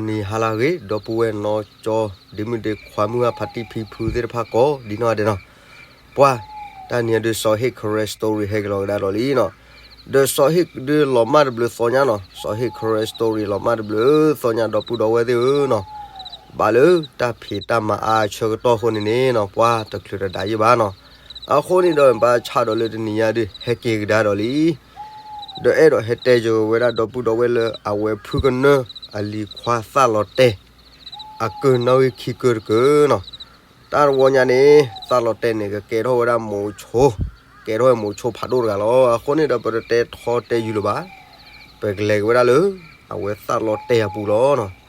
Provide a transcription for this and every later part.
နံၤဟါလၢအဂ့ၤ ဒီပုၢ်ဝဲၢ်နီၢ်ကၠီ ဒ့မုၣ်ဒ့ခွါ မုၢ်ဟါဖါတံၢ်ဖံဖုသ့ၣ်တဖၣ်ကိးဒ်နီၢ်ဂၤဒဲးနီၤ. ပှၤ တၢ်နံၤအံၤဒုး စီၤဟ့ၣ် Karen Story ဟဲက့ၤလီၤကဒါဒီးလံနီၤ. ဒီးစီၤဟ့ၣ်ဒုးလီၤမၢ်တဘျုးသီညါနီၤ, စီၤဟ့ၣ် Karen Story လီၤမၢ်တဘျုးသီညါ ဒီပုၢ်ဒီဝဲၢ်သ့ၣ်ဧၢနီၤ. ဘၣ်လၢတၢ်ဖံးတၢ်မၤအါဆၢကတီၢ်အဃိန့ၣ်န့ၣ်နီၤ ပှၤတချုးတဒါယံာ်ဘၣ်နီၤ. အဃိန့ၣ်ဒီး ဘၣ်ဆၣ်ဒီးလၢတနံၤညါဒုး ဟဲက့ၤကဒါဒီးလံ ဒီးအဲၣ်ဒိးဟဲတဲယဝဲဒၣ် ဒီပုၢ်ဒီဝဲၢ်လၢ အဝဲဖုကနၢအလံၤခွါသၣ်လီၤတဲာ် အကၢၢ်နီၣ်ဂံၢ်ခံကၢၢ်တကၢၢ်နီၤ. တၢ်တဝီညါန့ၣ် သၣ်လီၤတဲာ်န့ၣ် ကကဲထီၣ်ဝဲဒၣ်မိၤဆိ, ကဲထီၣ်ဝဲမိၤဆိဖးဒိၣ်တဂၤလီၤ. အဃိန့ၣ်ဒီး ပတတဲထီတဲယုာ်လၢၤဘၣ်, ပကလဲၤက့ၤဝဲဒၣ်လၢ အဝဲသၣ်လီၤတဲာ်အပူၤလီၤနီၤ.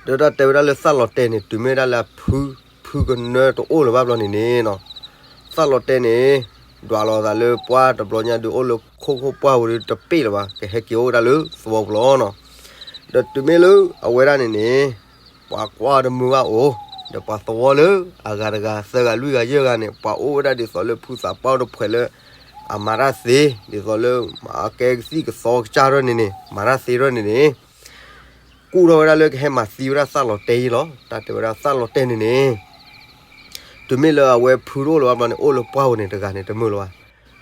ဒီးတၢ်တဲဝဲဒၣ်လၢသၣ်လီၤတဲာ်န့ၣ် တုၤမ့ၢ်ဝဲဒၣ်လၢအဖု, ဖုကနၢတအိၣ်လၢၤဘၣ်ဘျီန့ၣ်န့ၣ်နီၤ, သၣ်လီၤတဲာ်န့ၣ် ဒွးလီၤသးလၢပှၢ်တဘျီညါဒုး အိၣ်လၢခိခိၣ်ပှၢ်ပူၤဒုးတပ့ၢ်လၢၤဘၣ်, ကဟဲက့ၤအိၣ်ဝဲဒၣ်လၢသဝီပူၤလီၤနီၤ. ဒီးတုၤမ့ၢ်လၢအဝဲဒၣ်န့ၣ်န့ၣ် ပှၤကွၢ်တမုာ်ဘၣ်အိၣ်, ဒီးပှၤသဝီလၢအဂၤတဂၤ သၢဂၤလွံၢ်ဂၤယဲၢ်ဂၤန့ၣ် ပှၤအိၣ်ဝဲဒၣ်ဒ်သိးလၢဖုသးပှၢ်တဖှဲးလၢ အမၤတၢ်သ့, ဒ်သိးလၢမၤကဲကသံၣ်ကသီကစၢ်ထီၣ်န့ၣ်န့ၣ် မၤတၢ်သ့ထီၣ်န့ၣ်န့ၣ် ကူၣ်ထီၣ်ဝဲဒၣ်လၢကဟဲမၤသံဝဲဒၣ်သၣ်လီၤတဲာ်အံၤလီၤ. တၢ်တဲဝဲဒၣ်သၣ်လီၤတဲာ်န့ၣ်န့ၣ် တုၤမ့ၢ်လၢအဝဲဖုတအိၣ်လၢၤဘၣ်ဘျီန့ၣ် အိၣ်လၢပှၢ်ပူၤန့ၣ်တဂၤန့ၣ် တမုာ်လၢၤဘၣ်.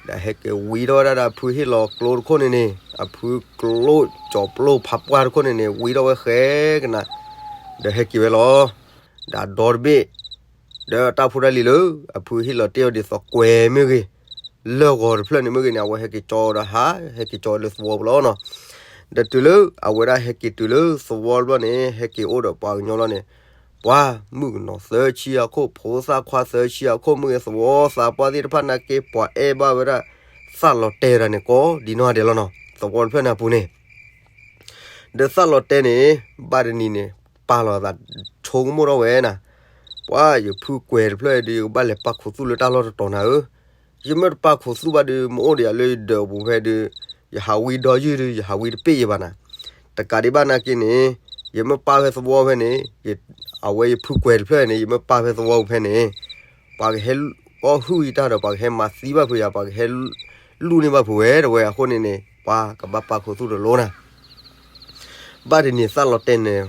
ဒီးဟဲက့ၤဝံထီၣ်ဝဲဒၣ်ဒီးအဖုဟ့ၣ်လီၤကျိတခိၣ်န့ၣ်န့ၣ် အဖုကျိကၠီၤပျိဖးပှၢ်တခိၣ်န့ၣ်န့ၣ် ဝံထီၣ်ဝဲဃဲကနၤ ဒီးဟဲက့ၤဝဲလီၤ. ဒီးဒီတဘ့ၣ် ဒီးတၢ်ဖိတၢ်လံၤလၢ အဖုဟ့ၣ်လီၤတ့ၢ်အီၤဒ်သိးကွဲၤမ့ၢ်ဂ့ၤ, လၢၢ်ဂီၤတဖျၢၣ်န့ၣ်မ့ၢ်ဂ့ၤန့ၣ် အဝဲဟဲက့ၤကၠီဒီးဟး ဟဲက့ၤကၠီလၢသဝီပူၤလီၤနီၤ. ဒီးတုၤလၢအဝဲဒၣ်ဟဲက့ၤတုၤလၢသဝီတဘျီန့ၣ် ဟဲက့ၤအိၣ်ဒီးပှၤကညီလီၤန့ၣ် ပှၤမုၣ်ကနီၤသၢဆံအခိၣ် ဖိသၣ်ခွါသၢဆံအခိၣ် မ့ၢ်ဂ့ၤသဝီသးပှၢ်သ့ၣ်တဖၣ်နာ်က့ ပှၤအဲၣ်ဘၣ်ဝဲဒၣ် သၣ်လီၤတဲာ်တဂၤန့ၣ် ကိးဒ်နီၢ်ဂၤဒဲးလီၤနီၤ. သဝီတဖျၢၣ်န့ၣ်အပူၤန့ၣ် ဒီးသၣ်လီၤတဲာ်န့ၣ် ဘၣ်တနံၤန့ၣ် ပာ်လီၤသးဆိကမိၣ်ထီၣ်ဝဲနၤ, ပှၤယဖုကွဲၤတဖျၢၣ်အံၤဒုး ယကဘၣ်လဲၤပာ်ခူသူၣ်လၢတၢ်လီၢ်တတီၤနၤဧၢ, ယမ့ၢ်တပာ်ခူသူၣ်ဘၣ်ဒုး မ့ၢ်အိၣ်ဒီးယၤလၢယဒၢးအပူၤဖဲဒုး ယဟးဝံဒီယုၢ်ဒုး ယဟးဝံတပ့ၢ်ယဘၣ်နၤ. တကးဒံးဘၣ်နာ်က့န့ၣ် ယမ့ၢ်ပာ်ဖဲသဝီဖဲန့ၣ် အဝဲယဖုကွဲၤတဖျၢၣ်န့ၣ် ယမ့ၢ်ပာ်ဖဲသဝီပူၤဖဲန့ၣ် ပှၤကဟဲအီၣ်ဟုၣ်ယတၢ်ဒီး ပှၤကဟဲမၤသံဘၣ်ဖုးယၤ ပှၤကဟဲလူၢ်န့ၢ်ဘၣ်ဖုးဝဲတဝဲအဃိန့ၣ်န့ၣ် ပှၤကဘၣ်ပာ်ခူသူၣ်တလိနၤ. ဘၣ်တနံၤသၣ်လီၤတဲာ်န့ၣ်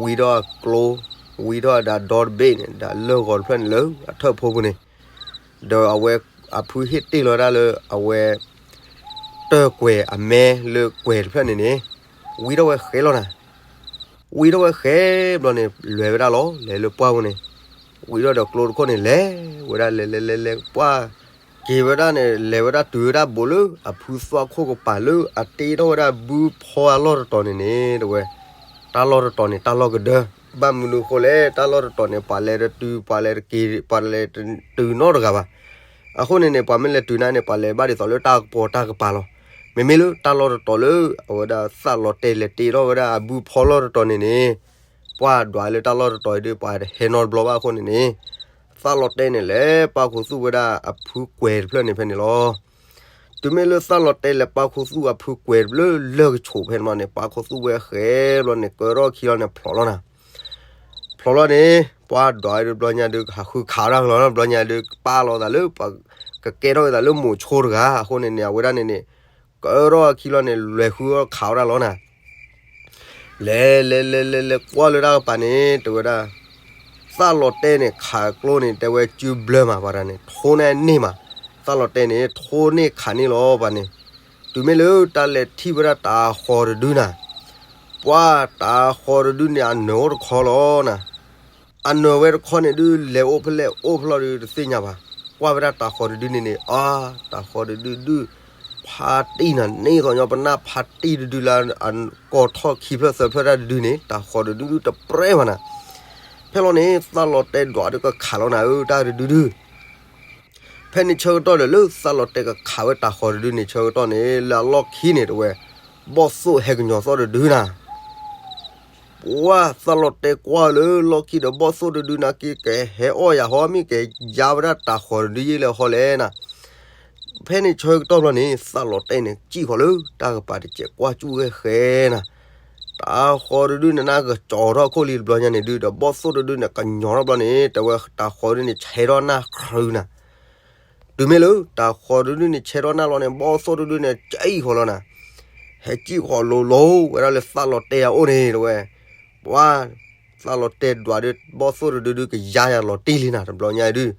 ဝံထီၣ်အကျိ ဝံထီၣ်အဒီတဘ့ၣ်န့ၣ် ဒီးလၢၢ်ဂီၤတဖျၢၣ်န့ၣ်လၢအထၢၣ်ဖိပူၤန့ၣ် ဒီးအဝဲအဖုဟ့ၣ်တ့ၢ်လီၤဝဲဒၣ်လၢအဝဲ တၢၢ်ကွဲၤအမဲလၢကွဲၤတဖျၢၣ်န့ၣ်န့ၣ် ဝံထီၣ်ဝဲဃဲလီၤနၤ. ဝံထီၣ်ဝဲဃဲဘျီန့ၣ် လဲၤဝဲဒၣ်လီၤ လဲၤလၢပှၢ်ပူၤန့ၣ် ဝံထီၣ်ဒီးကျိတခိၣ်န့ၣ် လဲၤဝဲဒၣ်လဲၤလဲၤလဲၤလဲၤပှၢ် က့ၤဝဲဒၣ်န့ၣ် လဲၤဝဲဒၣ်တုၤဝဲဒၣ်ဘူးလၢအဖုသွၣ်ခိၣ်ကပၤလၢအတ့ထီၣ်ဝဲဒၣ်ဘုဖီအလီၢ်တတီၤန့ၣ်န့ၣ် တဝဲ တၢ်လီၢ်တတီၤန့ၣ် တၢ်လီၢ်ကဒၢ ဘၣ်မနုၤအဃိလဲၣ် တၢ်လီၢ်တတီၤန့ၣ် ပှၤလဲၤတတုၤ ပှၤလဲၤတက့ၤ ပှၤလဲၤတတုၤနီတဂၤဘၣ်. အဃိန့ၣ်န့ၣ် ပှၤမ့ၢ်လဲၤတုၤနၤန့ၣ် ပှၤလဲၤဘၣ်ဒ်သိးလၢတၢ်ကပီၤတၢ်ကပၤလီၤ. မ့မ့ၢ်လၢတၢ်လီၢ်တတီၤလၢ အဝဲဒၣ်သၣ်လီၤတဲာ်လဲၤတ့ထီၣ်ဝဲဒၣ်အဘုဖီလီၢ်တတီၤန့ၣ်န့ၣ် ပှၤဒွးလၢတၢ်လီၢ်တတီၤအံၤဒုး ပှၤတဟဲနီတဘျီဘၣ်အဃိန့ၣ်န့ၣ် သၣ်လီၤတဲာ်န့ၣ် လဲၤပာ်ခူသူၣ်ဝဲဒၣ်အဖုကွဲၤတဖျၢၣ်န့ၣ်ဖဲန့ၣ်လီၤ. တုၤမ့ၢ်လၢသၣ်လီၤတဲာ်လဲၤပာ်ခူသူၣ်အဖုကွဲၤတဖျၢၣ်လၢၢ်ကဆိးဖဲန့ၣ်ဘျီန့ၣ် ပာ်ခူသူၣ်ဝဲဃဲဘျီန့ၣ် ကၢထီၣ်ခံလီၤန့ၣ် ဖျိးလီၤနၤ. ဖျိးလီၤန့ၣ် ပှၤဒွးဒုးဘျီညါဒုး ကဟးဃုခးဝဲဒၣ်လီၤ ဘျီညါဒုး ကပာ်လီၤသးလၢ ကကဲထီၣ်ဝဲသးလၢမိၤဆိတဂၤ အဃိန့ၣ်န့ၣ် အဝဲဒၣ်န့ၣ်န့ၣ် ကၢထီၣ်အခံလီၤန့ၣ် လဲၤဃုခးဝဲဒၣ်လီၤနၤ. လဲၤလဲၤလဲၤလဲၤလဲၤကွၢ်လၢတၢ်ကပၤန့ၣ် တဲဝဲဒၣ် သၣ်လီၤတဲာ်န့ၣ် ခးကျိန့ၣ် တဲဝဲစုဘျၢမး ပှၤတဂၤန့ၣ် ထိန့ၢ်န့ၢ်မး သၣ်လီၤတဲာ်န့ၣ် ထိန့ၢ်ခးန့ၢ်လီၤ ပှၤန့ၣ်. တုၤမ့ၢ်လၢတၢ်လဲၤထံၣ်ဝဲဒၣ်တၤဃီၤတဒုနၤ ပှၤတၤဃီၤတဒုန့ၣ် အနၢၤအိၣ်တခီလီၤနၤ. အနၢၤဝဲတခီန့ၣ်ဒုး လဲၤအိၣ်ဖဲလဲၣ်အိၣ်ဖဲလဲၣ်ဒုး တသ့ၣ်ညါဘၣ်. ကွၢ်ဝဲဒၣ်တၤဃီၤတဒုန့ၣ်န့ၣ် အါ တၤဃီၤတဒုဒုး ဖါတံၢ်နၤ န့ၢ်သိးညီပနၢ်ဖါတံၢ်တဒုလၢ အကီၢ်ထီၣ်ခံဖျၢၣ်သၢဖျၢၣ်တၢ်တဒုန့ၣ် တၤဃီၤတဒုဒုးတပြဲၢ်ဘၣ်နၤ. ဖဲလီၤန့ၣ် သၣ်လီၤတဲာ်ဒွးဒုးကခးလီၤနၤဧၢ တၢ်တဒုဒုး ဖဲန့ၣ်ဆၢကတီၢ်ဒီးလၢသၣ်လီၤတဲာ်ကခးဝဲတၤဃီၤတဒုန့ၣ် ဆၢကတီၢ်န့ၣ် လၢအလီၢ်ခံန့ၣ် တဲဝဲ ဘီၣ်သိၣ်ဟဲကညီၤသီၣ်တဒုနၤ. ပှၤသၣ်လီၤတဲာ်ကွၢ်လၢလီၢ်ခံဒီး ဘီၣ်သိၣ်တဒုနာ်က့ ကဟဲအီၣ်ယၤဟီ မ့ၢ်ကယါဝဲဒၣ်တၤဃီၤတဒုယ့ၢ်လဲၣ်ဟီလဲၣ်နၤ. ဖဲန့ၣ်ဆၢကတီၢ်ဘျီန့ၣ် သၣ်လီၤတဲာ်န့ၣ် စံၣ်ဃီၤလၢတၢ်ကပၤတစဲး ကွၢ်ကၠူၣ်ဝဲဃဲနၤ. တၤဃီၤတဒုန့ၣ် နကကၠီၤထီၣ်ခိၣ်လံတဘျီညါန့ၣ်ဒုး ဒီးဘီၣ်သိၣ်တဒုန့ၣ် ကညီၤထီၣ်ဘျီန့ၣ် တဲဝဲတၤဃီၤတဒုန့ၣ် ဆဲးထီၣ်နၢ်ခရုနၤ. တုၤမ့ၢ်လၢတၤဃီၤတဒုန့ၣ် ဆဲးထီၣ်နၢ်လီၤန့ၣ် ဘီၣ်သိၣ်တဒုန့ၣ် စံၣ်ဃီၤလီၤနၤ. ဟဲစံၣ်ဃီၤလိၤလိၤဝဲဒၣ်လၢသၣ်လီၤတဲာ်အအိၣ်န့ၣ် တဲဝဲ ပှၤ သၣ်လီၤတဲာ်ဒွးဒီး ဘီၣ်သိၣ်တဒုဒုးကယါယၤလီၤတံၢ်လံနၤ တဘျီညါဒုး,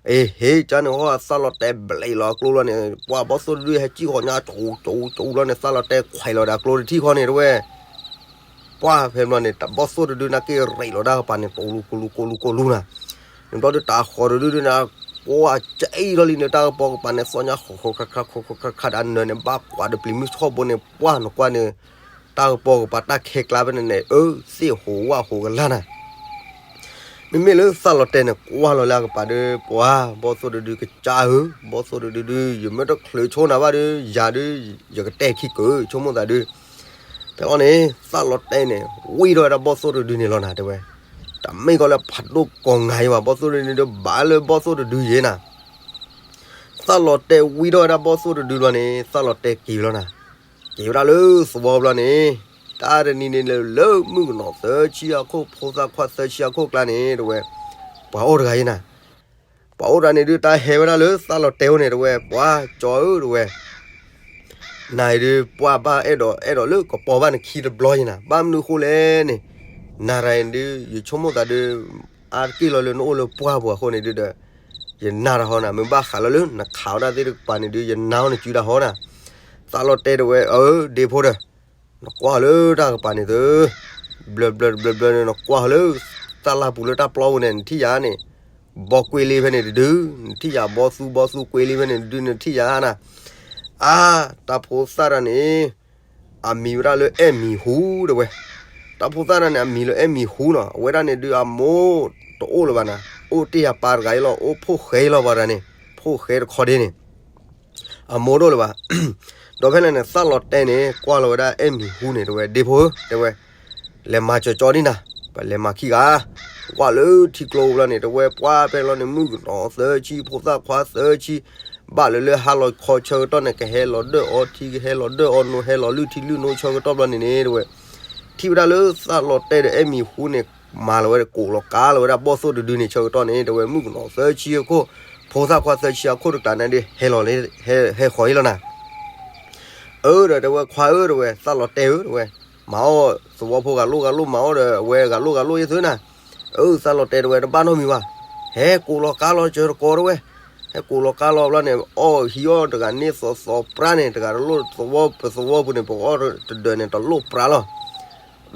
အ့ဟ့ ကန့ၣ်ဟီ သၣ်လီၤတဲာ်ဘျဲးလီၤအကျိလီၤန့ၣ် ပှၤဘီၣ်သိၣ်တဒု ဟဲစံၣ်ဃီၤညါ ကၠူကၠူကၠူလီၤန့ၣ် သၣ်လီၤတဲာ်ခွဲးလီၤဒီးအကျိတထံၣ်ဃီန့ၣ် တဲဝဲ ပှၤဖဲဘျီန့ၣ် တၢ်ဘီၣ်သိၣ်တဒုန့ၣ်က့ၤရ့းလီၤတၢ်ကပၤန့ၣ် ကိးလူကိးလူကိးလူကိးလူနၤ, န့ၣ်ဘျီဒုးတၢ်ဃီၤတဒုဒုန့ၣ် ပှၤကဲအံၤထီၣ်လံန့ၣ် တၢ်ကပီၤကပၤန့ၣ် သီၣ်ညါဃီဃီခါခါခါခါခါဒီးနၢၤန့ၣ် ဘၣ်ကွၢ်ဒီးပျံၤမုၢ်ဆှီၣ်ဘိန့ၣ် ပှၤနကွၢ်န့ၣ် တၢ်ကပီၤကပၤတၢ်ခဲကျါဖဲန့ၣ်န့ၣ် အၢ သ့ၣ်ဟူးဝၣ်ဟူးကလာ်နၤ မ့မ့ၢ်လၢသၣ်လီၤတဲာ်န့ၣ် ကွၢ်လီၤလၢအကပၤဒီး ပှၤဘီၣ်သိၣ်တဒုကစၢ်ဧၢ, ဘီၣ်သိၣ်တဒုဒု ယမ့ၢ်တချုးဆိနၤဘၣ်ဒီး ယၤဒုး ယကတဲာ်ခံကၢဆိကမိၣ်သးဒုး, ဖဲအံၤန့ၣ် သၣ်လီၤတဲာ်န့ၣ် ဝံထီၣ်ဝဲဒၣ်ဘီၣ်သိၣ်တဒုန့ၣ်လီၤနၤ တဲဝဲ, တမ့ၢ်ကီလၢဖးဒိၣ်ကိးငါအံၤဘၣ် ဘီၣ်သိၣ်တဒုန့ၣ်ဒုး ဘၣ်လၢဘီၣ်သိၣ်တဒုယဲနၤ သၣ်လီၤတဲာ်ဝံထီၣ်ဝဲဒၣ်ဘီၣ်သိၣ်တဒုလီၤန့ၣ် သၣ်လီၤတဲာ်က့ၤဝဲလီၤနၤ, က့ၤဝဲဒၣ်လၢသဝီဘျီန့ၣ်, တၢ်တနံၤန့ၣ်လၢ လၢမုၣ်ကနီၤသၢဆံအခိၣ် ဖိသၣ်ခွါသၢဆံအခိၣ်ကျါန့ၣ် တဲဝဲ, ပှၤအိၣ်တဂၤယဲနၤ, ပှၤအိၣ်တဂၤန့ၣ်ဒုး တၢ်ဟဲဝဲဒၣ်လၢသၣ်လီၤတဲာ်အိၣ်န့ၣ် တဲဝဲ ပှၤကၠီဧၢ တဲဝဲ နၤအံၤဒုး ပှၤဘၣ်အဲၣ်ဒိးအဲၣ်ဒိးလၢကပီၤဘၣ်နခံတဘျီယဲနၤ, ဘၣ်မနုၤဃိလဲၣ်န့ၣ်, နၤတဂၤအံၤဒုး ယဆိကမိၣ်သးဒုး အါတက့ၢ်လီၤလၢနအိၣ်လၢပှၢ်ပူၤအဃိန့ၣ်ဒုးဒီး ယနာ်တၢ်ဟီနၤ, မ့ၢ်ဘၣ်ဃးလီၤလၢနခးဝဲဒၣ်သ့ၣ်တကပၤန့ၣ်ဒုး ယနာ်အီၤနစုတၢ်ဟီနၤ, သၣ်လီၤတဲာ်တဲဝဲ အၢ ဒ့ဖိဒီး နကွၢ်လၢတၢ်ကပၤန့ၣ်သု ဘျၢဘျၢဘျၢဘျၢန့ၣ် နကွၢ်လၢ တၢ်လၢ်ပူၤလၢတၢ်ပျီပူၤန့ၣ် နထံၣ်ယၤန့ၣ် ဘီကွ့လ့ဖဲန့ၣ်တဒု, နထံၣ်ယၤဘီသူဘီသူကွ့လ့ဖဲန့ၣ်တဒု နထံၣ်ယၤနၤ, အါ တၢ်ဖိသၣ်တၢ်န့ၣ် အမံၤဝဲဒၣ်လၢအဲၣ်မံၤဟူ တဲဝဲ, တၢ်ဖိသၣ်တၢ်န့ၣ် အမံၤလၢအဲၣ်မံၤဟူနီၤ, အဝဲဒၣ်န့ၣ်ဒုးအမိၢ်တအိၣ်လၢၤဘၣ်နၤ, အိၣ်တ့ၢ်ယၤပၢ်တဂၤအံၤလီၤ, အိၣ်ဖိၣ်ဃဲလီၤပှၤတဂၤန့ၣ်, ဖိၣ်ဃဲတခီဒ့န့ၣ် အမိၢ်တအိၣ်လၢၤဘၣ်. ဒီးဖဲန့ၣ်န့ၣ် သၣ်လီၤတဲာ်န့ၣ် ကွၢ်လီၤဝဲဒၣ်အဲၣ်မံၤဟူန့ၣ် တဲဝဲ ဒ့ဖိဧၢ တဲဝဲ, လဲၤမၤကၠီကၠီဒံနၤ, ပလဲၤမၤခံဂၤ, ကွၢ်လၢထံကျိဘျီန့ၣ် တဲဝဲ ပှၤဖဲလီၤန့ၣ် မုၣ်ကနီၤသၢဆံ ဖိသၣ်ခွါသၢဆံ, ဘၣ်လၢလၢဟါလီၤခီဆၢကတီၢ်န့ၣ် ကဟဲလီၤဒၢၣ်အီထံ ကဟဲလီၤဒၢၣ်အီနိ ဟဲလီၤလုၢ်ထံလုၢ်နိဆၢကတီၢ်ဘျီန့ၣ်န့ၣ် တဲဝဲ ထံၣ်ဝဲဒၣ်လၢသၣ်လီၤတဲာ်ဒီးအဲၣ်မံၤဟူန့ၣ် မၤလီၤဝဲကိးလီၤကါလီၤဝဲဒၣ်ဘီၣ်သိၣ်တဒုန့ၣ်ဆၢကတီၢ်န့ၣ် တဲဝဲ မုၣ်ကနီၤသၢဆံအခိၣ်, ဖိသၣ်ခွါသၢဆံအခိၣ်တကျါန့ၣ်ဒုး ဟဲလီၤလၢ ဟဲဃီၤအံၤလီၤနၤ အၢ ဒီးတဲဝဲ ခွါဧၢ တဲဝဲ သၣ်လီၤတဲာ်ဧၢ တဲဝဲ, မၤအီၣ်သဝီဖိဂၤလိၣ်ဂၤလိၣ် မၤအီၣ်ဒီးအဝဲဂၤလိၣ်ဂၤလိၣ်ယဲသုနၤ, အၢ သၣ်လီၤတဲာ်တဲဝဲ တဘၣ်နီတမံၤဘၣ်, ဟဲကိးလီၤကါလီၤစၢၤတကိးတဲဝဲ, ဟဲကိးလီၤကါလီၤဘျီန့ၣ် အီၣ်ဟံးအီၣ်တဂၤန့ၢ်သီသီပြါန့ၣ် တဂၤတလိၣ်သဝီ ပသဝီပူၤန့ၣ် ပကအီၣ်တဒၢးန့ၣ် တလိၣ်ပြါလီၤ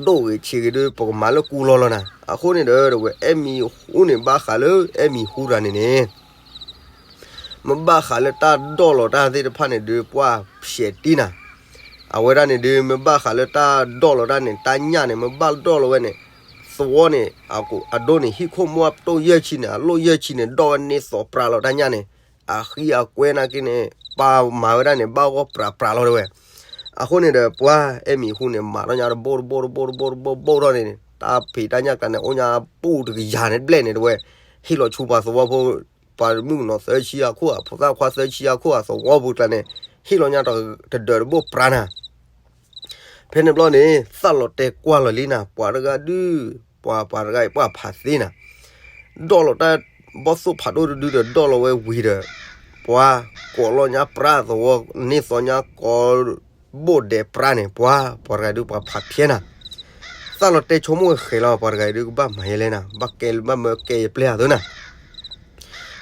ဒိၣ်ဂ့ၤဆံးဂ့ၤဒုး ပကမၤလၢကူလီၤလီၤနၤ, အဃိန့ၣ်ဒီး တဲဝဲ အဲၣ်မံၤဟူန့ၣ် ဘၣ်ဃးလၢအဲၣ်မံၤဟူတဂၤန့ၣ်န့ၣ် မ့ၢ်ဘၣ်ဃးလၢတၢ်ဒိးလီၤတၢ်သ့ၣ်တဖၣ်န့ၣ်ဒုး ပှၢ်ဖျဲးတံၢ်နၤ, အဝဲဒၣ်န့ၣ်ဒုး မ့ၢ်ဘၣ်ဃးလၢတၢ်ဒိးလီၤတၢ်န့ၣ် တၢ်ညၣ်န့ၣ် မ့ၢ်ဘၣ်ဒိးလီၤဝဲန့ၣ် သဝီန့ၣ် အဒိန့ၣ် ဟံၣ်ခိၣ်မူအပတီၢ်ယဲၢ်ဆံန့ၣ် အလိၣ်ယဲၢ်ဆံန့ၣ် ဒိးဝဲန့ၢ်သီပြးလီၤတၢ်ညၣ်န့ၣ်, အဃံအကွဲနာ်က့န့ၣ် ပာ်မၤဝဲဒၣ်န့ၣ် ဘၣ်ဂီၢ်ပြးပြးလီၤတဲဝဲ. အဃိန့ၣ်ဒီး ပှၢ်အဲၣ်မံၤဟူန့ၣ် မၤထီၣ်ညါတဘိတဘိတဘိတဘိတဘိတဘိထီၣ်န့ၣ် တၢ်ဖံးတၢ်ညၣ်ကျါန့ၣ် အိၣ်ညါပူၣ်တကယၤန့ၣ်ဘျဲၣ်န့ၣ်တဲဝဲ, ဟ့ၣ်လီၤဆူပှၤသဝီဖိ ပှၤမုၣ်ကနီၤသၢဆံအခိၣ် အဖိသၣ်ခွါသၢဆံအခိၣ် အသဝီပူၤကျါန့ၣ် ဟ့ၣ်လီၤညါတဒၢးတဘိပြးနၤ ဖဲန့ၣ်ဘျီန့ၣ် သၣ်လီၤတဲာ်ကွၢ်လီၤလံနၤ ပှၤတဂၤဒုး ပှၤပှၤတဂၤအံၤ ပှၢ်ဖးသ့နၤ, ဒိးလီၤတၢ်ဘီၣ်သိၣ်ဖးဒိၣ်တဒုဒီး ဒိးလီၤဝဲဝံၤဒီး ပှၤကိးလီၤညါပြးသဝီ န့ၢ်သီညါကိးဘိၣ်ဒဲးပြးန့ၣ် ပှၤပှၤတဂၤဒုး ပှၤဖးဖျဲးနၤ, သၣ်လီၤတဲာ်ဆိကမိၣ်ဝဲဃဲၤလီၤ ပှၤတဂၤအံၤဒုး ကဘၣ်မၤယဲလဲၣ်နၤ ဘၣ်ကဲဘၣ်မၢကဲယပျဲၢ်အသိးနၤ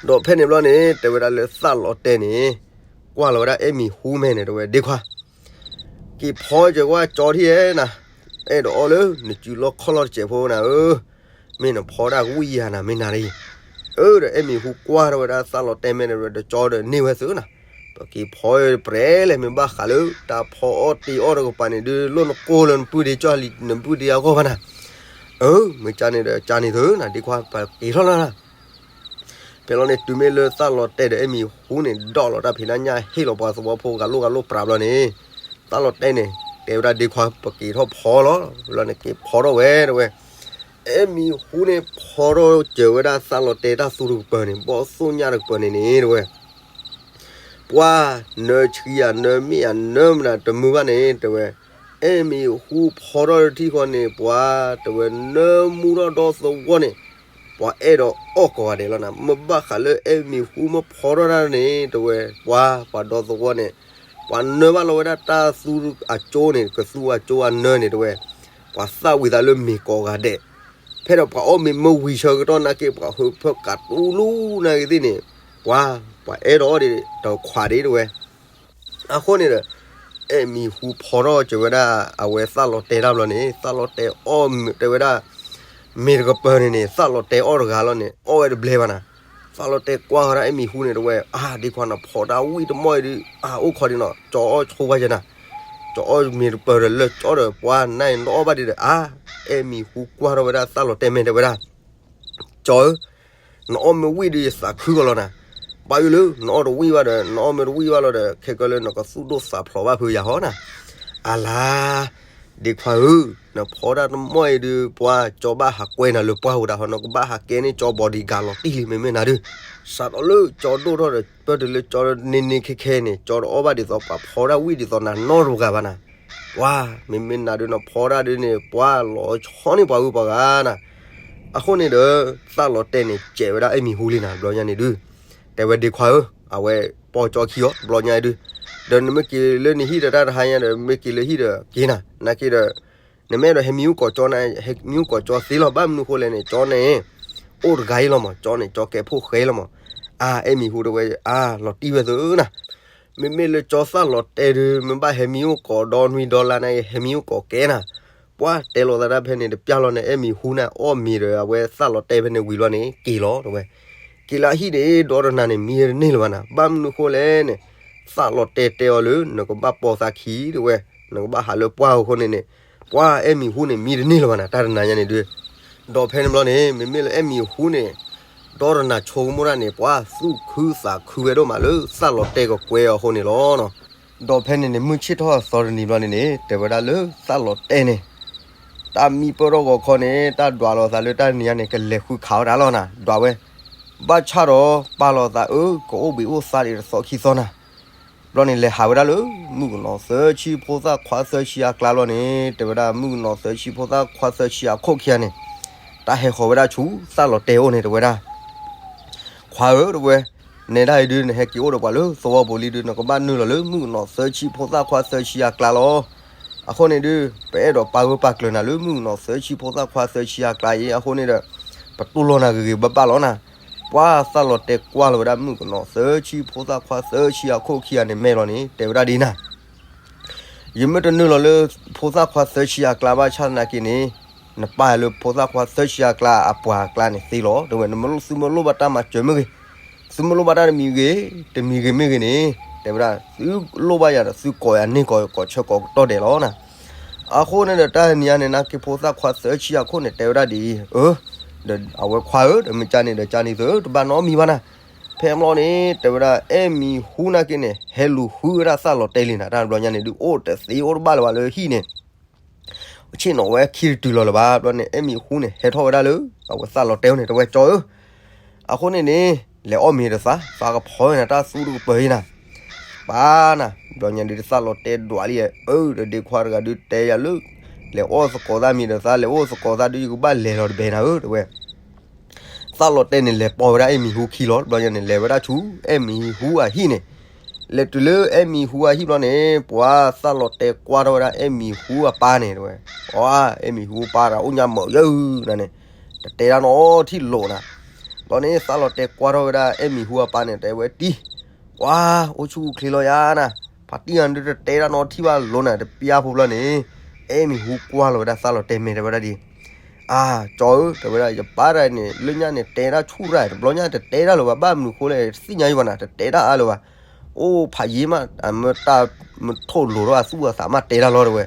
ဒီးဖဲန့ၣ်ဘျီန့ၣ် တဲဝဲဒၣ်လၢသၣ်လီၤတဲာ်န့ၣ် ကွၢ်လီၤဝဲဒၣ်အဲၣ်မံၤဟူမဲာ်န့ၣ် တဲဝဲ ဒ့ခွါ က့ၤဖီစၢၤကွၢ်ကၠီထံၣ်ဧဲနၤ, အဲၣ်ဒိးအီၣ်လၢနစုလီၢ်ခီၣ်လီၢ်တစဲးဖိနၤဧၢ, မ့ၢ်နဖီဒၣ်ကဝံၣ်ယၤနၤ မ့ၢ်နၤတဂ့ၤ, အၢ ဒီးအဲၣ်မံၤဟူကွၢ်ထီၣ်ဝဲဒၣ်သၣ်လီၤတဲာ်မဲာ်န့ၣ် ဒီးကၠီဒီးန့ၢ်ဝဲသုနၤ, ပက့ၤဖီပြဲလဲၣ် မ့ၢ်ဘၣ်ဃးလၢတၢ်ဖီအီၣ်တ့အီၣ်တကပၤန့ၣ် ဒုးလိၣ်နကိၢ်လၢနပုၢ်ဒ့ကၠီလံ နပုၢ်ဒ့အဂီၢ်ဘၣ်နၤ, အၢ မ့ၢ်ကန့ၣ်ဒီးကန့ၣ်သုနၤ ဒ့ခွါ ပက့ၤထီၣ်လီၤနၤ ဖဲလီၤန့ၣ် တုၤမ့ၢ်လၢသၣ်လီၤတဲာ်ဒီးအဲၣ်မံၤဟူန့ၣ် ဒိးလီၤတၢ်ဖံးတၢ်ညၣ် ဟ့ၣ်လီၤပှၤသဝီဖိဂၤလိၣ်ဂၤလိၣ်ပြးဘျီန့ၣ်, သၣ်လီၤတဲာ်န့ၣ် တဲဝဲဒၣ်ဒ့ခွါ ပက့ၤထီၣ်ဖီလီၤ, ဖဲလီၤန့ၣ် က့ၤဖီထီၣ်ဝဲတဲဝဲ, အဲၣ်မံၤဟူန့ၣ် ဖီထီၣ်စၢၤဝဲဒၣ်သၣ်လီၤတဲာ်တၢ်သူတကပၤန့ၣ် ဘီၣ်သိၣ်ညၣ်တကပၤန့ၣ်န့ၣ်တဲဝဲ ပှၤနၢဆှံယၤနၢမ့ၢ်ယၤနၢမနၤတမုာ်ဘၣ်န့ၣ် တဲဝဲ, အဲၣ်မံၤဟူဖီထီၣ်တထံၣ်ဃီန့ၣ် ပှၤတဲဝဲနၢမူထီၣ်ဒီသဝီန့ၣ်, ပှၤအဲၣ်ဒိးအီၣ်ကိးဂၤဒဲးလီၤနၤ, မ့ၢ်ဘၣ်ဃးလၢအဲၣ်မံၤဟူမ့ၢ်ဖီထီၣ်တၢ်န့ၣ် တဲဝဲ ပှၤပှၤဒီသဝီန့ၣ်, ပှၤနၢဘၣ်လီၤဝဲဒၣ်တၢ်သူအကၠိန့ၣ် ကသူအကၠိအနၢန့ၣ် တဲဝဲ ပှၤသၣ်ဝံၤသးလၢမ့ၤကိးဂၤဒဲး, ဖဲဒီးပှၤအီၣ်မ့ၤမ့ၢ်ဝံၤဆၢကတီၢ်နာ်က့ ပှၤဟုးဖၢကးတူလူနာ်က့သ့ၣ်န့ၣ်, ပှၤ, ပှၤအဲၣ်ဒိးအီၣ်ဒံးတခွးဒံးတဝဲ. အဃိန့ၣ်ဒီး အဲၣ်မံၤဟူဖီထီၣ်စၢၤဝဲဒၣ် အဝဲသၣ်လီၤတဲာ်တၢ်ဘျီန့ၣ် သၣ်လီၤတဲာ်အီၣ်တဲဝဲဒၣ် မ့ၤတကပၤန့ၣ်န့ၣ် သၣ်လီၤတဲာ်အီၣ်တဂၤလီၤန့ၣ် အီၣ်ဝဲတဘျဲဘၣ်နၤ. သၣ်လီၤတဲာ်ကွၢ်ဃီဒၣ်အဲၣ်မံၤဟူန့ၣ်တဝဲ, အါ ဒ့ခွါနဖီတၢ်ဝံၣ်တမီၢ်အံၤဒုး အါ အိၣ်ခိးဒံးနီၤ ကၠီအီၣ်ဆိဝဲယဲနၤ, ကၠီအီၣ်မ့ၤတပၤဒီးလၢကၠီဒီး ပှၤနအီၣ်ဘၣ်ဒံးဒီး အါ အဲၣ်မံၤဟူကွၢ်ထီၣ်ဝဲဒၣ်သၣ်လီၤတဲာ်မဲာ်တဲဝဲဒၣ် ကၠီဧၢ, နအီၣ်မ့ၢ်ဝံၣ်ဒီးယသးခုကီးလီၤနၤ. ဘၣ်ယိၣ်လၢ နအီၣ်တဝံၣ်ဘၣ်ဒီး နအီၣ်မ့ၢ်တဝံၣ်ဘၣ်လီၤဒီး ခဲကၢလၢနကသူၣ်ဒိၣ်သးဖျိးဘၣ်ဖုးယၤဟီနၤ. အလါ ဒ့ခွါဧၢ, နဖီဒၣ်တမီၢ်အံၤဒုး ပှၤကၠီဘၣ်ဟးကွဲနၤလၢပှၢ်ဟူဒၣ်ဟီ နကဘၣ်ဟးကဲန့ၢ်ကၠီ bodyguard လီၤတံၢ်လံ မ့မ့ၢ်နၤဒုး. စးထီၣ်လၢကၠီဒိၣ်ထီၣ်ဒီး ပၢၢ်တုၤလၢကၠီန့ၢ်န့ၢ်ခဲခဲန့ၣ် ကၠီတအီၣ်ဘၣ်ဒ်သိးပှၤဖီဒၣ်ဝံၣ်ဒ်သိးနၤနီတဂၤဘၣ်နၤ. ပှၤ မ့မ့ၢ်နၤဒုး နဖီဒၣ်ဒုးန့ၣ် ပှၤလီၤဆီန့ၢ်ပှၤဂုၤပှၤဂၤနၤ. အဃိန့ၣ်ဒီး သၣ်လီၤတဲာ်န့ၣ် စဲးဝဲဒၣ်အဲၣ်မံၤဟူလံနၤ ဘျီညါန့ၣ်ဒုး, တဲဝဲဒ့ခွါဧၢ, အဝဲပီၢ်ကၠီခံဂီၤဘျီညါဒုး, ဒီးနမ့ၢ်က့ၤလၢနဟံၣ်ဒီးတၢ်တဟါညါဒီး မ့ၢ်က့ၤလၢဟံၣ်ဒီးက့ၤနၤ နာ်က့ဒီး နမ့ၢ်အဲၣ်ဒိးဟဲမံၤဟူကိးကၠီန့ၣ် ဟဲမံၤဟူကိးကၠီသ့လီၤ. ဘၣ်မနုၤဃိလဲၣ်န့ၣ် ကၠီန့ၣ် အိၣ်တဂၤအံၤလီၤမး ကၠီန့ၣ် ကၠီကဲးဖိၣ်ဃဲလီၤမး. အါ အဲၣ်မံၤဟူတဝဲ အါ လီၤတံၢ်ဝဲသုနၤ. မ့မ့ၢ်လၢကၠီသၣ်လီၤတဲာ်ဒုး မ့ၢ်ဘၣ်ဟဲမံၤဟူကိးဒီနွံဒီလါန့ၣ် ဟဲမံၤဟူကိးကဲနၤ. ပှၤတဲလိာ်သးဒၣ်ဖဲန့ၣ် တပျၢ်လီၤန့ၣ် အဲၣ်မံၤဟူန့ၣ် အီၣ်မ့ၤဒီး အဝဲသၣ်လီၤတဲာ်ဖဲန့ၣ်ဝံၤလီၤန့ၣ် က့ၤလီၤတဝဲ. က့ၤလၢအဟံၣ်န့ၣ် ဒီတနၤန့ၣ် မံတန့ၢ်လၢၤဘၣ်နၤ. ဘၣ်မနုၤဃိလဲၣ်န့ၣ် သၣ်လီၤတဲာ်တဲအီၤလၢ နကဘၣ်ပိာ်သးခံတဝဲ, နကဘၣ်ဟးလၢပှၢ်အဃိန့ၣ်န့ၣ် ပှၤအဲၣ်မံၤဟူန့ၣ် မံတန့ၢ်လၢၤဘၣ်နၤ တၢ်တနၤညါန့ၣ်ဒုး. ဒီးဖဲန့ၣ်ဘျီန့ၣ် မ့မ့ၢ်လၢအဲၣ်မံၤဟူန့ၣ် ဒီတနၤဆိကမိၣ်ဒၣ်န့ၣ် ပှၤသူၣ်ခုသးခုဝဲဒိၣ်မးလၢသၣ်လီၤတဲာ်ကကွဲအီၤအဃိန့ၣ်လီၤ. ဒီးဖဲန့ၣ်န့ၣ် မုၢ်ဆ့ၣ်ထီၣ်သီတနံၤဘျီန့ၣ်န့ၣ် တဲဝဲဒၣ်လၢသၣ်လီၤတဲာ်န့ၣ် တၢ်မံပၢၢ်ထီၣ်ဂီၤခီန့ၣ် တၢ်ဒွးလိာ်သးလၢတၢ်နံၤညါန့ၣ် ကလဲၤဃုခးဝဲဒၣ်လီၤနၤ ဒွးဝဲ. ဘၣ်ဆၣ်ဒီးပာ်လီၤသးအၢ ကအိၣ်ဘှံးအိၣ်သါဒံးတသီခံသီနၤ. ဘျီန့ၣ်လဲၤဟးဝဲဒၣ်လၢ မုၣ်ကနီၤသၢဆံဖိသၣ်ခွါသၢဆံအကျါလီၤန့ၣ် တဲဝဲဒၣ် မုၣ်ကနီၤသၢဆံဖိသၣ်ခွါသၢဆံအခိၣ်ခံဂၤန့ၣ် တၢ်ဟဲဃီၤဝဲဒၣ်ဆူသၣ်လီၤတဲာ်အိၣ်န့ၣ် တဲဝဲဒၣ် ခွါဧၢ တဲဝဲ, နဲဒၣ်အံၤဒုး နဟဲက့ၤအိၣ်ဒီးပှၤလၢသဝီပူၤလံဒုး နကဘၣ်နုာ်လီၤလၢမုၣ်ကနီၤသၢဆံဖိသၣ်ခွါသၢဆံအကျါလီၤ. အဃိန့ၣ်ဒုး ပအဲၣ်ဒိးပာ်ဂၢၢ်ပာ်ကျၢၤနၤလၢမုၣ်ကနီၤသၢဆံဖိသၣ်ခွါသၢဆံအကျါအံၤ အဃိန့ၣ်ဒီး ပတူၢ်လိာ်နၤဂ့ၤဂ့ၤဘၣ်ဘၣ်လီၤနၤ. ပှၤသၣ်လီၤတဲာ်ကွၢ်လီၤဝဲဒၣ်မုၣ်ကနီၤသၢဆံဖိသၣ်ခွါသၢဆံအခိၣ်ခံဂၤန့ၣ် မဲာ်လီၤန့ၣ် တဲဝဲဒၣ်ဒ်နၤ ယမ့ၢ်တနုာ်လီၤလၢဖိသၣ်ခွါသၢဆံအကျါဘၣ်ဆၣ်သနာ်က့န့ၣ် နပၢ်လၢဖိသၣ်ခွါသၢဆံအကျါအပှၤအကျါန့ၣ်သ့လီၤ တဲဝဲ, နမ့ၢ်လိၣ်သုမ့ၢ်လိၣ်ဘၣ်တၢ်မၤစၢၤမ့ၢ်ဂ့ၤ, သုမ့ၢ်လိၣ်ဘၣ်တၢ်တမံၤဂ့ၤ တမံၤဂ့ၤမ့ၢ်ဂ့ၤန့ၣ် တဲဝဲဒၣ် သုလိၣ်ဘၣ်ယၤဒီး သုကိးယၤန့ၢ်ကိးကိးဆၢကိးကတီၢ်ဒဲးလီၤနၤ. အဃိန့ၣ်ဒီး တၢ်နံၤညါန့ၣ် နာ်က့ဖိသၣ်ခွါသၢဆံအခိၣ်န့ၣ် တဲဝဲဒၣ်ဒ်အံၤ, အၢ ဒီးအဝဲခွါဧၢ ဒီးမ့ၢ်ကန့ၣ်ဒီးကန့ၣ်သု တဘၣ်နီတမံၤဘၣ်နၤ. ဖဲအဘျီန့ၣ် တဲဝဲဒၣ် အဲၣ်မံၤဟူနာ်က့န့ၣ် ဟဲလူၤဃုဝဲဒၣ်သၣ်လီၤတဲာ်လံနၤ တၢ်ဘျီညါန့ၣ်ဒုး အိၣ်တသ့အိၣ်တဘၣ်လၢၤဘၣ်လၢဟံၣ်န့ၣ် ဆ့ၣ်နီၤဝဲခံတတုၤလီၤလၢၤဘၣ်. ဘျီန့ၣ် အဲၣ်မံၤဟူန့ၣ် ဟဲထီၣ်ဝဲဒၣ်လၢ အဝဲသၣ်လီၤတဲာ်အိၣ်န့ၣ် တဲဝဲကၠီဧၢ, အဃိန့ၣ်န့ၣ် လဲၤအီၣ်မ့ၤဒီးသး သးကဖီဝဲနၤ တၢ်သူတကပၤအံၤနၤ. ပၢ်နၤ ဘျီညါဒုးသၣ်လီၤတဲာ်ဒွးလံ, အၢ ဒီးဒ့ခွါတဂၤဒုးတဲယၤလၢ လဲၤအီၣ်သကိးသးမ့ၤဒီးသး လဲၤအိၣ်သကိးသးဒုး ယကဘၣ်လဲၤလီၤတဘဲနၤဧၢ တဲဝဲ သၣ်လီၤတဲာ်န့ၣ် လဲၤပိာ်ဝဲဒၣ်အဲၣ်မံၤဟူခံလီၤ. တဘျီညါန့ၣ် လဲၤဝဲဒၣ်ဆူ အဲၣ်မံၤဟူအဟံၣ်န့ၣ်, လဲၤတုၤလၢအဲၣ်မံၤဟူအဟံၣ်ဘျီန့ၣ် ပှၤသၣ်လီၤတဲာ်ကွၢ်ထီၣ်ဝဲဒၣ်အဲၣ်မံၤဟူအပၢ်န့ၣ် တဲဝဲ, အီ အဲၣ်မံၤဟူအပၢ်ဒီး အိၣ်ညါမုာ်ယၢနၤန့ၣ်, တတဲတၢ်နီထံၣ်လိာ်နၤ. ဘျီန့ၣ် သၣ်လီၤတဲာ်ကွၢ်ထီၣ်ဝဲဒၣ်အဲၣ်မံၤဟူအပၢ်န့ၣ် တဲဝဲတံၢ်, ပှၤ အိၣ်ဆူၣ်အိၣ်ချ့လီၤယၤနၤ, ဖါတံၢ်ဂၤဒုးတတဲတၢ်နီထံၣ်ဘၣ်လိာ်နၤ တပျၢ်ဖိဘျီန့ၣ်, အဲၣ်မံၤဟူကွၢ်လီၤဝဲဒၣ်သၣ်လီၤတဲာ်မဲာ်တဲဝဲဒၣ်ဒ် အၢ ကၠီဧၢ တဲဝဲဒၣ် ယပၢ်တဂၤန့ၣ် လၢညါန့ၣ် တဲတၢ်ဆူၣ်ရၣ် တဘျီညါတတဲတၢ်လၢၤဘၣ် ဘၣ်မနုၤဃိလဲၣ် တသ့ၣ်ညါယဘၣ်နၤ တတဲတၢ်အါလၢၤဘၣ်. အိၣ်ဖးယံာ်မး အမ့ၢ်တၢ်မ့ၢ်ထိၣ်လိၤထီၣ်အသူၣ်အသးမးတဲတၢ်လီၤတဲဝဲ,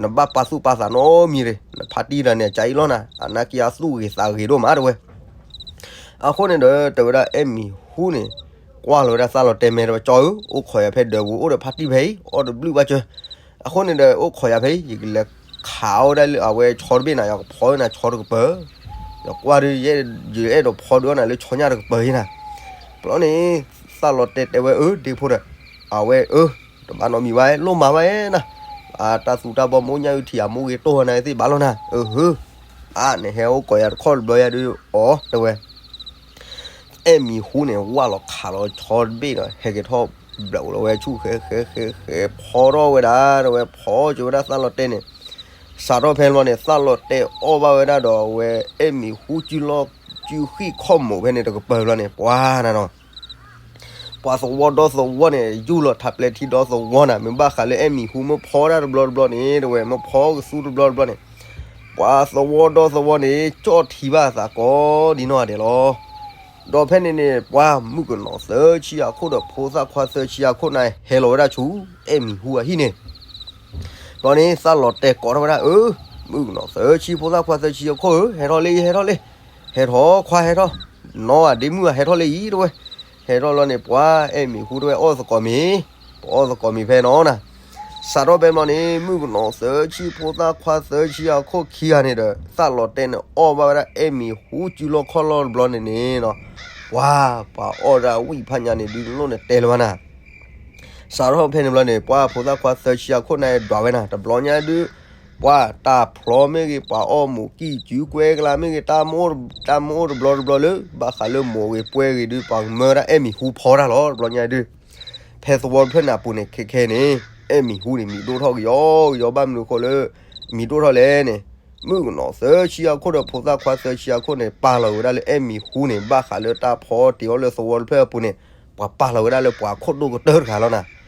နဘၣ်ပာ်သူၣ်ပာ်သးနီတမံၤရ့ၣ် နဖါတံၢ်တဂၤန့ၣ် အကၢအံၤလီၤနၤ အနာ်က့အသူၣ်ဂ့ၤသးဂ့ၤဒိၣ်မးတဲဝဲ. အဃိန့ၣ်ဒီး တဲဝဲဒၣ်အဲၣ်မံၤဟူန့ၣ် ကွၢ်လီၤဝဲဒၣ်သၣ်လီၤတဲာ်မဲာ်တဲဝဲ ကၠီဧၢ အိၣ်ခိးယၤဖဲဒၢးပူၤ အိၣ်ဒီးဖါတံၢ်ဖဲအံၤ အီၣ်တဘျုးဘၣ်စၢၤ. အဃိန့ၣ်ဒီး အိၣ်ခိးယၤဖဲအံၤ ယကလဲၤခးအီၣ်ဝဲဒၣ်လၢအဝဲဆီတဘ့ၣ်နၤ ယကဖီဝဲနၤဆီတကပၤ, ယကွၢ်ဒုး ယအဲၣ်ဒိးဖီဒုးအီၣ်နၤလၢဆီညၣ်တကပၤအံၤနၤ. ဘျီန့ၣ် သၣ်လီၤတဲာ်တဲဝဲအၢ ဒ့ဖိဒီး အဝဲအၢ တဘၣ်နီတမံၤဘၣ် လိၣ်မၤဘၣ်နၤ, အတၢ်သူတၢ်ဘီမ့ၢ်အိၣ်ညၣ်အုၣ်ထံးအမိၢ်ဂ့ၤတိၢ်နၤသ့ၣ်ဘၣ်လီၤနၤ, အၢ အၢ အါ နဟဲအိၣ်ကိးယၤတခီတဘျီယၤဒုး အီ တဲဝဲ အဲၣ်မံၤဟူန့ၣ် ဝၢ်လီၤခးလီၤဆီတဘ့ၣ်ဒီး ဟဲက့ၤထီၣ်ဘျးလီၤဝဲဆူၣ်ဃဲဃဲဃဲဃဲ ဖီထီၣ်ဝဲဒၣ် တဲဝဲ ဖီစၢၤဝဲဒၣ်သၣ်လီၤတဲာ်န့ၣ်, စးထီၣ်ဖဲန့ၣ်ဘျီန့ၣ် သၣ်လီၤတဲာ်အီၣ်ဘၣ်ဝဲဒၣ်ဒီးအဝဲအဲၣ်မံၤဟူစုလီၢ်စုဃံၣ်ခီၣ်မိးဖဲန့ၣ်တကပၤဘျီန့ၣ် ပှၤနၤနီၤ ပှၤသဝီဒီသဝီန့ၣ် ယူၢ်လီၤထးပျဲထံဒီသဝီနၤ မ့ၢ်ဘၣ်ဃးလၢအဲၣ်မံၤဟူမ့ၢ်ဖီတၢ်တဘျီတဘျီန့ၣ် တဝဲမ့ၢ်ဖီကသူတဘျီတဘျီန့ၣ် ပှၤသဝီဒီသဝီန့ၣ် ကၠီၣ်ထံဘၣ်သးကိးဒ်နီၢ်ဂၤဒဲးလီၤ. ဒီးဖဲန့ၣ်န့ၣ် ပှၤမုၣ်ကနီၤသၢဆံအခိၣ်ဒီးဖိသၣ်ခွါသၢဆံအခိၣ်န့ၣ် ဟဲလီၤဝဲဒၣ်ဆူအဲၣ်မံၤဟူအဟံၣ်န့ၣ် ဘျီန့ၣ် သၣ်လီၤတဲာ်ကိးထီၣ်ဝဲဒၣ် အၢ မုၣ်ကနီၤသၢဆံဖိသၣ်ခွါသၢဆံအခိၣ်ဧၢ ဟဲထီၣ်လၢအံၤ ဟဲထီၣ်လၢ ဟဲထီၣ်ခွါဟဲထီၣ် နီၢ်ဧါ ဒ့မုၣ်ဧါ ဟဲထီၣ်လၢအံၤတဝဲ ဟဲထီၣ်လီၤန့ၣ် ပှၤအဲၣ်မံၤဟူတဝဲအီၣ်သကိးမ့ၤ ပအီၣ်သကိးမ့ၤဖဲနီၤနၤ စးထီၣ်ဖဲဘျီန့ၣ် မုၣ်ကနီၤသၢဆံဖိသၣ်ခွါသၢဆံအခိၣ်ခံဂၤန့ၣ်ဒီး သၣ်လီၤတဲာ်န့ၣ်အီၣ်ဘၣ်ဝဲဒၣ်အဲၣ်မံၤဟူစုလီၢ်ခီၣ်လီၢ်တဘျီန့ၣ်န့ၣ်နီၤ ပှၤ ပှၤအီၣ်ဒၣ်ဝံၣ်ဖးညါန့ၣ်ဒုးလိၣ်န့ၣ်တဲလၢၤဘၣ်နၤ စးထီၣ်ဖဲန့ၣ်ဘျီန့ၣ် ပှၤဖိသၣ်ခွါသၢဆံအခိၣ်န့ၣ်ဒွးဝဲနၤ တဘျီညါဒုး ပှၤတၢ်ဖျီမ့ၢ်ဂ့ၤ ပှၤအီၣ်မူးကံၢ်စုကွဲကလါမ့ၢ်ဂ့ၤ တၢ်မ့ၢ်အိၣ်တဘျီတဘျီလၢ ဘၣ်ဃးလၢမိးဂ့ၤပှဲၤဂ့ၤဒုး ပှၤကမၢဒၣ်အဲၣ်မံၤဟူဖီတၢ်လီၤ တဘျီညါဒုး ဖဲသဝီတဖျၢၣ်န့ၣ်အပူၤန့ၣ် ခဲခဲန့ၣ် အဲၣ်မံၤဟူန့ၣ် မံၤဒိၣ်ထီၣ်ကယီကယီ ဘၣ်မနုၤအဃိလၢ မံၤဒိၣ်ထီၣ်လဲၣ်န့ၣ် မုၣ်ကနီၤသၢဆံအခိၣ်ဒီးဖိသၣ်ခွါသၢဆံအခိၣ်န့ၣ် ပာ်လီၤဝဲဒၣ်လၢအဲၣ်မံၤဟူန့ၣ် ဘၣ်ဃးလၢတၢ်ဖီတ့ၢ်အီၣ်လၢသဝီတဖျၢၣ်အပူၤန့ၣ် ပှၤပာ်လီၤဝဲဒၣ်လၢပှၤခိၣ်ဒိၣ်ကတၢၢ်တဂၤလီၤနၤ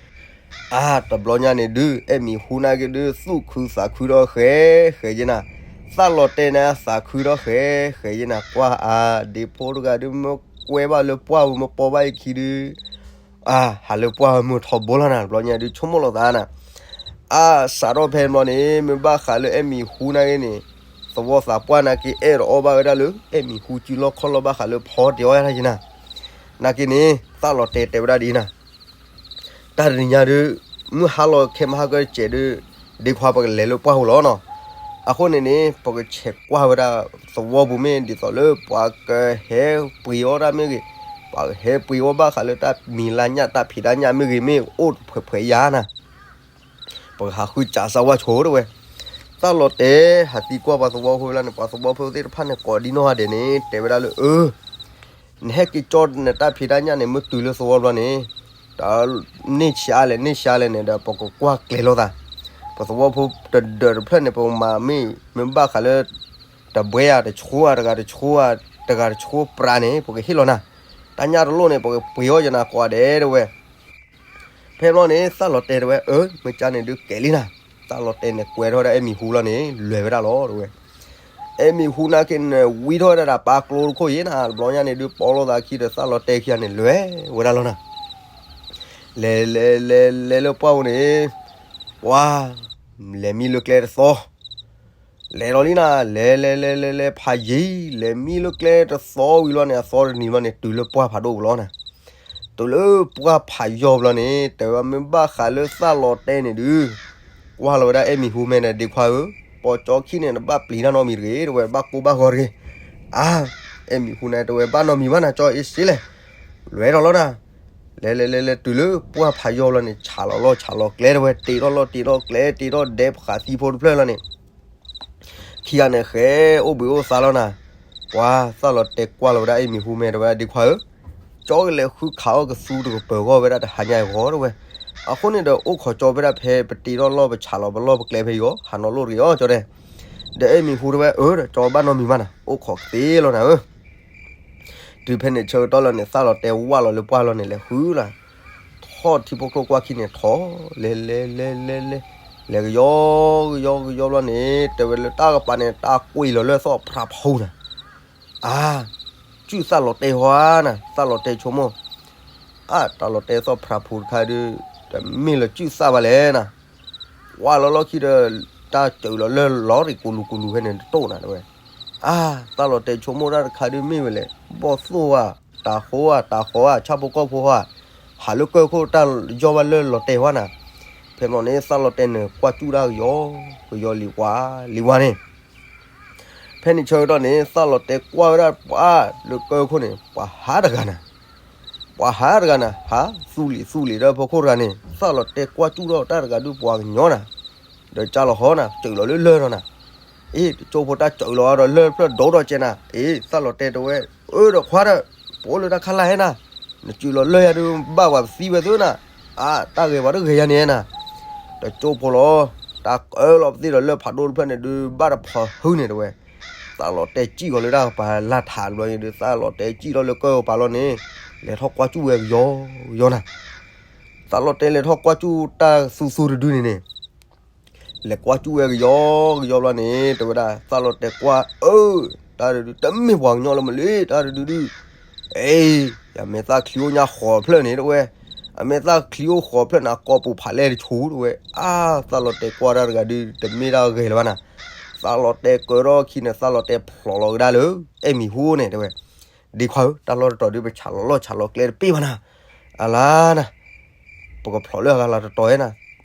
အါ တဘျီညါန့ၣ်ဒုး အဲၣ်မံၤဟူနာ်က့ဒုး သူၣ်ခုသးခုဒီးဃဲ ဃဲယဲနၤ, သၣ်လီၤတဲာ်န့ၣ် သးခုဒီးဃဲ ဃဲယဲနၤ ကွၢ်အါ ဒ့ဖိတဂၤဒုး မ့ၢ်ကွဲဘၣ်လၢပှၢ်ဝဲ မ့ၢ်ပိာ်ဘၣ်အံၤခံဒုး အါ ဟးလၢပှၢ်ဝဲမုၢ်ထီဘိလီၤနၤ တဘျီညါဒုး ဆိကမိၣ်လီၤသးနၤ, အါ စးထီၣ်ဖဲန့ၣ်ဘျီန့ၣ် မ့ၢ်ဘၣ်ဃးလၢအဲၣ်မံၤဟူနာ်က့န့ၣ် သဝီသးပှၢ်နာ်က့ အဲၣ်ဒိးအီၣ်ဘၣ်ဝဲဒၣ်လၢ အဲၣ်မံၤဟူစုလီၢ်ခီၣ်လီၢ်ဘၣ်ဃးလၢဖီတ့ၢ်အီၣ်ယဲနၤ, နာ်က့န့ၣ် သၣ်လီၤတဲာ်တဲဝဲဒၣ်ဒ်အံၤနၤ တၢ်တနံၤညါဒုး မုၢ်ဟါလီၤခဲမုၢ်ဟါကတစဲးဒုး ဒ့ခွါပကလဲၤလၢပှၢ်ပူၤလီၤနီၤ, အဃိန့ၣ်န့ၣ် ပကဆဲးကွၢ်ဝဲဒၣ်သဝီပူၤမ့ၢ်ဒ်သိးလၢပှၤကဟဲပှ့ၤအီၣ်တၢ်မ့ၢ်ဂ့ၤ, ပှၤကဟဲပှ့ၤအီၣ်ဘၣ်ဃးလၢတၢ်မံၤလါညၣ်တၢ်ဖံးတၢ်ညၣ်မ့ၢ်ဂ့ၤ မ့ၢ်အိၣ်တဖှဲးဖှဲးယါနၤ ပကဟးဃုစးစၢ်ဝါဆိတဝဲ, သၣ်လီၤတဲာ်ဟးသံကွၢ်ပှၤသဝီဖိလီၤန့ၣ် ပှၤသဝီဖိသ့ၣ်တဖၣ်န့ၣ် ကိးဒ်နီၢ်ဂၤဒဲးန့ၣ် တဲဝဲဒၣ်လၢအၢ နဟဲက့ၤကၠီနတၢ်ဖံးတၢ်ညၣ်န့ၣ် မ့ၢ်တုၤလၢသဝီဘျီန့ၣ်, တၢ်န့ၢ်ဆံးအါလဲၣ် န့ၢ်ဆံးအါလဲၣ်န့ၣ်ဒီး ပကကွၢ်ကျဲၤလိာ်သး, ပသဝီဖိတဒၢးတဖျၢၣ်န့ၣ် ပကမၤမ့ၢ် မ့ၢ်ဘၣ်ဃးလၢ တဘှဲဧါ တဆှိဧါ တဂၤတဆှိဧါ တဂၤတဆှိပြးန့ၣ် ပကဟ့ၣ်လီၤနၤ, တၢ်ညၣ်တလိၣ်န့ၣ် ပကပှ့ၤအီၣ်ယနၤကိးဂၤဒဲးတဝဲ ဖဲဘျီန့ၣ် သၣ်လီၤတဲာ်တဲဝဲ အၢ မ့ၢ်ကၢ်န့ၣ်ဒုးကဲၤလံနၤ, သၣ်လီၤတဲာ်န့ၣ် ကွဲထီၣ်ဝဲဒၣ်အဲၣ်မံၤဟူလီၤန့ၣ် လဲၤဝဲဒၣ်လီၤတဲဝဲ, အဲၣ်မံၤဟူနာ်က့န့ၣ် ဝံထီၣ်ဝဲဒၣ်တၢ်ပာ်ကျိတခိၣ်ယဲနၤ, တဘျီညါန့ၣ်ဒုး ပိာ်လိာ်သးခံဒီး သၣ်လီၤတဲာ်ခံဂၤန့ၣ် လဲၤဝဲဒၣ်လီၤနၤ, လဲၤလဲၤလဲၤလဲၤလၢပှၢ်ပူၤန့ၣ် ပှၤ လဲၤမံလၢကျဲတသီ လဲၤလီၤလံနၤ, လဲၤလဲၤလဲၤလဲၤလဲၤဖးယံၤ, လဲၤမံလၢကျဲတသီဝံၤလီၤန့ၣ် အသီတနံၤဘျီန့ၣ် တုၤလၢပှၢ်ဖးဒိၣ်ပူၤလီၤနၤ, တုၤလၢပှၢ်ဖးယီၤဘျီန့ၣ် တဲဝဲမ့ၢ်ဘၣ်ဃးလၢသၣ်လီၤတဲာ်န့ၣ်ဒုး ကွၢ်လီၤဝဲဒၣ်အဲၣ်မံၤဟူမဲာ်န့ၣ် ဒ့ခွါဧၢ, ပိာ်ကၠီခံန့ၣ် နဘၣ်ပျံၤတၢ်နီတမံၤတဂ့ၤ တဲဝဲ ဘၣ်ကိၢ်ဘၣ်ဂီၤတဂ့ၤ, အါ အဲၣ်မံၤဟူန့ၣ် တဲဝဲ ဘၣ်နီတမံၤဘၣ်နၤ ကၠီအ့စ့လဲၣ်, လဲၤထီၣ်လီၤနၤ လဲၤလဲၤလဲၤလဲၤတုၤလၢပှၢ်ဖးယီၤလီၤန့ၣ် ဆးလီၤလီၢ်ဆးလီၤကျဲတဲဝဲ တ့ထီၣ်လီၢ်တ့ထီၣ်ကျဲ တ့ထီၣ်ဒဲပဃးသံဖိတဖျၢၣ်လီၤန့ၣ် ခံဂၤန့ၣ်ဃဲအိၣ်ဘှံးအိၣ်သါလီၤနၤ, ပှၤသၣ်လီၤတဲာ်ကွၢ်လီၤဝဲဒၣ်အဲၣ်မံၤဟူမဲာ်တဲဝဲဒၣ်ဒ့ခွါဧၢ, ကၠီကလဲၤဃုခးအီၣ်ကသူတကပၤဂီၢ်ဝဲဒၣ်တဟါညါအံၤဂီၢ်တဲဝဲ, အဃိန့ၣ်ဒီးအိၣ်ခိးကၠီဖဲဒၣ်ဖဲပတ့ထီၣ်လီၢ်ပဆးလီၤပလီၢ်ပကျဲဖဲအံၤဂီၢ် ဟးနီၢ်လိၣ်တဂ့ၤအီၤကၠီတဲ, ဒီးအဲၣ်မံၤဟူတဲဝဲအၢဒီးကၠီဘၣ်နီတမံၤဘၣ်နၤ အိၣ်ခိးကသ့လီၤနၤဧၢ တုၤဖဲန့ၣ်ဆၢကတီၢ်လီၤန့ၣ် သၣ်လီၤတဲာ်ဝၢ်လီၤလၢပှၢ်လီၤန့ၣ် လဲၤဃုလီၤ, ထီၣ်ထံဖိကျိၣ်ကွၢ်ခံန့ၣ်ထီၣ်, လဲၤလဲၤလဲၤလဲၤလဲၤ, လဲၤကယီကယီကယီဘျီန့ၣ် တဲဝဲလၢတၢ်ကပၤန့ၣ် တၢ်ကွံာ်လီၤလၢသီၣ်ဖြးဖူနၤ, အါ, စုၣ်သၣ်လီၤတဲာ်ဟီဧါနၤ သၣ်လီၤတဲာ်ဆိကမိၣ်, အါ တၢ်လီၤတဲာ်သီၣ်ဖြးဖူတခါဒုး, တမ့ၢ်လၢစုၣ်သၣ်ဘၣ်လဲၣ်နၤ ကွၢ်လီၤလီၢ်ခံဒီး တၢ်စၢၤလီၤလၢလီၤရံးကူလူကူလူဖဲန့ၣ်တတိၢ်နၤတဲဝဲ, အါ, သၣ်လီၤတဲာ်ဆိကမိၣ်တၢ်တခါဒုးမ့ၢ်ဝဲလဲၣ် ဘီၣ်သိၣ်ဧါ, တၤဃိဧါ, တၤဃီဧါ, ဆၣ်ဖိကီၢ်ဖိဧါ, ဟးလၢကၢၢ်ခိၣ်တၢ်ယီၢ်ဘၣ်လၢလီၤတဲာ်ဟီနၤ, ဖဲမီန့ၣ် သၣ်လီၤတဲာ်န့ၣ် ကွၢ်စူၣ်တၢ်ကယီ, ကယီလံၤဝါ, လံၤဝါန့ၣ် ဖဲန့ၣ်ဆၢကတီၢ်န့ၣ် သၣ်လီၤတဲာ်ကွၢ်ဝဲဒၣ်ပှၤလၢကၢၢ်ခိၣ်န့ၣ် ပှၤဟးတဂၤနၤ, ပှၤဟးတဂၤနၤ ဟးသူၣ်လံၤသူၣ်လံၤဒီးဖိခိၣ်တဂၤန့ၣ် သၣ်လီၤတဲာ်ကွၢ်စူၣ်ထီၣ်တၢ်တဂၤဒုးပှၤကညီနၤ, ဒီးကၢ်လီၤဟီနၤ စၢၤလီၤလၢလၢၢ်ထီၣ်နၤ, အ့ တကၠိဖိတၢ်စၢၤလီၤဒီးလၢၢ်ဖျၢၣ်ဒိၣ်ထီၣ်ကဲနၤ, အ့ သၣ်လီၤတဲာ်တဲဝဲ, အၢဒီးခွါဒီး, ပအိၣ်လၢတၢ်ခါလၢ်ဟဲနၤ, နစၢၤလီၤလၢၢ်ယၤဒုးဘၣ်ပှၤပသံဝဲသုနၤ, အါ တၢ်ဂဲၤပှၤတဂဲၤယၤန့ၣ်နၤ, တကၠိဖိလီၤ တၢ်ကၢလီၤပသ့ၣ်ဒီးလၢဖးဒိၣ်တဖျၢၣ်န့ၣ်ဒုး ဘၣ်တဖီဟုန့ၣ်တဲဝဲ, သးလီၤတဲာ်စံၣ်ဂီၤလၢတၢ်ကပၤလၢ်ထးတဘျီန့ၣ်ဒုး သးလီၤတဲာ်စံၣ်ထီၣ်လၢကၢၢ်ကပၤလီၤန့ၣ်, လဲၤထီၣ်ကွၢ်စူၣ်ဝဲကယီကယီနၤ. သးလီၤတဲာ်လဲၤထီၣ်ကွၢ်စူၣ်တၢ်သူသူတဒုန့ၣ်န့ၣ် လဲၤကွၢ်စူၣ်ဝဲကယီကယီဘျီန့ၣ် တဲဝဲဒၣ် သးလီၤတဲာ်ကွၢ်အၢ, တၢ်တဒုဒု တမ့ၢ်ပှၤကညီလၢမ့ၢ်လၢ တၢ်တဒုဒုဒု, အ့, အမဲာ်သၣ်ချံအိၣ်ညါဃိးဖျၢၣ်န့ၣ်တဲဝဲ, အမဲာ်သၣ်ချံအိၣ်ဃိးဖျၢၣ်န့ၣ် ကိာ်ပူၤဖးလဲၢ်တဆူတဲဝဲ, အါ, သးလီၤတဲာ်ကွၢ်တၢ်တဂၤဒုး တမ့ၢ်တၢ်ဂဲၤလၢၤဘၣ်နၤ. သးလီၤတဲာ်ကၢထီၣ်ခံန့ၣ် သးလီၤတဲာ်ဖျိးလီၤကဒါလၢ အဲၣ်မံၤဟူန့ၣ်တဲဝဲ, ဒ့ခွါဧၢ, တၢ်လီၢ်တတီၤဒုး ပဆးလီၤလီၢ်ဆးလီၤကျဲတပ့ၢ်ဘၣ်နၤ, အလါနၤ, ပကဖျိးလၢအဂၤလီၤတတီၤဧဲနၤ,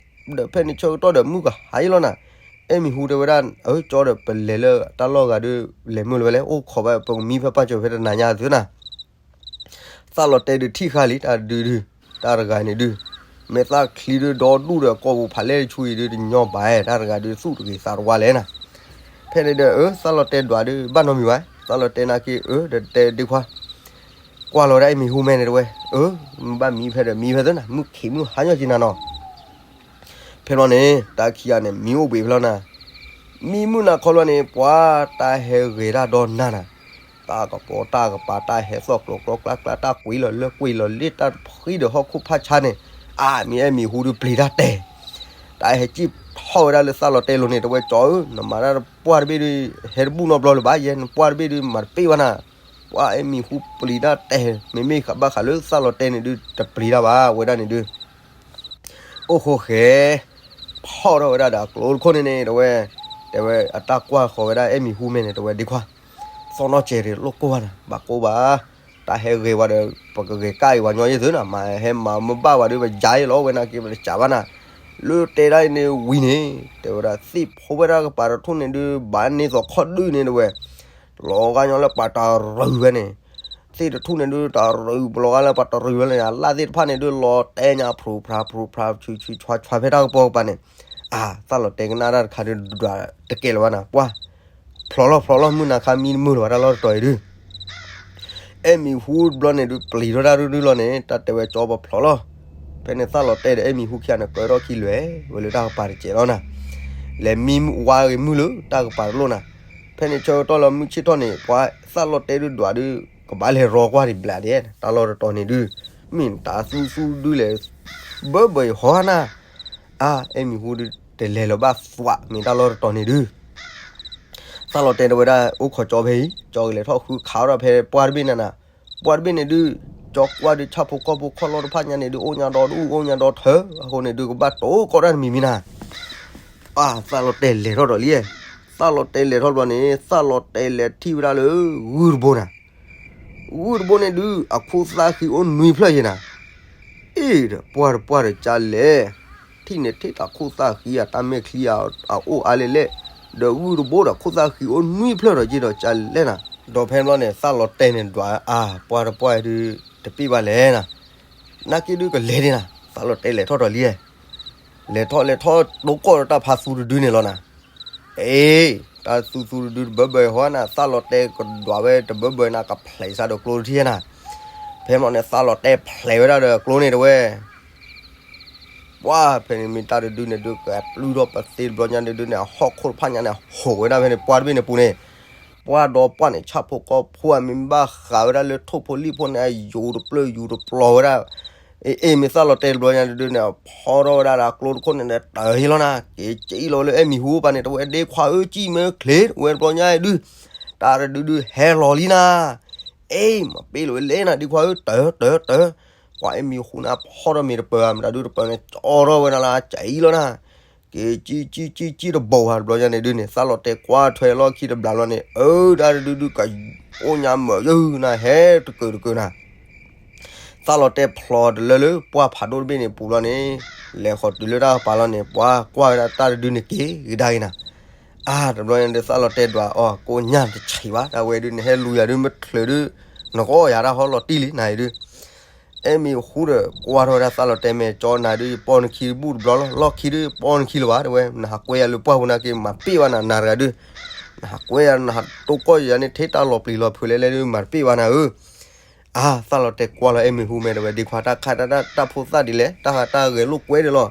ဒီးဖဲန့ၣ်ဆၢကတီၢ်ဒီးမုၢ်ကဟါအံၤလီၤနၤ, အဲၣ်မံၤဟူတဲဝဲဒၣ် အၢ ကၠီဒီး ပလဲၤလၢတၢ်လီၢ်ဂၤဒုး လဲၤမုၢ်လၢၤဝဲလဲၣ်, အိၣ်ခိးဘၣ် ပကမံဖဲပၢ်စၢၤဖဲတနၤညါသုနၤ. သးလီၤတဲာ်ဒုးထံၣ်ဃာ်လံ တၢ်တဒုဒု, တၢ်တဂၤန့ၣ်ဒုး, မဲာ်သၣ်ချံဒုးဒီဒူၣ်ဒီး ကိာ်ပူၤဖးလဲၢ်တဆူအံၤဒုး တညီဘၣ်, တၢ်တဂၤဒုးသူၣ်တဂ့ၤသးတဝါလဲၣ်နၤ. ဖဲန့ၣ်ဒီး အၢ သးလီၤတဲာ်ဒွးဒုး ဘၣ်နီတမံၤဘၣ်, သးလီၤတဲာ်နာ်က့ အၢ ဒီးတဲဒ့ခွါ ကွၢ်လီၤဝဲဒၣ်အဲၣ်မံၤဟူမဲန့ၣ်တဲဝဲ, အၢ မ့ၢ်ဘၣ်မံဖဲဒီးမံဖဲသ့နၤ, မုၢ်ခံးမုၢ်ဟါညီက့နၤနီၤ. ဖဲဘျီန့ၣ် တၢ်ခံဂၤန့ၣ် မံအိၣ်ဘှံးဖဲလီၤနၤ, မံမုၢ်နၤခီလီၤန့ၣ် ပှၤတၢ်ဟဲဂဲၤတၢ်ဒီနၤနၤ, တၢ်ကပီၤတၢ်ကပၤ တၢ်ဟဲသီၣ်ကျိၤကျီကျါကျါ တၢ်ကွံာ်လီၤလၢကွံာ်လီၤလ့ၣ် တၢ်ဖှံဒီးဟီၣ်ခိၣ်ဖးဆါန့ၣ်, အါ မ့ၢ်အဲၣ်မံၤဟူဒုးပျံၤတၢ်တဲာ်, တၢ်ဟဲစံၣ်ထီၣ်ဝဲဒၣ်လၢသးလီၤတဲာ်လိၤန့ၣ် တဲဝဲ ကၠီဧၢ နမၤတၢ်ပှၢ်တဘ့ၣ်ဒုး ဟဲတဘူၣ်နီတဘျီလၢၤဘၣ်, ယဲနပှၢ်တဘ့ၣ်ဒုး မၤတပ့ၢ်ဘၣ်နၤ, ပှၤအဲၣ်မံၤဟူပျံၤတၢ်တဲာ် မ့မ့ၢ်ဘၣ်ဃးလၢသးလီၤတဲာ်န့ၣ်ဒုး တပျံၤတၢ်ဘၣ်ဝဲဒၣ်န့ၣ်ဒုး အိၣ်ဃိဃဲ ထီၣ်ထီၣ်ဝဲဒၣ်ဒီးအကျိတခိၣ်န့ၣ်န့ၣ် တဲဝဲ, တဲဝဲအတၢ်ကွၢ်ဃီၤဝဲဒၣ်အဲၣ်မံၤဟူမဲန့ၣ် တဲဝဲ ဒ့ခွါ, သီနီၢ်ကဲၤရ့ၤလိၣ်ကိၢ်ဘၣ်နၤ, ဘၣ်ကိၢ်ဘၣ်, တၢ်ဟဲဂဲၤဝဲဒီး ပကဂဲၤကၣ်အံၤဝဲညီယဲၢ်သုနၤ, မ့ၢ်ဟဲမၤမ့ၢ်ဘၣ်ဝဲဒီး ပယၤအံၤလီၤ ဝဲနာ်က့ပတစံးဘၣ်နၤ, လၢတဲဒၣ်အံၤန့ၣ်ဝံၤန့ၣ် တဲဝဲဒၣ် သ့ၣ်ဖိဝဲဒၣ်ကပၤတထူၣ်န့ၣ်ဒုး ဘၣ်န့ၢ်သိးခီၣ်ဒုၣ်န့ၣ် တဲဝဲ လီၤဂာ်ညီလၢပှၤတရူးဝဲန့ၣ်, သ့ၣ်တထူၣ်န့ၣ်ဒုး တရူးပလီၤဂာ်လၢပှၤတရူးဝဲလၢ အလၣ်သ့ၣ်တဖၣ်န့ၣ်ဒုး လီၤတဲညါဖျိးဖျါဖျိးဖျါ ဆူးဆူးဆှါဆှါဖဲတၢ်ကပီၤကပၤန့ၣ်, အါ သးလီၤတဲာ်ကနၣ်တၢ်တခါဒုး ဒွးတကဲလၢၤဘၣ်နၤ, ပှၢ် ဖျိးလီၤဖျိးလီၤ မုၢ်နၤခါမံတမုာ်လၢၤဘၣ် တၢ်လီၢ်တတီၤအံၤဒုး အဲၣ်မံၤဟူတဘျီန့ၣ်ဒုး ပျံၤထီၣ်တၢ်ဒုဒုလီၤန့ၣ် တၢ်တဲဝဲကၠီပဖျိးလီၤ, ဖဲန့ၣ်သးလီၤတဲာ်ဒီးအဲၣ်မံၤဟူခံဂၤန့ၣ် ကၢထီၣ်ခံလွဲဝဲလၢတၢ်ကပၤတစဲးလီၤနၤ, လဲၤမံဝါဂ့ၤမုၢ်လၢတၢ်ကပၤတလိၣ်နၤ, ဖဲန့ၣ်ဆၢကတီၢ်လၢမုၢ်ဆ့ၣ်ထီၣ်န့ၣ် ပှၤသးလီၤတဲာ်ဒုးဒွးဒုး ကဘၣ်လဲၤရီကွၢ်ဒံးဘျးဒဲး တၢ်လီၢ်တတီၤန့ၣ်ဒုး မ့ၢ်တၢ်သူသူဒုးလဲၣ်, ဘၢဘၢအံၤဟီနၤ, အါ အဲၣ်မံၤဟူဒုး တလဲၤလၢၤဘၣ်သွး မ့ၢ်တၢ်လီၢ်တတီၤန့ၣ်ဒုး သးလီၤတဲာ်တဲဝဲဒၣ် အိၣ်ခိးကၠီဖဲအံၤ ကၠီကလဲၤထီၣ်ဃုခးအီၣ်ဒီးဖဲပှၢ်တဘ့ၣ်န့ၣ်နၤ, ပှၢ်တဘ့ၣ်န့ၣ်ဒုး ကၠီကွၢ်ဒုး ဆၣ်ဖိကီၢ်ဖိခီၣ်လီၢ်တဖၣ်ညါန့ၣ်ဒုး အိၣ်ညါဒီဒူၣ် အိၣ်ညါဒီထၢ အဃိန့ၣ်ဒုး ကဘၣ်တိၢ်ကီၢ်တၢ်တမံၤမံၤနၤ, အါ သးလီၤတဲာ်လဲၤထီၣ်ဒီးလံ, သးလီၤတဲာ်လဲၤထီၣ်ဘျီန့ၣ် သးလီၤတဲာ်လဲၤထံၣ်ဝဲဒၣ်လၢ ဂုၢ်တဘိနၤ ဂုၢ်တဘိန့ၣ်ဒုး အခိၣ်သၣ်ဃံအိၣ်နွံဖျၢၣ်ယဲနၤ, အ့ၣ်ဒီးပှၢ်တပှၢ်ဒီးကလဲၣ်, ထံၣ်န့ၣ်ထံၣ်တၢ်ခိၣ်သၣ်ဃံအတၢ်မဲာ်ချံအအိၣ်အါလဲၣ်လဲၣ်, ဒီးဂုၢ်တဘိဒီးခိၣ်သၣ်ဃံအိၣ်နွံဖျၢၣ်ဒီးယဲဒီးကလဲၣ်နၤ, ဒီးဖဲန့ၣ်ဘျီန့ၣ် သးလီၤတဲာ်န့ၣ်ဒွးအါ ပှၢ်တပှၢ်ဒုး တပ့ၢ်ဘၣ်လဲၣ်နၤ, နာ်က့ဒုးကလဲၤဒံးနၤ, သးလီၤတဲာ်လဲၤထီၣ်ဒီးလံ, လဲၤထီၣ်လဲၤထီၣ်တိၢ်ကီၢ်ဒီးတၢ်ဖးသူတဒုန့ၣ်လီၤနၤ အ့ တၢ်သူသူတဒုတဘၢဘၢဟီနၤ သးလီၤတဲာ်ကဒွးဝဲတဘၢဘၢနၤ ကဖျဲးစးဒီးကျိတထံၣ်နၤ, ဖဲမ့ၢ်န့ၣ်သးလီၤတဲာ်ဖျဲးဝဲဒၣ်ဒီးကျိန့ၣ်တဲဝဲ, ပှၢ်ဖဲန့ၣ်မ့ၢ်တၢ်တဒုန့ၣ်ဒုး ကပျုၢ်ထီၣ်ပသ့တဘျီညါန့ၣ်ဒုးန့ၣ် အဟီၣ်ခိၣ်တဖၣ်ညါန့ၣ် ဟိးဝဲဒၣ်ဖဲန့ၣ် ပှၢ်တဘ့ၣ်န့ၣ်ပူၤန့ၣ်, ပှၢ်ဒီးပှၢ်န့ၣ် ဆၣ်ဖိကီၢ်ဖိအမ့ၢ်ဘၣ်ဃးဝဲဒၣ်လၢထိၣ်ဖိလံၣ်ဖိန့ၣ် အယူၤတပျၢၢ်ယူၤတပျီၤဝဲဒၣ် အ့ အ့ မ့ၢ်သးလီၤတဲာ်တဘျီညါဒုးန့ၣ် ဖီထီၣ်ဝဲဒၣ်ဒီးကျိတခိၣ်န့ၣ်ဒီး တၢ်ဟ့ၣ်လီၤနၤ က့ၤစံၣ်လီၤလၢအဲၣ်မံၤဟူပၢ်န့ၣ် တဝဲဒ့ခွါဧၢ စံၣ်မ့ၢ်ချ့ တဝဲတဘျီညါဒုး တၢ်တဒုဒုးဟဲလီၤလံနၤ, အ့ မၤပ့ၢ်လီၤဝဲလဲၣ်နၤ ဒ့ခွါဧၢ တၢၤ တၢၤ တၢၤ, ပှၤအဲၣ်မံၤဟူန့ၣ် ဖီထီၣ်မ့ၢ်တပၢၤ မတၤဒုးတပၢၤန့ၣ် ကၠီထီၣ်ဝဲဒၣ်လၢစံၣ်လီၤနၤ က့ၤစံၣ်စံၣ်စံၣ်စံၣ်တဘိးဧါ တဘျီညါန့ၣ်ဒုးန့ၣ် သးလီၤတဲာ်ကွၢ်ထွဲလီၢ်ခံတဘျီလီၤန့ၣ် အၢ တၢ်တဒုဒုးကအိၣ်ညါမၢာ်ယုၢ်နၤ ဟဲတကၢၤတကၢၤနၤ, သးလီၤတဲာ်ဖျိးတလၢလၢပှၢ်ဖးဒိၣ်တဘ့ၣ်န့ၣ်ပူၤလီၤန့ၣ်, လဲၤဃီၤတုၤလၢတၢ်ကပၤလီၤန့ၣ် ပှၤကွၢ်ဝဲဒၣ်တၢ်တဒုန့ၣ်က့ၤကဒါက့ၤနၤ, အါ တဘျီညါဒုးသးလီၤတဲာ်ဒွးအီၤ ကိးညါတဆံးဘၣ် တၢ်ဝဲဒုးန့ၣ် ဟဲလူၤယၤဒုးမ့ၢ်ချုးဒုး နကအီၣ်ယၤတၢ်ဟီလီၤတံၢ်လံနၤအံၤဒုး အဲၣ်မ့ၤဟူဒီး ကွၢ်ထီၣ်ဝဲဒၣ်သးလီၤတဲာ်မဲာ်ကၠီနၤဒုး ယပီၢ်နခံတဘူၣ်တဘျီလီၤ လီၢ်ခံဒုး ပီၢ်နခံလၢၤဘၣ် တဲဝဲ နဟးကွဲယၤလၢပှၢ်ပူၤနာ်က့ မၤပ့ၢ်ဘၣ်နၤ နၤတဂၤဒုး နဟးကွဲယၤ နဟးတိၢ်ကီၢ်ယၤန့ၣ် ထဲတၢ်လီၤပျံၤလီၤဖုးလဲၣ်လဲၣ်ဒုး မၤတပ့ၢ်ဘၣ်နၤဧၢ အါ သးလီၤတဲာ်ကွၢ်လီၤအဲၣ်မ့ၤဟူမဲာ် တဲဝဲ ဒ့ခွါ တၢ်ခါတၢ်တၢ်ဖိသၣ်ဒ်လဲၣ် တၢ်ဟးတၢ်ဂဲၤလိာ်ကွဲဒ်လီၤ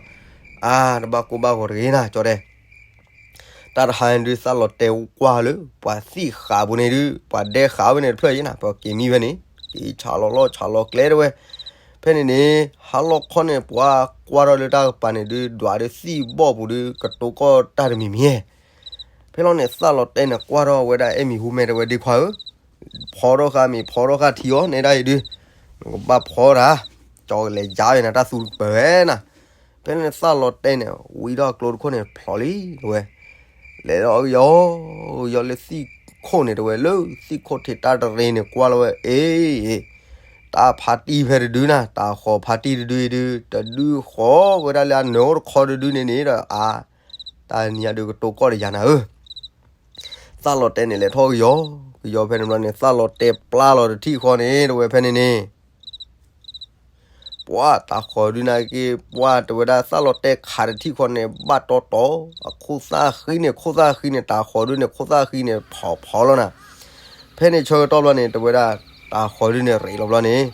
အါ တဘၣ်ကိၢ်ဘၣ်ဂီၤတဂ့ၤနၤ ကၠီတဲ တၢ်တဟါန့ၣ်ဒုး သၣ်လီၤတဲာ်ကွၢ်လၢ ပှၤသံၣ်ဃာ်ပူၤန့ၣ်ဒုး ပှၤဒဲဃာ်ဝဲန့ၣ်တဖျၢၣ်ယဲနၤ ပက့ၤမံဖဲန့ၣ် က့ၤဆးလီၤလီၢ်ဆးလီၤကျဲတဝဲ. ဖဲန့ၣ်န့ၣ် ဟါလီၤခီန့ၣ် ပှၤကွၢ်ထီၣ်လၢတၢ်ကပၤန့ၣ်ဒုး ဒွးဒီးသံၣ်ဘီၣ်ပူၤဒုး ကတိၤကီၢ်တၢ်တမံၤမံၤဧဲ. ဖဲလီၤန့ၣ် သၣ်လီၤတဲာ်န့ၣ် ကွၢ်ထီၣ်ဝဲဒၣ်အဲၣ်မံၤဟူမဲာ်တဝဲ ဒ့ခွါဧၢ, ဖီထီၣ်ဃာ်မ့ၤ ဖီထီၣ်ဃာ်ထံအီၤ နဲဒၣ်အံၤဒုး နကဘၣ်ဖီတၢ်, ကၠီကလဲၤယါအံၤနၤ တၢ်သူတကပၤဝဲနၤ. ဖဲန့ၣ်သၣ်လီၤတဲာ်န့ၣ် ဝံထီၣ်ကျိတခိၣ်န့ၣ် ဖျိးလံတဝဲ, လဲၤထီၣ်ကယီကယီလၢသံၣ်ခိၣ်န့ၣ်တဝဲ လၢသံၣ်ခိၣ်ထံးတၢ်တရ့န့ၣ် ကွၢ်လီၤဝဲ အ့ တၢ်ဖါတံၢ်ဖဲတဒုနၤ တၢ်ဃီၤဖါတံၢ်တဒုအံၤဒုး တဒုဃီၤဝဲဒၣ်လၢအနၢၤအိၣ်တခီတဒုန့ၣ်န့ၣ်ဒီး အါ တၢ်နံၤအံၤဒုးကတိၤကီၢ်ဒီးယၤနၤဧၢ. သၣ်လီၤတဲာ်န့ၣ် လဲၤထီၣ်ကယီကယီဖဲန့ၣ်ဘျီန့ၣ် သၣ်လီၤတဲာ်ပျၢ်လီၤတထံၣ်ဃီန့ၣ်တဝဲဖဲန့ၣ်န့ၣ် ပှၢ်တၢ်ဃီၤဒုးနာ်က့ ပှၢ်တဝဲဒၣ်သၣ်လီၤတဲာ်ခးတထံၣ်ဃီန့ၣ် ဘၣ်တီတီ အခိၣ်သၣ်ဃံန့ၣ် ခိၣ်သၣ်ဃံန့ၣ် တၢ်ဃီၤဒုးန့ၣ် ခိၣ်သၣ်ဃံန့ၣ် ဖီဖီလီၤနၤ. ဖဲန့ၣ်ဆၢကတီၢ်ဘျီန့ၣ် တဝဲဒၣ် တၢ်ဃီၤဒုးန့ၣ် ရ့းလီၤဘျီန့ၣ်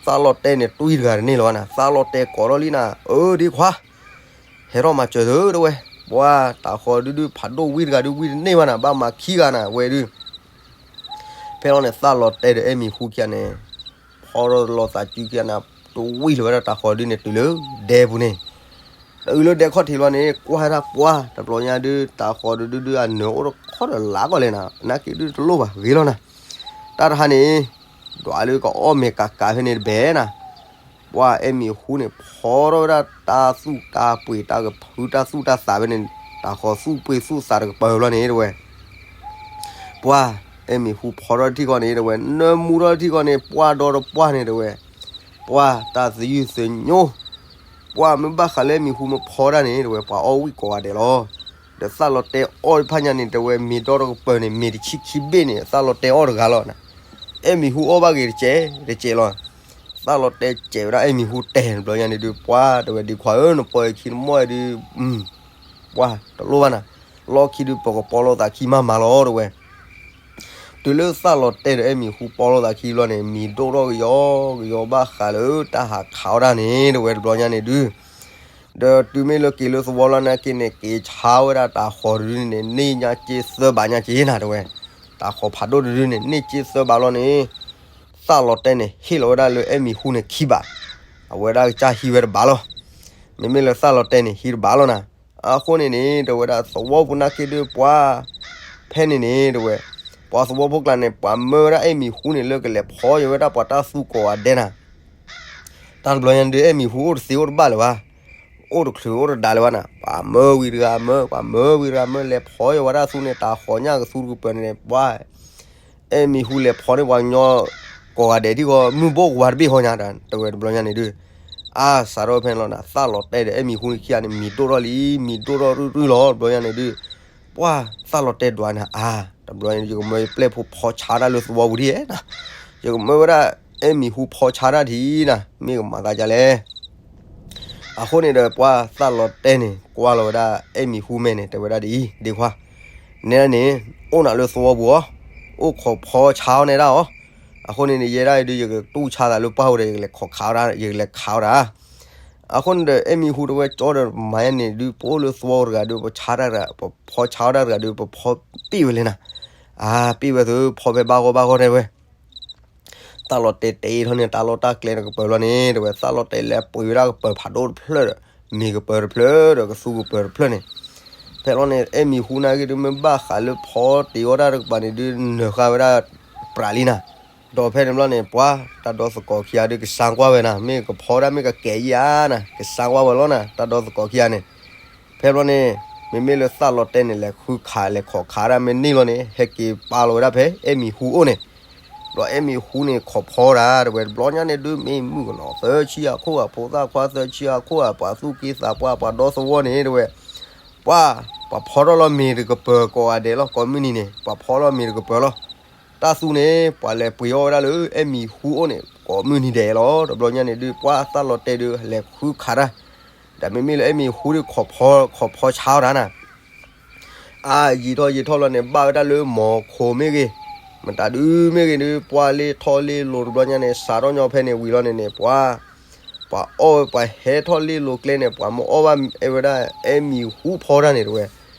သၣ်လီၤတဲာ်န့ၣ် တွံၢ်တဂၤတန့ၢ်လီၤဘၣ်နၤ သၣ်လီၤတဲာ်ကိးထီၣ်လံနၤ အၢ ဒ့ခွါ ဟဲထီၣ်မၤစၢၤသုတဝဲ, ပှၢ်တၢ်ဃီၤဒုးဒုး ဖးဒိၣ်ဝံတဂၤဒုး ဝံတန့ၢ်ဘၣ်နၤ ဘၣ်မၤခံဂၤနၤ ဝဲဒုး ဖဲလီၤန့ၣ် သၣ်လီၤတဲာ်ဒီးအဲၣ်မံၤဟူခံဂၤန့ၣ် ဖီထီၣ်လီၤသးစုခံဂၤန့ၣ် တဝံလီၤဝဲဒၣ်တၢ်ဃီၤဒုးန့ၣ် တုၤလၢဒဲပူၤန့ၣ်, တုၤလၢဒဲခီၣ်ထံးလီၤန့ၣ် ကွၢ်ဝဲဒၣ်ပှၢ် တဘျီညါဒုး တၢ်ဃီၤဒုးဒုး အနၢၤအိၣ်တခီဒီးလါကီၢ်လဲၣ်နၤ နာ်က့ဒုးတလိၣ်ဘၣ် ဂ့ၤလီၤနၤ. တၢ်တဟါန့ၣ် ဒွးလၢကအီၣ်မ့ၤကးကးဖဲန့ၣ်တဘဲနၤ ပှၢ်အဲၣ်မံၤဟူန့ၣ် ဖီထီၣ်ဝဲဒၣ်တၢ်သူၣ်တၢ်ပှ့ၤ တၢ်ကဖုတၢ်သူၣ်တၢ်သးဖဲန့ၣ် တၢ်ဃီၤသူၣ်ပှ့ၤသူၣ်သးတကပၤဘျီန့ၣ်တဝဲ, ပှၢ်အဲၣ်မံၤဟူဖီထီၣ်တထံၣ်ဃီန့ၣ်တဝဲ နၢမူထီၣ်တထံၣ်ဃီန့ၣ် ပှၢ်ဒီတပှၢ်န့ၣ်တဝဲ, ပှၢ်တၢ်သယုၢ်သညိ ပှၢ်မ့ၢ်ဘၣ်ဃးလၢအဲၣ်မံၤဟူမ့ၢ်ဖီတၢ်န့ၣ်တဝဲ ပှၤအီၣ်ဝံၣ်ကိးဂၤဒဲးလီၤ. ဒီးသၣ်လီၤတဲာ်အီၣ်တဖၣ်ညါန့ၣ် တဝဲမ့ၤဒီတကပၤန့ၣ် မ့ၤတဆံခံဘ့ၣ်န့ၣ် သၣ်လီၤတဲာ်အီၣ်တဂၤလီၤနၤ. အဲၣ်မံၤဟူအီၣ်ဘၣ်ဂ့ၤတကဲးတကဲးလီၤ. သၣ်လီၤတဲာ်စဲးဝဲဒၣ်အဲၣ်မံၤဟူတဲာ်တဘျီညါန့ၣ်ဒုး ပှၢ်တဝဲဒ့ခွါဧၢ နပီၢ်ယခံနမီၢ်အံၤဒုး ပှၢ်တလိၣ်ဘၣ်နၤ, လီၢ်ခံဒုးပကပီလိာ်သးခံမးမးလီၤတဝဲ တုၤလၢသၣ်လီၤတဲာ်ဒီးအဲၣ်မံၤဟူပီလိာ်သးခံဘျီန့ၣ် မံၤဒိၣ်ထီၣ်ကယီကယီဘၣ်ဃးလၢတၢ်ဟးခးအီၣ်တၢ်န့ၣ် တဝဲတဘျီညါန့ၣ်ဒုး, ဒီးတုၤမ့ၢ်လၢက့ၤလၢသဝီလီၤနာ်က့န့ၣ် က့ၤဆါဝဲဒၣ်တၢ်ဃီၤတဒုန့ၣ်န့ၣ် န့ၢ်ညါက့သၢဘးညါက့နၤတဝဲ, တၢ်ဃီၤဖးဒိၣ်တဒုန့ၣ် န့ၢ်က့သၢဘးလီၤန့ၣ် သၣ်လီၤတဲာ်န့ၣ် ဟ့ၣ်လီၤဝဲဒၣ်လၢအဲၣ်မံၤဟူန့ၣ်ခံဘး, အဝဲဒၣ်ကစၢ်ဟံးဝဲတဘးလီၤ. မ့မ့ၢ်လၢသၣ်လီၤတဲာ်န့ၣ် ဟံးတဘးလီၤနၤ. အဃိန့ၣ်န့ၣ် တဝဲဒၣ်သဝီပူၤနာ်က့ဒုးပှၢ် ဖဲန့ၣ်န့ၣ် တဝဲ ပှၤသဝီဖိကျါန့ၣ် ပှၤမၢဝဲဒၣ်အဲၣ်မံၤဟူန့ၣ် လၢကလဲၤဖီယိၤဝဲဒၣ်ပှၤတၢ်သူကိးဂၤဒဲးနၤ. တၢ်တဘျီညါဒုး အဲၣ်မံၤဟူအိၣ်တသ့အိၣ်တဘၣ်လၢၤဘၣ်, အိၣ်တချုးအိၣ်တဒါလၢၤဘၣ်နၤ. ပှၤမၢဝံၤတဂၤမၢ ပှၤမၢဝံၤတဂၤမၢ လဲၤဖီယိၤဝဲဒၣ်သူန့ၣ် တၢ်ဃီၤညၣ်ကသူတကပၤန့ၣ် ပှၢ် အဲၣ်မံၤဟူလဲၤဖီန့ၢ်ပှၤကညီကိးဂၤဒဲးထံၣ်ဃီ မုၢ်ဘိၣ်ကဝါတဘ့ၣ်ဃီညါ တဝဲတဘျီညါန့ၣ်ဒုး အါစးထီၣ်ဖဲန့ၣ်လီၤနၤ. သၣ်လီၤတဲာ်ဒီးအဲၣ်မံၤဟူန့ၣ်ခံဂၤန့ၣ် မံၤဒိၣ်ထီၣ်လံ မံၤဒိၣ်ထီၣ်ရုၢ်ရုၢ်လီၤ. တဘျီညါန့ၣ်ဒုး ပှၢ်သၣ်လီၤတဲာ်ဒွးနၤ အါ တဘျီညါ ယကမၢယပျဲၢ်ဖိဖီဆါတၢ်လၢသဝီပူၤဒ်ဧဲနၤ, ယကမၢဝဲဒၣ်အဲၣ်မံၤဟူဖီဆါတၢ်ဒ်နၤ မ့ၢ်ကမၤသးဒ်လဲၣ်. အဃိန့ၣ်ဒီး ပှၢ်သၣ်လီၤတဲာ်န့ၣ် ကွၢ်လီၤဝဲဒၣ်အဲၣ်မံၤဟူမဲာ်န့ၣ် တဲဝဲဒၣ်ဒ်အံၤ ဒ့ခွါ နဲဒၣ်န့ၣ် အိၣ်နၤလၢသဝီပူၤအီၤ, အိၣ်ခိးဖီဆါအီၤနဲဒၣ်အီၤ. အဃိန့ၣ်န့ၣ် ယဲဒၣ်အံၤဒုး ယကတူၢ်ဆါသးလၢပှၢ်ဝဲဒီး ယကလဲၤခိးခးဝဲဒၣ် ယကလဲၤခးဝဲဒၣ်. အဃိန့ၣ်ဒီး အဲၣ်မံၤဟူတဝဲကၠီဒီးမၤယဲန့ၣ်ဒုး ပအိၣ်လၢသဝီတဂၤဒုး ပဆါတၢ်တဂၤ ပဖီဆါဝဲဒၣ်တဂၤဒုး ပဖီပ့ၣ်ဝဲလဲၣ်နၤ. အါ ပ့ၣ်ဝဲသု ဖီဖဲဘၣ်ဂီၢ်ဘၣ်ဂီၢ်တဲဝဲ သၣ်လီၤတဲာ်တဲာ်ထီၣ်န့ၣ် တၢ်လီၢ်တၢ်ကျဲတကပၤလီၤန့ၣ် တဝဲသၣ်လီၤတဲာ်လဲၤပှ့ၤဝဲဒၣ်ကပၤဖးဒိၣ်တဖျၢၣ်ဒီး မ့ၤကပၤတဖျၢၣ်ဒီး ကသူကပၤတဖျၢၣ်န့ၣ်. ဖဲလီၤန့ၣ် အဲၣ်မံၤဟူနာ်က့ဒုး မ့ၢ်ဘၣ်ဃးလၢဖီတ့ၤအီၣ်တၢ်တကပၤန့ၣ်ဒုး နၢၤဃာ်ဝဲဒၣ်ပြးလံနၤ. ဒီးဖဲန့ၣ်ဘျီန့ၣ် ပှၤတၢ်ဒီသကိးခံဂၤဒုး ကစၢ်ကွၢ်ဝဲနၤ မ့ၢ်ကဖီဒၣ်မ့ၢ်ကကဲၤယံၤဧါနၤ ကစၢ်ကွၢ်ဝဲလီၤနၤ တၢ်ဒီသကိးခံဂၤန့ၣ်. ဖဲဘျီန့ၣ် မ့မ့ၢ်လၢသၣ်လီၤတဲာ်န့ၣ် လဲၤဃုခးလဲၤခိးခးဒၣ်မ့ၢ်န့ၢ်လီၤန့ၣ် ဟဲက့ၤပာ်လီၤဝဲဒၣ်ဖဲအဲၣ်မံၤဟူအိၣ်န့ၣ်. ဒီးအဲၣ်မံၤဟူန့ၣ် ခိးဖီတၢ် တဝဲတဘျီညါန့ၣ်ဒုး မ့ၢ်မုၣ်ကနီၤသၢဆံအခိၣ် အဖိသၣ်ခွါသၢဆံအခိၣ် ပှၤသူၣ်က့သးပှၢ် ပှၤဒီသဝီန့ၣ် တဝဲ ပှၤ ပှၤဖီထီၣ်လီၤမ့ၤတကပၤကိးဂၤဒဲးလီၤ ကိးမုၢ်နံၤန့ၣ် ပှၤဖီလီၤမ့ၤတကပၤလီၤ. တၢ်သူန့ၣ် ပှၤလဲၤပှ့ၤအီၣ်ဝဲဒၣ်လၢအဲၣ်မံၤဟူအိၣ်န့ၣ် ကိးမုၢ်နံၤဒဲးလီၤ. တဘျီညါန့ၣ်ဒုး ပှၤသၣ်လီၤတဲာ်ဒုး လဲၤဃုခးတၢ် ဒီးမ့မ့ၢ်လၢအဲၣ်မံၤဟူဒုး ခိးဖီဆါအီၤတၢ်နၤ အါ ယံာ်ထီၣ်ယံာ်ထီၣ်လီၤန့ၣ် ဘၣ်ဝဲဒၣ်လၢမီၤခိၣ်မ့ၢ်ဂ့ၤ, မတၤဒုးမ့ၢ်ဂ့ၤဒုး ပှၤလ့ထီၣ်လ့လိၤတဘျီညါန့ၣ် စးထီၣ်ညီဖဲန့ၣ်ဝံၤလီၤန့ၣ်န့ၣ် ပှၤ ပှၤအီၣ်ဝဲပှၤဟဲထီၣ်လ့လိၤကျဲန့ၣ် ပှၤမ့ၢ်အီၣ်ဘၣ်အဲၣ်ဝဲဒၣ်အဲၣ်မံၤဟူဖီတၢ်န့ၣ်တဝဲ,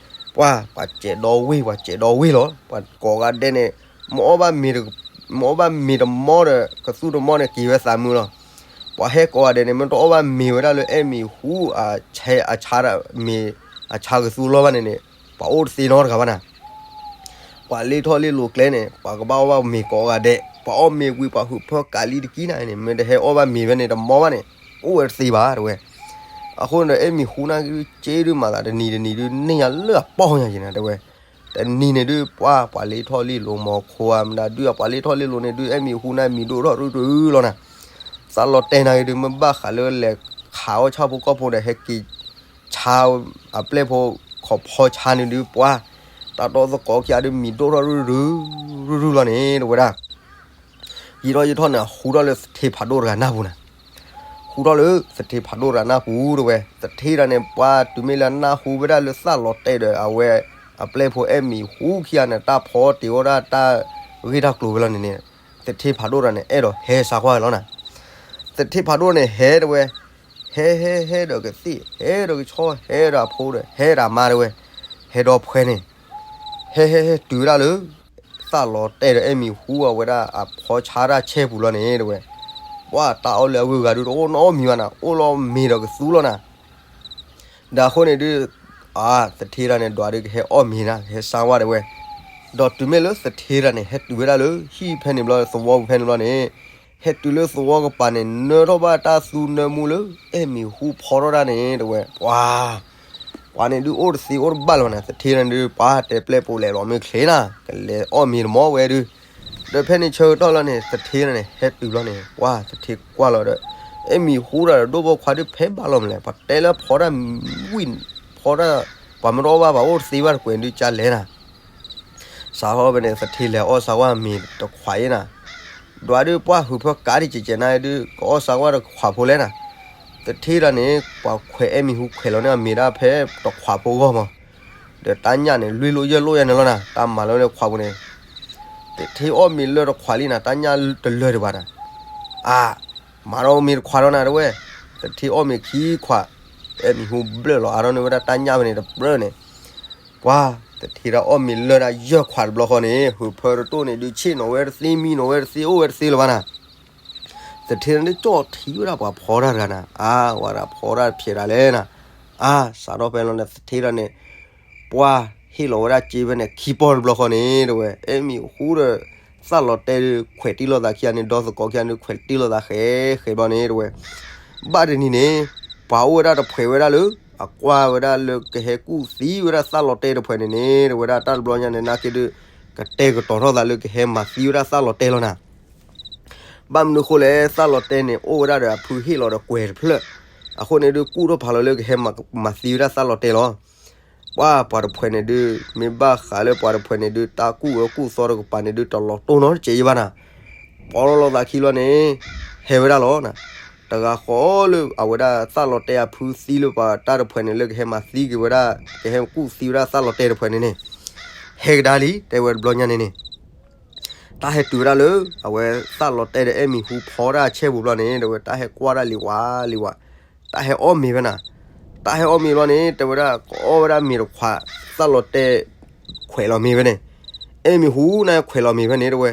ပှၤ ပှၤစဲးဒီဝ့ၢ် ပှၤစဲးဒီဝ့ၢ်လီၤ. ပှၤကိးဂၤဒဲးန့ၣ် မ့ၢ်အီၣ်ဘၣ်မ့ၤ မ့ၢ်အီၣ်ဘၣ်မ့ၤတမီဒီး ကသူတမီန့ၣ် က့ၤဝဲသးမုာ်လီၤ. ပှၤဟဲကိးဂၤဒဲးန့ၣ် မ့ၢ်တအီၣ်ဘၣ်မ့ၤဝဲဒၣ်လၢအဲၣ်မံၤဟူ အဆါ အဆါမ့ၤ အဆါကသူလီၢ်ဘၣ်န့ၣ်န့ၣ် ပှၤအိၣ်တသ့နီတဂၤဘၣ်နၤ. ပှၤလ့ထီၣ်လ့လိၤကျဲန့ၣ် ပှၤကဘၣ်အီၣ်ဘၣ်မ့ၤကိးဂၤဒဲး ပှၤအီၣ်မ့ၤဝံၤ ပှၤဟုးဖၢကးလံတကံနၤန့ၣ် မ့ၢ်တဟဲအီၣ်ဘၣ်မ့ၤဝဲန့ၣ် တမီဘၣ်န့ၣ် အိၣ်ဝဲတသ့ဘၣ်တဝဲ. အဃိန့ၣ်ဒီး အဲၣ်မံၤဟူနၢ်က့ဒုး စ့ဒုးမၤသးတနံၤတနံၤဒုး န့ၢ်ယၤလၢအပီၢ်ညါက့နၤတဝဲ. တနံၤန့ၣ်ဒုး ပှၤ ပှၤလ့ထီၣ်လ့လိၤမီၤခိဧါ မတၤဒုး ပှၤလ့ထီၣ်လ့လိၤန့ၣ်ဒုး အဲၣ်မံၤဟူနၢ်မံၤဒိၣ်ထီၣ်ရုရုလီၤနၤ. သးလီၤတဲာ်နၤက့ဒုး မ့ၢ်ဘၣ်ဃးလၢလဲၤခးအီၣ်ဆၣ်ဖိကီၢ်ဖိဒီး ဟဲက့ၤဆါအပျဲၢ်ဖိ ခိးဖီဆါန့ၣ်ဒုး ပှၤ တၢ်တီသကိးခံဂၤဒုး မံၤဒိၣ်ထီၣ်ရုရုရုရုလီၤန့ၣ် တဝဲဒၣ် ယံာ်ထီၣ်ယံာ်ထီၣ်န့ၣ် ဟူထီၣ်လၢသထ့ဖးဒိၣ်တဂၤနၢ်ပူၤနၤ. ဟူထီၣ်လၢသထ့ဖးဒိၣ်တဂၤနၢ်ပူၤတဝဲ. သထ့တဂၤန့ၣ် ပှၤတုၤမ့ၢ်လၢနၢ်ဟူဝဲဒၣ်လၢသးလီၤတဲာ်ဒီး အဝဲအပျဲၢ်ဖိအဲၣ်မံၤဟူခံဂၤန့ၣ် တၢ်ဖီတ့ၤအီၣ်ဒၣ်တၢ်ဂ့ၢ်တၢ်ကျိၤဝဲလီၤန့ၣ်န့ၣ် သထ့ဖးဒိၣ်တဂၤန့ၣ် အဲၣ်ဒိးဟဲစါကွၢ်ဝဲလီၤနၤ. သထ့ဖးဒိၣ်န့ၣ် ဟဲတဝဲ ဟဲဟဲဟဲဒီးကသ့ၣ် ဟဲဒီးကဆီ ဟဲဒီးအဖိဒီး ဟဲဒီးအမါတဝဲ ဟဲဒီးဖှဲန့ၣ် ဟဲဟဲဟဲတုၤဝဲဒၣ်လၢ သးလီၤတဲာ်ဒီးအဲၣ်မံၤဟူအဝဲဒၣ်အဖီဆါတၢ်ဆဲပူၤလီၤန့ၣ်တဝဲ. ပှၤတၢ်အီၣ်လၢအဂုၤအဂၤဒုး တအိၣ်နီတမံၤဘၣ်နၤ အိၣ်လီၤမ့ၤဒီးကသူလီၤနၤ. ဒီးအဃိန့ၣ်ဒုး အါ သထ့တဂၤန့ၣ် ဒွးဒုးကဟဲအီၣ်မ့ၤနၤ ကဟဲစါဝဲတဝဲ. ဒီးတုၤမ့ၢ်လၢသထ့တဂၤန့ၣ် ဟဲတုၤဝဲဒၣ်လၢဟံၣ်ဖဲန့ၣ်ဘျီ သဝီပူၤဖဲန့ၣ်ဘျီန့ၣ် ဟဲတုၤလၢသဝီကပၤန့ၣ် နၢထီၣ်ဘၣ်တၢ်သူနၢမူလၢ အဲၣ်မံၤဟူဖီထီၣ်တၢ်န့ၣ်တဝဲ ပှၤ ပှၤန့ၣ်ဒုးအိၣ်တသ့အိၣ်တဘၣ်လၢၤဘၣ်နၤ သထ့တဂၤန့ၣ်ဒုး ပှၤတဲပျဲၢ်ပိာ်လဲၣ်လီၤမ့ၢ်ချ့နၤ ကလဲၤအီၣ်မ့ၤတမီဝဲဒုး ဒီးဖဲန့ၣ်ဆၢကတီၢ်လီၤန့ၣ် သထ့တဂၤန့ၣ် ဟဲတုၤလီၤန့ၣ် ပှၤသထ့ကွၢ်လီၤဒီး အဲၣ်မံၤဟူဒီးဒိၣ်ဖိခွါဒုးဖဲဘၣ်လီၤမလဲၣ် ပှၤတဲလၢဖီတၢ်ဝံၣ် ဖီတၢ် ပှၤမ့ၢ်တအီၣ်ဘၣ်ပှၤအိၣ်တသ့ဘၣ်တကွဲးဒုးကလဲၣ်နၤ စးထီၣ်ဖဲန့ၣ် သထ့လဲၤအီၣ်စါဝဲမ့ၤတခွးအံၤနၤ, ဒွးဒုးပှၢ်ဟုးဖၢကးဒံးကဲးကဲးနၤဒုး ကအီၣ်စါဝဲတခွးဖိလဲၣ်နၤ, သထ့တၢ်န့ၣ် ပှၤခွဲးအဲၣ်မံၤဟူခွဲးလီၤန့ၢ်အမ့ၤဒၣ်ဖဲတခွးဖိဂီၢ်မး, ဒီးတၢ်ညၣ်န့ၣ် လွံၢ်လိၣ်ယဲၢ်လိၣ်ယဲၢ်န့ၣ်လီၤနၤ, တၢ်မၤလၢတခွးပူၤန့ၣ်, သထ့အီၣ်မ့ၤလၢတခွးလံနၤ တၢ်ညၣ်တလၢာ်ဒံးဘၣ်နၤ, အါ မၤဒီးမ့ၤတခွးဒီးနၤတဝဲ, သထ့အီၣ်မ့ၤခံခွး, အဲၣ်မံၤဟူဘျၢၣ်လီၤအါထီၣ်န့ၢ်ဝဲဒၣ်တၢ်ညၣ်ဖဲန့ၣ်တပြၢၢ်န့ၣ်, ပှၤ သထ့တၢ်အီၣ်မ့ၤလၢတၢ်ယဲၢ်ခွးတဘျီဃီန့ၣ် ဟုးဖၢတတိၢ်န့ၣ်ဒုးဆ့ၣ်နီၤဝဲတသ့မံနီၤဝဲတသ့အိၣ်ဝဲတသ့လၢၤဘၣ်နၤ, သထ့တၢ်န့ၣ်ကၠီၣ်ထံဝဲဒၣ်ပှၤဖီတၢ်တဂၤနၤ, အါ ဝဲဒၣ်ဖီတၢ်ဖျဲးတၢ်လဲၣ်နၤ, အါ စးထီၣ်ဖဲလီၤန့ၣ် သထ့တၢ်န့ၣ် ပှၢ်ဟ့ၣ်လီၤဝဲဒၣ်စ့ဖဲန့ၣ် ခံပီၢ်တဘျီဃီန့ၣ် တဝဲ အဲၣ်မံၤဟူဒီး သၣ်လီၤတဲာ်ဒုး ခွဲးတ့ၢ်လိာ်သးခံဂၤန့ၣ် ဒီသကိးခံဂၤန့ၣ် ခွဲးတ့ၢ်လိာ်သးဃဲးဃဲးဘျီန့ၣ် တဝဲ ဘၣ်တနံၤန့ၣ် ပှၤအိၣ်ဝဲဒၣ်တဖှဲးဝဲဒၣ်လၢ အကွၢ်ဝဲဒၣ်လၢကဟဲကူၣ်သံဝဲဒၣ်သၣ်လီၤတဲာ်တဖှဲးန့ၣ်န့ၣ် တဝဲဒၣ်တၢ်တဘျီညါန့ၣ် နာ်က့ဒုး ကတဲာ်ကတီၤထီၣ်သးလၢကဟဲမၤသံဝဲဒၣ်သၣ်လီၤတဲာ်လီၤနၤ ဘၣ်မနုၤဃိလဲၣ် သၣ်လီၤတဲာ်န့ၣ် အိၣ်ဝဲဒၣ်ဒီးအဖုဟ့ၣ်လီၤဒီးကွဲၤတဖျၢၣ်, အဃိန့ၣ်ဒုး ကူၣ်ထီၣ်ဖးလီၤလၢကဟဲမၤသံဝဲဒၣ်သၣ်လီၤတဲာ်လီၤ. ပှၤ ပှၤတဖှဲးန့ၣ်ဒုး မ့ၢ်ဘၣ်ဃးလၢပှၤတဖှဲးန့ၣ်ဒုး တၢ်ကူၣ်အၢကူၣ်သီတကပၤန့ၣ်ဒုး တလီၤတိၢ်နီတစဲးအံၤဘၣ်နၤ, ပီၣ်လီၤလီၤသးခံလီၤန့ၣ် ဟဲဝဲဒၣ်လီၤနၤ, တဂၤဃီလၢအဝဲဒၣ်သၣ်လီၤတဲာ်အဖုသံလၢပှၤတၢ်တဖှဲးန့ၣ် လၢကဟဲမၤသံက့ၤဝဲဒၣ် ကဟဲကူၣ်သံဝဲဒၣ်သၣ်လီၤတဲာ်တဖှဲးန့ၣ်န့ၣ် ဟဲကဒါလံ တဲဝဲတဘျီညါန့ၣ်န့ၣ် တၢ်ဟဲတုၤဝဲဒၣ်လၢ အဝဲသၣ်လီၤတဲာ်ဒီးအဲၣ်မံၤဟူဖီဒၣ်အဆဲပူၤဘျီန့ၣ် တဝဲတၢ်ဟဲကွၢ်ဒၣ်လံၤဝးလံၤဝး, တၢ်ဟဲအီၣ်မ့ၤဖဲနၤ, တၢ်ဟဲအီၣ်မ့ၤဘျီန့ၣ် တဲဝဲဒၣ်ကအီၣ်ဝဲဒၣ်မ့ၤတခွး, သၣ်လီၤတဲာ်ခွဲးလီၤမ့ၤဖဲန့ၣ်, အဲၣ်မံၤဟူန့ၣ်ခွဲးလီၤမ့ၤဖဲန့ၣ် တဝဲ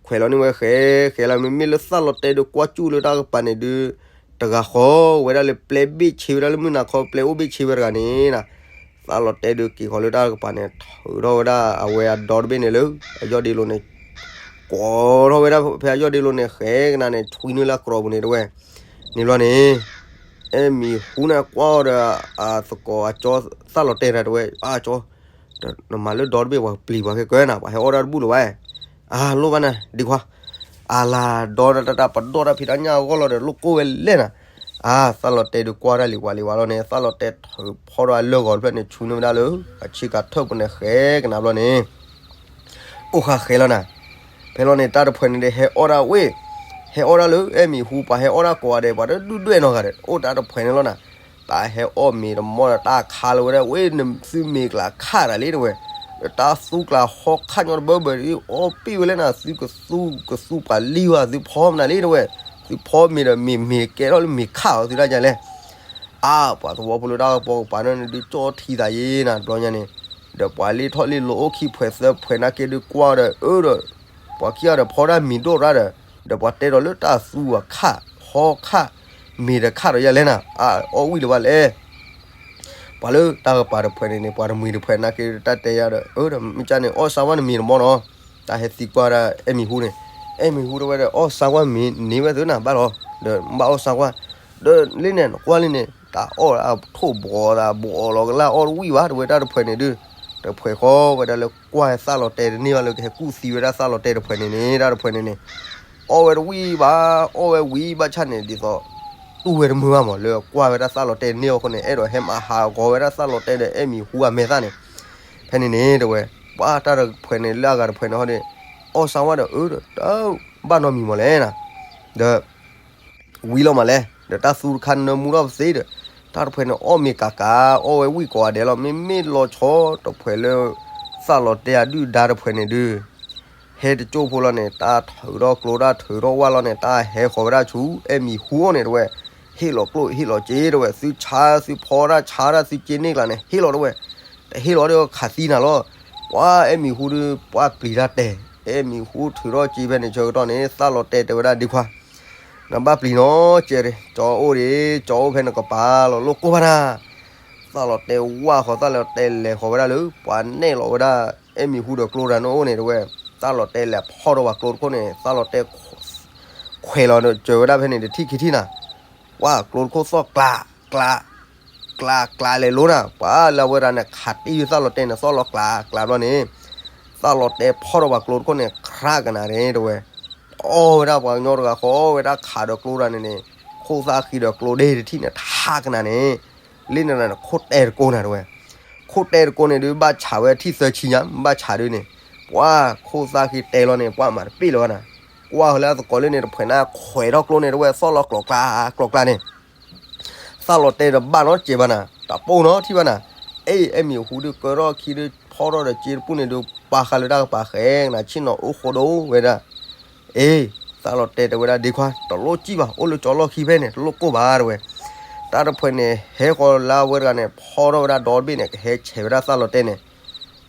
ခွဲးလီၤန့ၢ်ဝဲဃဲးဃဲးလီၤ မ့မ့ၢ်လၢသၣ်လီၤတဲာ်ဒုးကွၢ်စူၣ်လၢတၢ်ကပၤန့ၣ်ဒုး တဂၤဃီဝဲဒၣ်လၢပျဲဘ့ၣ်ဆ့ဝဲဒၣ်လၢမုၢ်နၤခီပျဲအိၣ်ဘ့ၣ်ဆ့ဝဲတဂၤန့ၣ် သၣ်လီၤတဲာ်ဒုးက့ၤဃီၤလၢတၢ်ကပၤန့ၣ် ထုးထီၣ်ဝဲဒၣ်အဝဲအဒီတဘ့ၣ်န့ၣ်လၢ အယီၢ်ဒ့လိၤန့ၣ် ကိးထီၣ်ဝဲဒၣ်ဖဲအယီၢ်ဒ့လိၤန့ၣ် ဃဲကနၤန့ၣ် ဆွံနုာ်လၢအကြီပူၤန့ၣ်တဝဲ, န့ၣ်ဘျီန့ၣ် အဲၣ်မံၤဟူန့ၣ်ကွၢ်အီၤဒီး အသကိးအကၠီသၣ်လီၤတဲာ်တဝဲ အကၠီ နမၤလၢဒီတဘ့ၣ်ပှၤပျံၤပှၤခဲကၢနၤ ပှၤဟဲအီၣ်ဒၣ်တဘူၣ်လၢၤဘၣ်, အလိၣ်ဘၣ်နၤ ဒံခွါ, အလၤဒီတၢ်တၢ်ပဒီတၢ်ဖံးတၢ်ညၣ်အဂီၢ်လီၤဒီး လိၣ်ကိၢ်ဝဲလဲၣ်နၤ, အသၣ်လီၤတဲာ်ဒုးကွၢ်တၢ်လံၤဝးလံၤဝးလီၤန့ၣ် သၣ်လီၤတဲာ်ထုးဖီဒီးအလၢၢ်ဂီၤတဖျၢၣ်န့ၣ် ဆွံနုာ်ဝဲဒၣ်လၢ အဆ့ကၤထၢၣ်ပူၤန့ၣ် ဃဲကနၤဘျီန့ၣ် အိၣ်ဃာ်ဃဲလီၤနၤ, ဖဲလီၤန့ၣ် တၢ်တဖှဲးန့ၣ်ဒီးဟဲအီၣ်ဒၣ်ဝဲ, ဟဲအီၣ်ဒၣ်လၢအဲၣ်မံၤဟူပှၤဟဲအီၣ်ဒၣ်ကိးဂၤဒဲး ပှၤတဒုၣ်ဒွဲၣ်နီတဂၤဒီး အိၣ်တၢ်တဖှဲးန့ၣ်လီၤနၤ, တၢ်ဟဲအီၣ်မ့ၤတမီဒီးတၢ်ခါလၢၤဝဲဒၣ် ဝဲနသုမ့ၤကျါခါတၢ်လံတဝဲ, ဒီးတၢ်သူကျါဟီခါညီတဘၢဘၢဒီး အီၣ်ပ့ၢ်ဝဲလဲၣ်နၤ သုကသူ ကသူပှၤလံဝဲ သုဖီမနုၤလံတဝဲ, သုဖီမ့ၤဒီးမ့ၤမ့ၤကဲထီၣ်လၢမ့ၤခါအီၤသုဒၣ်ညါလဲၣ် အါ ပှၤသဝီဖိလၢတၢ်ကပီၤကပၤန့ၣ်ဒုးကၠီထံသးယ့နၤ တဘျီညါန့ၣ်, ဒီးပှၤလ့ထီၣ်လ့လိၤအိၣ်ခံဖှဲးသၢဖှဲးနာ်က့ဒုးကွၢ်ဒီး အၢဒီး ပှၤခံဂၤဒီးဖီဒၣ်မံၤဒိၣ်ရၣ်ဒီး ဒီးပှၤတဲဒီးလၢတၢ်သူအီၤခး ဟီခး မ့ၢ်တခးဒီးယၤလဲၣ်နၤ အအီၣ်ဝံၣ်လၢၤဘၣ်လဲၣ် ပှၤလၢတၢ်ကပၤတဖှဲးန့ၣ်န့ၣ် ပှၤတမှံၤတဖှဲးနာ်က့တၢ်တဲယၤဒီး အၢဒီးမ့ၢ်ကၢ်န့ၣ် အီၣ်ဆါဝၣ်နမံၤတမီၢ်နီၤ, တၢ်ဟဲသံကွၢ်ဒၣ်အဲၣ်မံၤဟူန့ၣ်, အဲၣ်မံၤဟူတဲဝဲဒီး အီၣ်ဆါဝၣ်မ့ၢ်န့ၢ်ဝဲသုနၤဘၣ်လီၤ, ဒီးဘၣ်အီၣ်ဆါဝၣ်, ဒီးလၢန့ၣ်နကွၢ်လၢန့ၣ် တၢ်အီၣ်အထိၣ်ဘှီးသးဘှီးလီၤကလၢ်အီၣ်တဝံၣ်ဘၣ် တဝဲတၢ်တဖှဲးန့ၣ်ဒုး, တဖှဲးဃီဝဲဒၣ်လၢကွၢ်သၣ်လီၤတဲာ်တန့ၢ်ဘၣ်လၢကဟဲကူၣ်သံဝဲဒၣ်သၣ်လီၤတဲာ်တဖှဲးန့ၣ်န့ၣ် တၢ်တဖှဲးန့ၣ်န့ၣ် အီၣ်ဝဲတဝံၣ်ဘၣ်, အီၣ်ဝဲဝံၤဘၣ်ဆၣ်န့ၣ် ဒ်သိး တူၢ်ဝဲတမုာ်ဘၣ်မး လၢကွၢ်ဝဲဒၣ်သၣ်လီၤတဲာ်တန့ၢ်အဃိန့ၣ် အဲၣ်ဒိးဟဲမၤဟးဂီၤဝဲဒၣ်သၣ်လီၤတဲာ်ဒီးအဲၣ်မံၤဟူအမဲာ်သၣ်န့ၣ်, ဖဲန့ၣ်န့ၣ် တဲဝဲ, ပှၤတၢ်တဖှဲးန့ၣ်လၢအဂၤတဖှဲးန့ၣ်ဟီဒီး, အီၣ်ဆါဝၣ်ဒီးအၢဒီး တၢ်ဘၣ်နီတမံၤမးလဲၣ်နၤ, ဒီး ဝံၤလီၤမးလဲၣ်, ဒီးတၢ်သူတခါနၢမူထီၣ်ပသ့ဒီး, တၢ်တဖှဲးန့ၣ်အီၣ်မ့ၤကးကး အီၣ်ဝဲဝံၣ်ကိးဂၤဒဲးလီၤ, မ့မ့ၢ်လီၤဆီတဖှဲးလၢ သၣ်လီၤတဲာ်အဒုၣ်ဒါတဖှဲးန့ၣ်ဒုး ဟဲတကၠိၢ်ဖိလီၤန့ၣ် တၢ်ထုးထီၣ်ကျိတၢ်ထုးထီၣ်ဝၣ်လီၤန့ၣ် တၢ်ဟဲဃီၤဝဲဒၣ်ဆူ အဲၣ်မံၤဟူအအိၣ်န့ၣ်တဲဝဲ, ဟ့ၣ်လီၤကျိၣ်ဟ့ၣ်လီၤစ့တဲဝဲ, သုဆါသုဖီတၢ်ဆါတၢ်သုစ့န့ၢ်ကျါန့ၣ် ဟ့ၣ်လီၤတဲဝဲ, တဟ့ၣ်လီၤဒီးခးသံနၤလီၤ, ပှၤအဲၣ်မံၤဟူဒုး ပှၤပျံၤတၢ်တဲာ်, အဲၣ်မံၤဟူထုးထီၣ်စ့ဖဲန့ၣ်ဆၢကတီၢ်န့ၣ် သၣ်လီၤတဲာ်တဲဝဲဒၣ်ဒ်ခွါ နဘၣ်ပျံၤနီၤ ကဲ, ကၠီအိၣ်ဒံး ကၠီအိၣ်ဖဲနကပၤလီၤ လိၣ်ကိၢ်ဘၣ်နၤ, သၣ်လီၤတဲာ်ဝၣ်ဃီၤ သၣ်လီၤတဲာ်လဲၤဃီၤဝဲဒၣ်လၢ ပှၤနဲၣ်လီၤဝဲဒၣ် အဲၣ်မံၤဟူဒီးကျိတဂၤန့ၣ်အိၣ်န့ၣ်တဲဝဲ, သၣ်လီၤတဲာ်လဲၤဖီၣ်ဒီးပှၤကျိတခိၣ်န့ၣ် သၣ်လီၤတဲာ် ခွဲးလီၤဒီးစၢၤဝဲဒၣ်ဖဲန့ၣ်တထံၣ်ခံထံၣ်နၤ, ပှၤကျိတခိၣ်သီၣ်ကျး ကျး ကျးကျးလဲၤလိၤနၤ, ပှၤလၢအဝဲဒၣ်န့ၣ် ခးတံၢ်သၣ်လီၤတဲာ်န့ၣ် သီၣ်လီၤကျးကျးဘျီန့ၣ်, သၣ်လီၤတဲာ်ဖီၣ်ဒီးပှၤကျိတခိၣ်န့ၣ် ခရၣ်ကနၤန့ၣ်တဲဝဲ, အီၣ်ဝဲဒၣ်ပှၤကညီတဂၤဃီ အီၣ်ဝဲဒၣ်ခးဒီးကျိတဂၤန့ၣ်န့ၣ်, ခိၣ်သၣ်ဃံဒီးကျိဒ့တထံၣ်န့ၣ် ထးကနၤန့ၣ်, လၢန့ၣ်န့ၣ် ခိၣ်တဲတကိးနၤတဲဝဲ, ခိၣ်တဲတကိးန့ၣ်ဒုး ဘၣ်ဆးဝဲထံၣ်သၢဆံညါ ဘၣ်ဆးဒုးန့ၣ်, ပှၤခိၣ်သၣ်ဃံတဲလီၤန့ၣ် ပှၤမၤတပ့ၣ်လၢၤဘၣ်နၤ, ကွၢ်ဃီၤလၢအသကိးလၢန့ၣ် တဖှဲးန့ၣ်ခွဲးထီၣ်ကျိန့ၣ်တဲဝဲ သီၣ်လီၤကျီၤကျါ ကျီၤကျါန့ၣ် သၣ်လီၤတဲာ်ဒီးဘၣ်နီတစဲးဘၣ်နၤ, တၢ်ပိၢ်နီထံၣ်ဘၣ်နၤ, အဲၣ် အဲၣ်မံၤဟူဒုးကၢထီၣ်ခံဒုး ဖီၣ်ထီၣ်ဒီးစ့တပူၤန့ၣ်ဒုး ပာ်ဃာ်လၢတၢ်ကပၤဃဲကနၤ ဆ့ၣ်နီၤအိၣ်ဃိဒိၣ်ဝဲဒၣ်, အ့ သၣ်လီၤတဲာ်တဲဝဲဒၣ်ဒ့ခွါ တလိၣ်စံၣ်ဘၣ် အိၣ်လၢကၠီလီၢ်ခံဖဲန့ၣ် တလိၣ်ကိၢ်ဘၣ်တဲဝဲ, တၢ်တဖှဲးန့ၣ် ဟဲဃီၤလၢအဝဲတဂၤန့ၣ် ဖီၣ်ထီၣ်ဝဲဒၣ်ဒီတဘ့ၣ်န့ၣ် ကဟဲဆဲးဝဲဒၣ်သၣ်လီၤတဲာ်န့ၣ်,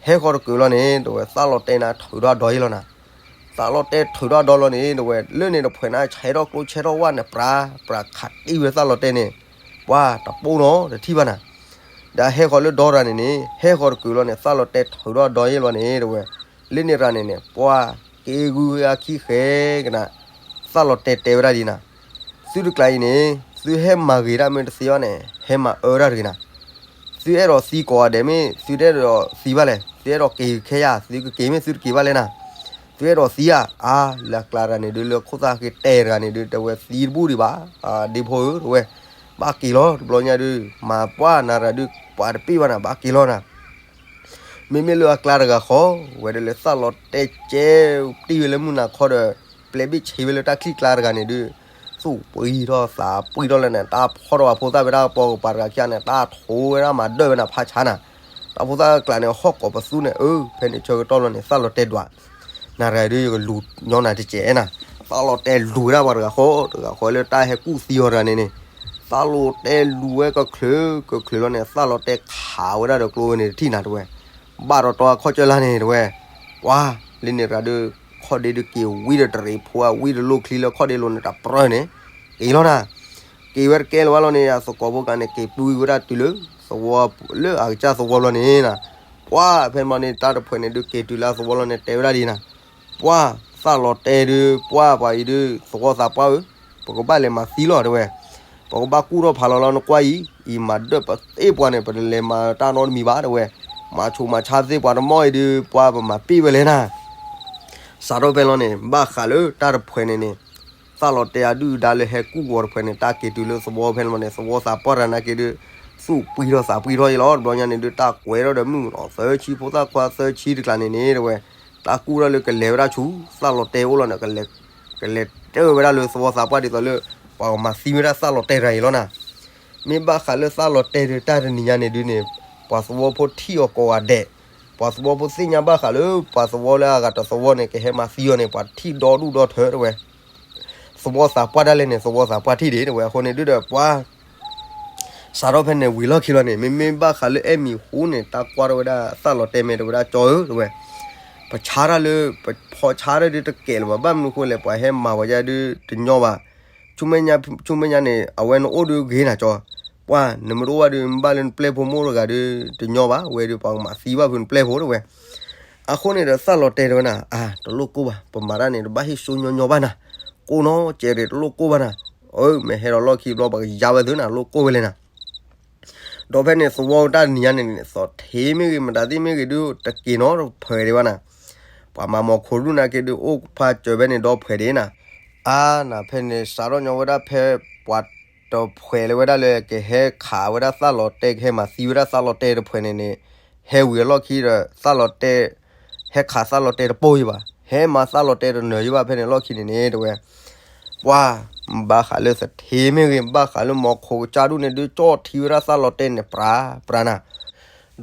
ဟဲဃီၤတကုာ်လီၤန့ၣ် တဲဝဲ သၣ်လီၤတဲာ်န့ၣ်ထုးထီၣ်ဒီးယဲလီၤနၤ သၣ်လီၤတဲာ်ထုးထီၣ်ဒီးလီၤန့ၣ် တဲဝဲ လၢန့ၣ်တဖှဲးန့ၣ် ဆဲးထီၣ်ကျိဆဲးထီၣ်ဝၣ်န့ၣ် ပြၤ ပြၤခးတံၢ်ဝဲသၣ်လီၤတဲာ်န့ၣ်, ပှၤတပိၢ်နီတထံၣ်ဘၣ်နၤ, ဒီးဟဲဃီၤလၢဒီတဂၤန့ၣ်န့ၣ် ဟဲဃီၤတကုာ်လီၤန့ၣ် သၣ်လီၤတဲာ်ထုးထီၣ်ဒီးယဲလီၤန့ၣ် တဲဝဲ, လၢန့ၣ်တဂၤန့ၣ်န့ၣ် ပှၤက့ၤဂုၤအခံဃဲကနၤ, သၣ်လီၤတဲာ်တဲဝဲဒၣ်ဒ်နၤ သုတကျါအံၤန့ၣ် သုဟဲမၤဂ့ၤတၢ်မ့ၢ်တသ့ဘၣ်န့ၣ် ဟဲမၤအၢတၢ်တဂ့ၤနၤ, သုအဲၣ်ဒိးသံကိးဂၤဒဲးမ့ၢ် သုတအဲၣ်ဒိးသံဘၣ်လဲၣ်, သုအဲၣ်ဒိးက့ၤခဲယၤ သုကက့ၤမ့ၢ်သုတက့ၤဘၣ်လဲၣ်နၤ, သုအဲၣ်ဒိးသံဧါ, အါ လၢအကျါတဂၤန့ၣ်ဒုး လၢခိၣ်သၣ်ဃံတဲတဂၤန့ၣ်ဒုး တဲဝဲသံတဘူၣ်ဒံးဘၣ်, ဒ့ဖိဧၢ တဲဝဲ, ဘၣ်က့ၤလီၤ တဘျီညါဒုး မၤပှၢ်နၤတဂၤဒုး ပှၤတပ့ၢ်ဘၣ်နၤ ဘၣ်က့ၤလီၤနၤ မ့မ့ၢ်လၢအကျါတဂၤဃီ ဝဲဒၣ်လၢသၣ်လီၤတဲာ်ကဲတံၢ်ဝဲလၢမုၢ်နၤခီဒီး ပျဲဘ့ၣ်ဆံးဝဲလၢတၢ်ချံကျါတဂၤန့ၣ်ဒုး သူၣ်ပှံထီၣ်သးပှံထီၣ်လၢန့ၣ် တၢ်ဖီၣ်ထီၣ်ပှၤဖိသၣ်ဝဲဒၣ်ပှၤကပၤတဂၤခံဂၤန့ၣ် တၢ်ထိးဝဲဒၣ်မၤဒၢၣ်ဝဲနၤဖးဆါနၤ, တၢ်ဖိသၣ်ကျါန့ၣ် ဟီၣ်ကိးပသူန့ၣ် အၢ ဖဲန့ၣ်ဆၢကတီၢ်လီၤန့ၣ် သၣ်လီၤတဲာ်ဒွး နၤတဂၤဒုး ယကလူၤညီနၤတစဲးနၤ, သၣ်လီၤတဲာ်လူၤဝဲဒၣ်ပှၤတဂၤဃီ တဂၤဃီလၢတၢ်ဟဲကူၣ်သံအီၤတဂၤန့ၣ်န့ၣ်, သၣ်လီၤတဲာ်လူၤဝဲကချုးကချုးလီၤန့ၣ် သၣ်လီၤတဲာ်ခးဝဲဒၣ်ဒီးကျိဝဲန့ၣ်တထံၣ်နၤတဲဝဲ, ဘၣ်တီတီအခီၣ်ကၢၢ်လၢ်န့ၣ်တဲဝဲ, ပှၤ လၢန့ၣ်တဂၤဒုး ခီၣ်ဒ့ဒုးက့ၤဝံဒီးတရံးဖိအဝံဒီးလိၣ်ချံလၢခီၣ်ဒ့လိၤန့ၣ် တပြၢန့ၣ် က့ၤလီၤနၤ က့ၤဝဲတကဲလၢၤဘၣ်လီၤန့ၣ် အသကိးဖိကျါန့ၣ် က့ၤပူၤဝဲဒၣ်တုၤလၢ သဝီလၢအကစၢ်သဝီဘျီန့ၣ်နၤ, ပှၤဖဲန့ၣ်ဘျီန့ၣ် တၢ်တဖှဲးန့ၣ်ဒုးက့ၤတုၤလၢအသဝီလီၤန့ၣ် တဲဝဲဒၣ်ဒ်နၤ, ပှၤ သၣ်လီၤတဲာ်ဒုး ပှၤပှၤအံၤဒုး သဝီသးပှၢ်ဧၢ, ပကဘၣ်လဲၤမၤသံလီၤတဲဝဲ, ပကဘၣ်ကူၣ်ထီၣ်ဖးလီၤလီၤနကွၢ်အံၤ, အံၤမၤဒၢၣ်ပသ့ပှၤန့ၣ် ပတလဲၤမၤတၢ်နီတမံၤဘၣ်တဲဝဲ, မၤဆူးမၤဆါသ့ပှၤတမီၢ်အံၤဒုး ပှၤပမၤပ့ၢ်ဝဲလဲၣ်နၤ စးထီၣ်ဖဲလီၤန့ၣ် ဘၣ်ဃးလၢတၢ်တဖှဲးန့ၣ်န့ၣ်, သၣ်လီၤတဲာ်အဒုၣ်အဒါလၢဟဲကူၣ်ဂီၤတဖှဲးန့ၣ် တၢ်က့ၤတုၤလၢသဝီဖဲန့ၣ်ဘျီန့ၣ် သဝီသးပှၢ်တဂၤနာ်က့ဒုး, သူၣ်ပှံထီၣ်သးပှံထီၣ်အံၤလီၤ. တဘျီညါန့ၣ်ဒုး တၢ်ကွဲးထီၣ်ဒီးမုၣ်ကနီၤသၢဆံဖိသၣ်ခွါသၢဆံတကျါန့ၣ်န့ၣ်တဲဝဲ, တၢ်ကူၣ်ထီၣ်လၢကလဲၤဝဲဒၣ်ဆူ သၣ်လီၤတဲာ်အိၣ်လီၤန့ၣ် ကလဲၤတၢၢ်ဝဲဒၣ်လၢသဝီသးပှၢ်ဒ်သိးလၢ ပှၤကမၤသံဝဲဒၣ်သၣ်လီၤတဲာ်တဂၤအံၤလီၤနၤ မ့ၢ်ဘၣ်ဃးလၢသၣ်လီၤတဲာ်ဒုး တၢ်တနံၤညါန့ၣ်ဒုးန့ၣ်, ပှၤသဝီဖိထံၣ်အီၤကိးဂၤဒဲး, ပှၤသဝီဖိသ့ၣ်ညါဘၣ်ဃးလၢ ပှၤသဝီလၢအဂၤတသဝီန့ၣ် ကဟဲမၤသံအီၤန့ၣ် ပှၤထံၣ်ဒီဒူၣ်ဒီထၢတဲဝဲ, သဝီသးပှၢ်ဒၣ်လဲာ်န့ၣ် သဝီသးပှၢ်ထံၣ်ဒံးတဲဝဲ အဃိန့ၣ်ဒုးဒီးပှၤ စးထီၣ်ဖဲန့ၣ်ဝံၤလီၢ်ခံလီၤန့ၣ် မ့မ့ၢ်ဘၣ်ဃးလၢအဲၣ်မံၤဟူန့ၣ် တၢ်ကွၢ်ထီၣ်ဝဲဒၣ်သၣ်လီၤတဲာ်မဲာ်တဲဝဲဒၣ် ကၠီဧၢ တဲဝဲ, ပဆါတၢ်လၢ ပဖီဆါတၢ်ဒုးတကဲးလၢၤဘၣ် ဘၣ်မနုၤဃိလဲၣ် ပှၤဟဲမၤဝဲဒၣ်ဒုးတညီဘၣ်, ဆူမဲာ်ညါန့ၣ် အဝဲနအိၣ်ဒုးဂ့ၤနၤကၠီ, ပှၤနမ့ၢ်တအိၣ်ဘၣ်ဒုး မ့ၢ်ဘၣ်လၢနပျဲၢ်ဖိမိၢ်တဂၤဒုး တညီဘၣ် ဝဲဒုးပှၤကမၤသံဘၣ်ဖုနပျဲၢ်ဖိတဲဝဲ. အဃိန့ၣ်ဒီးသၣ်လီၤတဲာ်တဲဝဲနၤ အါ တလိၣ်ကိၢ်ဘၣ် ပမၤတၢ်န့ၣ် တဘၣ်ဟ့ၣ်စိညီညီဘၣ်နၤ, ကိၢ်နီၢ်ကဲးရ့ၣ် တလိၣ်ကိၢ်ဘၣ်နၤ, အၢ မ့ၢ်ဟဲဒီးလီၢ်ခံဘျီ ပှၤကယါဝဲသုနၤ လိၣ်ကိၢ်ဝဲလဲၣ်နၤ. ဒီးဖဲန့ၣ်သဝီတၢ်နံၤညါန့ၣ် သထ့မ့ၢ်ဂ့ၤ မတၤသ့ၣ်မ့ၢ်ဂ့ၤဒုး တက့ၤနီတဖှဲးဒံးဘၣ်နၤ, ပှၤမၤမီၤခိၣ်ဒုးနာ်က့ဒုး အိၣ်ဖးစၢၤဖဲန့ၣ် ဒီဖှဲးဒံးနၤ, အါ နၤဖဲန့ၣ် စးထီၣ်ညီဝဲဒၣ်ဖဲ ပှၤတဖှဲးလၢဝဲဒၣ်လၢ ကဟဲခးဝဲဒၣ်သၣ်လီၤတဲာ် ကဟဲမၤသံဝဲဒၣ်သၣ်လီၤတဲာ်တဖှဲးန့ၣ်န့ၣ်, ဟဲဝံၤအလီၢ်ခံဒီး သၣ်လီၤတဲာ် ဟဲခးသၣ်လီၤတဲာ်တပိၢ်ယံၤဘၣ် ဟဲမၤသၣ်လီၤတဲာ်တနၢၤယံၤဘၣ် ဖဲန့ၣ်လီၢ်ခံန့ၣ်န့ၣ် တဲဝဲ ပှၤ ဘၣ်ဃးလၢသထ့မ့ၢ်ဂ့ၤ ဘၣ်ဃးလၢမီၤခိၣ်ကစၢ်ဒူၣ်န့ၣ်ဒုး ကၠီၣ်ထံဝဲဒၣ်သၣ်လီၤတဲာ်န့ၣ် ပြၤပြၤနၤ,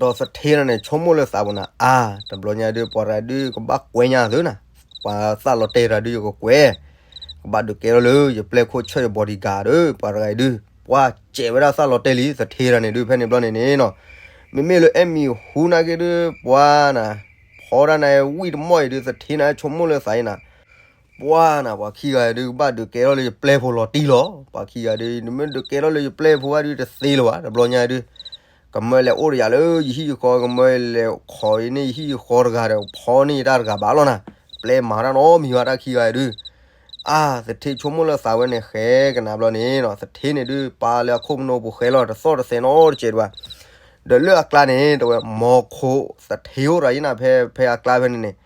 ဒီးသထ့တဂၤန့ၣ် ဆိကမိၣ်လၢသးပူၤနၤ အါ တဘျီညါဒုး ပှၤတဂၤဒုး ကဘၣ်ကွဲညါသုနၤ, ပှၤသၣ်လီၤတဲာ်တဂၤဒုး ယကကွဲး, ကဘၣ်ဒုးကဲထီၣ်လၢ ယပျဲၢ်ခိၣ်ဆၢၣ်ယ bodyguard ဒီး ပှၤတဂၤအံၤဒုး ပှၤစဲးဝဲဒၣ်သၣ်လီၤတဲာ်လံ သထ့တဂၤန့ၣ်ဒုး ဖဲန့ၣ်ဘျီန့ၣ်န့ၣ်နီၤ, မ့မ့ၢ်လၢအဲၣ်မံၤဟူနာ်က့ဒုး ပှၤနၤ ဖီဒၣ်နၤဝံၣ်တမီၢ်အံၤဒုး သထ့နၤ ဆိကမိၣ်လၢသးအံၤနၤ ပှၤနၤ ပှၤခံဂၤဒုး ကဘၣ်ဒုးကဲထီၣ်လၢယပျဲၢ်ဖိလီၤတံၢ်လီၤ. ပှၤခံဂၤဒုး နမ့ၢ်ဒုးကဲထီၣ်လၢယပျဲၢ်ဖိဘၣ်ဒုး တသ့လၢၤဘၣ် တဘျီညါဒုး, ကမၢလဲၤအိၣ်ဒီးယၤလၢယဟံၣ်ယဃီ ကမၢလဲၤခိးန့ၢ်ယဟံၣ်ယဃီတဂၤဒီး ဖီန့ၢ်ယတၢ်တဂၤဘၣ်လီၤနၤ, ပျဲမၤတၢ်နီတမံၤဘၣ် တၢ်ခံဂၤဒုး, အါ သထ့ဆိကမိၣ်လၢသးဝဲန့ၣ် ဃဲကနၣ်ဘျီန့ၣ်နီၤ သထ့န့ၣ်ဒုး ပာ်လၢအခိၣ်ပနိပူၤဃဲလီၤ တသီၣ်တသဲးနီတစဲးဒံးဘၣ်, ဒီးလၢအကျါန့ၣ် တဲဝဲ မီၤခိၣ်သထ့အိၣ်ရၤယံနၤ ဖဲ ဖဲအကျါဖဲန့ၣ်န့ၣ်,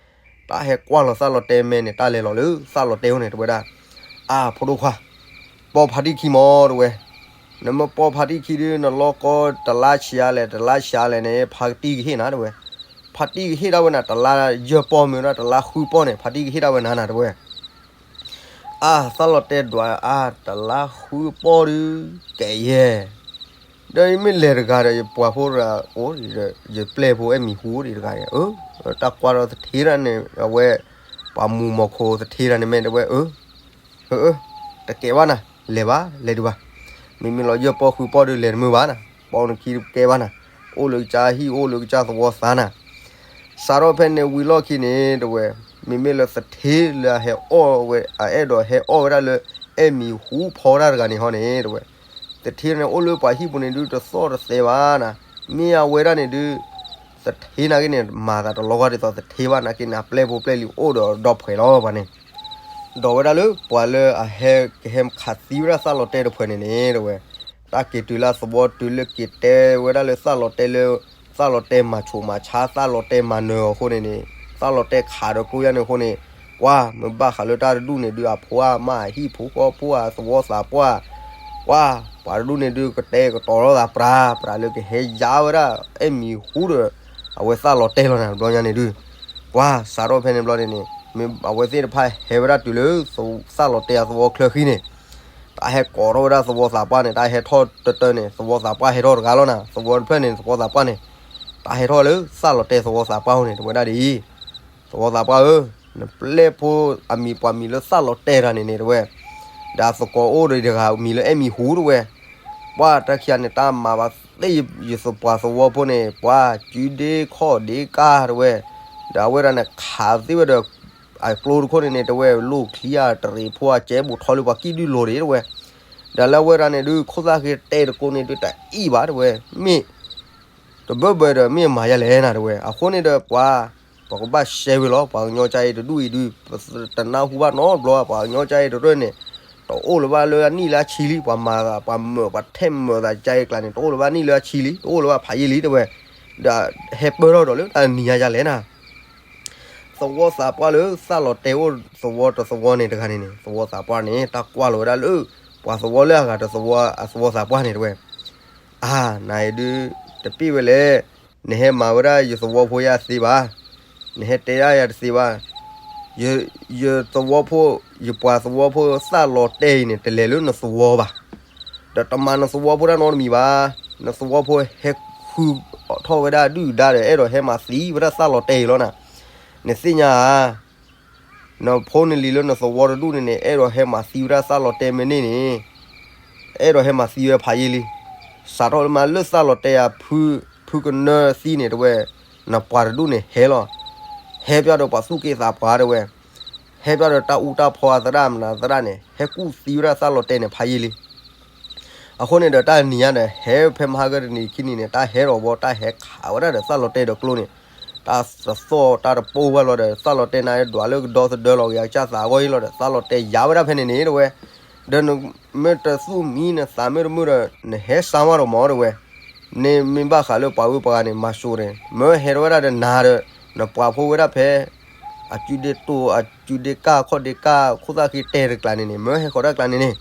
တၢ်ဟဲကွၢ်လီၤသၣ်လီၤတဲာ်မဲာ်န့ၣ် တၢ်လဲၤလီၤလၢသၣ်လီၤတဲာ်အိၣ်န့ၣ် တဲဝဲဒၣ်, အါ ဖိဒိၣ်ခွါ, ပီဖါတံၢ်ခံမီၤ တဲဝဲ, နမ့ၢ်ပီဖါတံၢ်ခံဒုး နလီၢ်ကီတလါဆံးအါလဲၣ် တလါဆံးအါလဲၣ်န့ၣ် ဖါတံၢ်ကဟ့ၣ်နၤ တဲဝဲ, ဖါတံၢ်ကဟ့ၣ်ဒၣ်ဝဲနၤ တလါယဲၢ်ပီၢ်မ့ၢ်ဝဲဒၣ် တလါဃုပီၢ်န့ၣ် ဖါတံၢ်ကဟ့ၣ်ဒၣ်ဝဲနၤနၤ တဲဝဲ အါ သၣ်လီၤတဲာ်ဒွးအါ တလါဃုပီၢ်ဒုး ကဲယဲၢ်, ဒီးယမ့ၢ်လဲၤတဂၤဒီး ယပှၤဖိတဂၤအိၣ်ဒီး ယပျဲၢ်ဖိအဲၣ်မံၤဟူဒံးတဂၤ, အၢ တၢ်ကွၢ်ဒီးသထ့တဂၤန့ၣ် အဝဲ ပှၤမူၤမီၤခိၣ်သထ့တဂၤန့ၣ်မ့ၢ်တဲဝဲ အၢ အၢ တကဲဘၣ်နၤ လဲၤဘၣ် လဲၤဒံးဘၣ်, မ့မ့ၢ်လီၤယဲၢ်ပီၢ်ဃုပီၢ်ဒုး လဲၤတမုာ်ဘၣ်နၤ, ပီနခံတကဲဘၣ်နၤ, အိၣ်လၢကစၢ်ဟံၣ် အိၣ်လၢကစၢ်သဝီသးနၤ စးထီၣ်ဖဲန့ၣ်ဝံၤလီၢ်ခံန့ၣ် တဲဝဲ, မ့မ့ၢ်လၢသထ့လၢအဟဲအီၣ်ဝဲ အအဲၣ်ဒိးဟဲအီၣ်ဝဲဒၣ်လၢ အဲၣ်မံၤဟူဖီဒၣ်တဂၤန့ၣ်ဟီန့ၣ် တဲဝဲ, သထ့န့ၣ်အိၣ်လၢပှၤဟံၣ်ပူၤန့ၣ်ဒုး တသီၣ်တသဲးဘၣ်နၤ, မ့ၢ်အဝဲဒၣ်န့ၣ်ဒုး သထ့နာ်က့န့ၣ် မၤသးတလီၤဂာ်ဒ်သိးသထ့ဘၣ်နာ်က့န့ၣ် အပျဲၢ်ဖိပျဲၢ်လံၤအိၣ်ဒီးဒီဖှဲးလီၤပှၤန့ၣ် ဒီးဝဲဒၣ်လၢပှၤလၢအဟဲကဟဲခးသံဝဲဒၣ်သၣ်လီၤတဲာ်တဖှဲးန့ၣ်န့ၣ် တဲဝဲ, တၢ်က့ၤတုၤလၢသဝီတုၤလၢက့ၤတဲဝဲဒၣ်လၢသၣ်လီၤတဲာ်လၢ သၣ်လီၤတဲာ်မၤဆူးမၤဆါ သၣ်လီၤတဲာ်မၤနၢၤအီၤအဃိန့ၣ်န့ၣ် သၣ်လီၤတဲာ်ခးဒီးကျိယါန့ၣ်အဃိန့ၣ်, ကွၢ် မ့ၢ်ဘၣ်ဃးလၢတၢ်တဒူၣ်န့ၣ်ဒုး အဖိအမါ အဟံၣ်ဖိဃီဖိ အသဝီသးပှၢ်, ကွၢ် ပှၤတဒူၣ်န့ၣ်ဒုး ကတဲာ်ကတီၤထီၣ်သးပြၤပြၤလၢကဟဲယါဝဲဒၣ် အဲၣ်မံၤဟူဒီး အဝဲသၣ်လီၤတဲာ်လီၤနၤ တဘျီညါန့ၣ်ဒုး, ကွၢ် စးထီၣ်ဖဲန့ၣ်ဘျီန့ၣ်န့ၣ် မ့ၢ်အဝဲသ့ၣ်တဖၣ်ဟဲဝဲဒၣ်တုၤလၢ သဝ- သၣ်လီၤတဲာ်အသဝီချၢဃံန့ၣ်, တၢ်ဟဲကိးထီၣ်ဝဲဒၣ်သဝီသးပှၢ်န့ၣ် တၢ်ဟဲထီၣ်တတၢၢ်န့ၣ် သဝီသးပှၢ်ဟဲထီၣ်တဂၤလီၤနၤ, သဝီတဖျၢၣ်န့ၣ် သဝီသးပှၢ်န့ၣ်, တၢ်ဟဲထီၣ်လၢသၣ်လီၤတဲာ်သဝီသးပှၢ်အဃိန့ၣ် တဲဝဲဒၣ်ဒ်အံၤ, သဝီသးပှၢ်ဧၢ, နပျဲၢ်ဖိအမံၤပှၤမံၤလၢသၣ်လီၤတဲာ်တဂၤန့ၣ်န့ၣ် တဲဝဲ, ဒီးအသကိးအိၣ်ဒီးတဂၤမံၤလၢအဲၣ်မံၤဟူတဲဝဲ ပှၢ်တၢ်ခံဂၤန့ၣ် တၢ်မၤဘၣ်သ့ၣ်ယသပှၢ်သဝီဖိန့ၣ် ပှၢ်ကုဒ့ခီၣ်ဒ့ကါတဲဝဲ, ဒီးအဝဲဒၣ်န့ၣ် ခးသ့ဝဲဒီး အကျိတခိၣ်န့ၣ်န့ၣ် တဲဝဲ လိၣ်ချံအတရံးဖိအကဲဘူးထီၣ်လၢပှၤကံၣ်ဒုၣ်လိၤဒံးတဲဝဲ, ဒီးလၢအဝဲဒၣ်န့ၣ်ဒုး ခိၣ်သၣ်ဃ့တဲတကိးန့ၣ်ဒုး တအံၣ်ဘၣ်တဲဝဲ, မ့ၢ် တဘၢဘၢဒီးမ့ၢ်မၤယါလဲၣ်နၤတဲဝဲ, အဃိန့ၣ်ဒီးပှၤ ပကဘၣ်ရှဲဝဲလီၤ ပှၤကညီကါအံၤတဒူၣ်အံၤဒုး ပတနၢ်ဟူဘၣ်နီတဘျီ ပှၤကညီကါအံၤတရၢၢ်န့ၣ် တအိၣ်လၢၤဘၣ်လၢအနံၣ်လၢအဆံလံ ပှၤမၤသး ပှၤမၢာ် ပှၤထဲးမၢာ်သးကါအံၤကျါန့ၣ် တအိၣ်လၢၤဘၣ်နံၣ်လၢအဆံလံ တအိၣ်လၢၤဘၣ်ဖးယံာ်လံတဲဝဲ, ဒီးဟဲပၢၢ်ထီၣ်ဒီးလၢတၢ်နံၤညါယါလဲၣ်နၤ သဝီသးပှၢ်လၢသၣ်လီၤတဲာ်အိၣ်သဝီတသဝီန့ၣ်တဂၤန့ၣ်န့ၣ် သဝီသးပှၢ်န့ၣ် တၢ်ကွၢ်လီၤဝဲဒၣ်လၢ ပှၤသဝီလၢအဂၤတသဝီအသဝီသးပှၢ်န့ၣ်တဲဝဲ, အါ နၤအံၤဒုး တပ့ၢ်ဝဲလဲၣ်, နဟဲမၤဝဲဒၣ်ယသဝီဖိယါသ့ဘၣ်, နဟဲတဲဒၣ်ယၤတသ့ဘၣ်, ယ- ယသဝီဖိ ယပှၤသဝီဖိသၣ်လီၤတဲာ်အံၤန့ၣ် တလဲၤလၢနသဝီဘၣ် ဒီးတမၤနသဝီဖိတၢ်နီတမံၤဘၣ်. နသဝီဖိဟဲဃုထီၣ်ဝဲဒၣ်ဒုၣ်ဒါဒီး အဲၣ်ဒိးဟဲမၤသံဝဲဒၣ်သၣ်လီၤတဲာ်အံၤလီၤနၤ. နသ့ၣ်ညါဧါ, နဖိနလံၤလၢနသဝီတဒူၣ်န့ၣ်န့ၣ် အဲၣ်ဒိးဟဲမၤသံဝဲဒၣ်သၣ်လီၤတဲာ်မ့ၢ်န့ၣ်န့ၣ်, အဲၣ်ဒိးဟဲမၤသံဝဲဖးယံာ်လံ. စးထီၣ်လၢမးလၢသးလီၤတဲာ်အဖု ဖုကနၢသံန့ၣ်တဲဝဲ, နပှၤတဒူၣ်န့ၣ်ဟဲလီၤ. ဟဲပၠီဒီးပှၤသူၣ်က့သးပှၢ်တဲဝဲ, ဟဲပၠီဒီးတၢ်အူတၢ်ဖီအသရၣ်မနုၤသရၣ်န့ၣ် ဟဲကူၣ်သံဝဲဒၣ်သးလီၤတဲာ်န့ၣ်ဖးယံာ်လံ. အဃိန့ၣ်ဒီးတၢ်နံၤညါဒီး ဟဲဖဲမဟါကတနံၤခံနံၤန့ၣ် တၢ်ဟဲထီၣ်ဘီ တၢ်ဟဲခးဝဲဒၣ်ဒီးသးလီၤတဲာ်ဒီးကျိန့ၣ်, တၢ်တသီၣ်တၢ်တပိၢ်ဘၣ်လီၤဒီး သးလီၤတဲာ်န့ၣ်ဒွးလၢကဒီသဒၢလီၤက့ၤအကစၢ်သးအဂီၢ်အံၤလီၤဒီး သးလီၤတဲာ်ယါဝဲဒၣ်ဖဲန့ၣ်န့ၣ်တဲဝဲ, ဒီးနမ့ၢ်တသူၣ်မံနသးမ့ၢ်တမုာ်ဒီး နဟဲစါမးဒီးမၢတဲဝဲ, န့ၣ်မ့ၢ်ဘၣ်ဃးလၢပှၤဂုၤပှၤဂၤန့ၣ် မၤစိၤန့ၣ် မၢဟဲထီၣ်ဝဲဒၣ်ဒီးနၤဒီး နပှၤဖိဝဲဒၣ်ဖဲ အစုဒ့တိၢ် အစုဒ့ကၢ် ခီၣ်ဒ့ကၢ် ခိၣ်သၣ်ဃံတဲာ်တကျါန့ၣ်န့ၣ် မၢဟဲဃီၤတၢ်ကျါန့ၣ်န့ၣ်,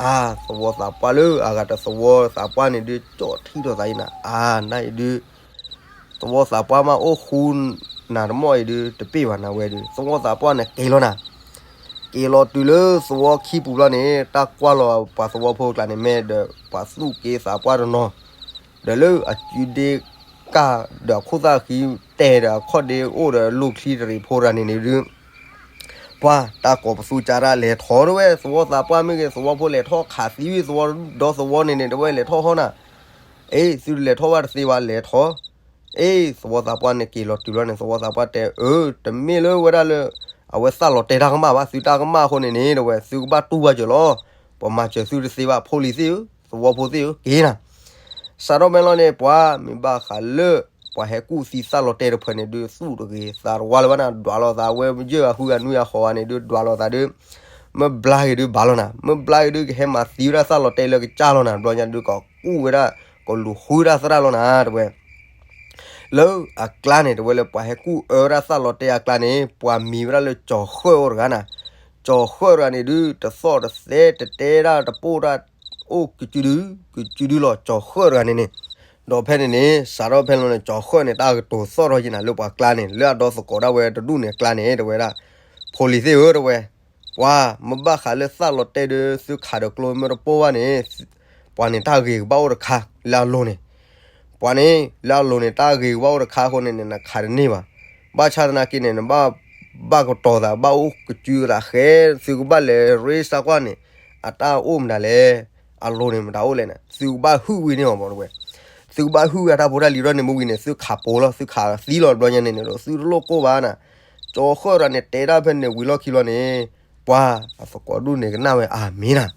အါ သဝီသးပှၢ်လၢအဂၤတသဝီသးပှၢ်န့ၣ်ဒုး ကၠီၣ်ထံထီၣ်သးအံၤနၤ အါ နအံၤဒုး သဝီသးပှၢ်မးအိၣ်ဃူနၤတမီၢ်အံၤဒုး တပ့ၢ်ဘၣ်နၤဝဲဒုး သဝီသးပှၢ်န့ၣ်က့ၤလီၤနၤ, က့ၤလီၤတုၤလၢသဝီခံပူၤဘျီန့ၣ် တၢ်ကွၢ်လီၤပှၤသဝီဖိကျါန့ၣ် မ့ၢ်ဒီးပှၤသူၣ်က့သးပှၢ်တနီၤ ဒီးလၢအစုဒ့ကၢ် ဒီးအခိၣ်သၣ်ဃံတဲာ်ဒီးအခီၣ်ဒ့အိၣ်ဒီးလိၣ်ချံတရံးဖိတဂၤန့ၣ်န့ၣ်ဒုး ပှၤတၢ်ကိးပသူကၢ်တၢ်လဲၤထီၣ်တဲဝဲ သဝီသးပှၢ်မ့ၢ်ဂ့ၤ သဝီဖိလဲၤထီၣ်ခးသံဝံၤ သဝီဒီသဝီန့ၣ်န့ၣ် တဲဝဲလဲၤထီၣ်ဟီနၤ, အ့ သုတလဲၤထီၣ်ဘၣ်တသ့ဘၣ်လဲၤထီၣ်, အ့ သဝီသးပှၢ်န့ၣ်က့ၤလီၤတုၤလီၤန့ၣ် သဝီသးပှၢ်တဲ အၢ တမ့ၢ်လၢဝဲဒၣ်လၢ အဝဲသးလီၤတဲာ်တၢ်ကမၣ်ဘၣ် သုတၢ်ကမၣ်အဃိန့ၣ်န့ၣ် တဲဝဲ သုကဘၣ်တူၢ်ဘၣ်စၢၤလီၤ, ပှၤမၤစၢၤသုတသ့ဘၣ် ဖိလံၤသ့ၣ်ဧၢ သဝီဖိသ့ၣ်ဧၢ က့ၤနၤ စးထီၣ်ဖဲလီၤန့ၣ် ပှၤမ့ၢ်ဘၣ်ဃးလၢ ပှၤဟဲကူၣ်သံသးလီၤတဲာ်တဖၣ်န့ၣ်ဒုး သူၣ်တဂ့ၤသးတဝါလၢၤဘၣ်နၤ ဒွးလိာ်သးဝဲယဲၢ်အဃုအနွံအဃီဂၤန့ၣ်ဒုး ဒွးလိာ်သးဒုး မ့ၢ်ဘျါက့ၤဒုးဘၣ်လီၤနၤ မ့ၢ်ဘျါက့ၤဒုးကဟဲမၤသံဝဲဒၣ်သးလီၤတဲာ်လၢကစၢ်လီၤနၤ ဘျီညါဒုးကကူၣ်ဝဲဒၣ် ကလူၤဃုဒၣ်သရၣ်လီၤနၤ တဲဝဲ လၢအကျါန့ၣ် တဲဝဲလၢပှၤဟဲကူၣ်အၢဝဲဒၣ်သးလီၤတဲာ်အကျါန့ၣ် ပှၤမံၤဝဲဒၣ်လၢကၠီၤဃၢၣ်အိၣ်တဂၤနၤ, ကၠီၤဃၢၣ်တဂၤန့ၣ်ဒုး တသီၣ်တသဲတတဲဒၣ်တပိၢ်တၢ် အိၣ်ကစုဒု ကစုဒုလီၤ ကၠီၤဃၢၣ်တဂၤန့ၣ်န့ၣ်, ဒီးဖဲန့ၣ်န့ၣ် စးထီၣ်ဖဲလီၤန့ၣ် ကၠီၤဃၢၣ်န့ၣ် တၢ်ကတိၤသီၣ်ထီၣ်က့ၤနၤလၢပှၤကျါန့ၣ် လၢအဒီသကိးဒၣ်ဝဲတဒူၣ်န့ၣ်အကျါန့ၣ် တဲဝဲဒၣ်, ဖိလံၤသ့ၣ်ဧၢ တဲဝဲ ပှၤမ့ၢ်ဘၣ်ဃးလၢသးလီၤတဲာ်ဒုး သုခးဒီးကျိမ့ၢ်တပိၢ်ဘၣ်န့ၣ်, ပှၤန့ၣ်တၢ်ဂ့ၤကဘၣ်အိၣ်တခါ လၢအလိၤန့ၣ်, ပှၤန့ၣ် လၢအလိၤန့ၣ် တၢ်ဂ့ၤကဘၣ်အိၣ်တခါအဃိန့ၣ်န့ၣ် နခးတန့ၢ်ဘၣ်. ဘၣ်ဆၣ်သနာ်က့န့ၣ် နဘၣ် ဘၣ်ကတီၤသး ဘၣ်အိၣ်ကစုသးဃဲ သုကဘၣ်လဲၤရ့စးကွၢ်န့ၣ် အတၢ်အိၣ်မတၤလဲၣ်, အလိၤန့ၣ်မတၤအိၣ်လဲၣ်န့ၣ် သုကဘၣ်ဟုၣ်ဝံၤန့ၢ်အီၤမး တဲဝဲ. သုကဘၣ်ဟုၣ်ဝံၤအတၢ်ဖိတၢ်လံၤဒီးန့ၣ်မ့ၢ်ဝံၤန့ၣ် သုခးပိာ်လီၤ သုခးသံလီၤ တဘျီညါန့ၣ်န့ၣ်ဒီး သုတလိၣ်ကိၢ်ဘၣ်နၤ. ကၠီၤဃၢၣ်တဂၤန့ၣ် တဲဒၣ်ဖဲန့ၣ်ဝံၤလီၢ်ခံဘျီန့ၣ် ပှၤအသကိးဒူၣ်န့ၣ်ကနၣ်ဝဲ အၤမ့ၢ်နၤ,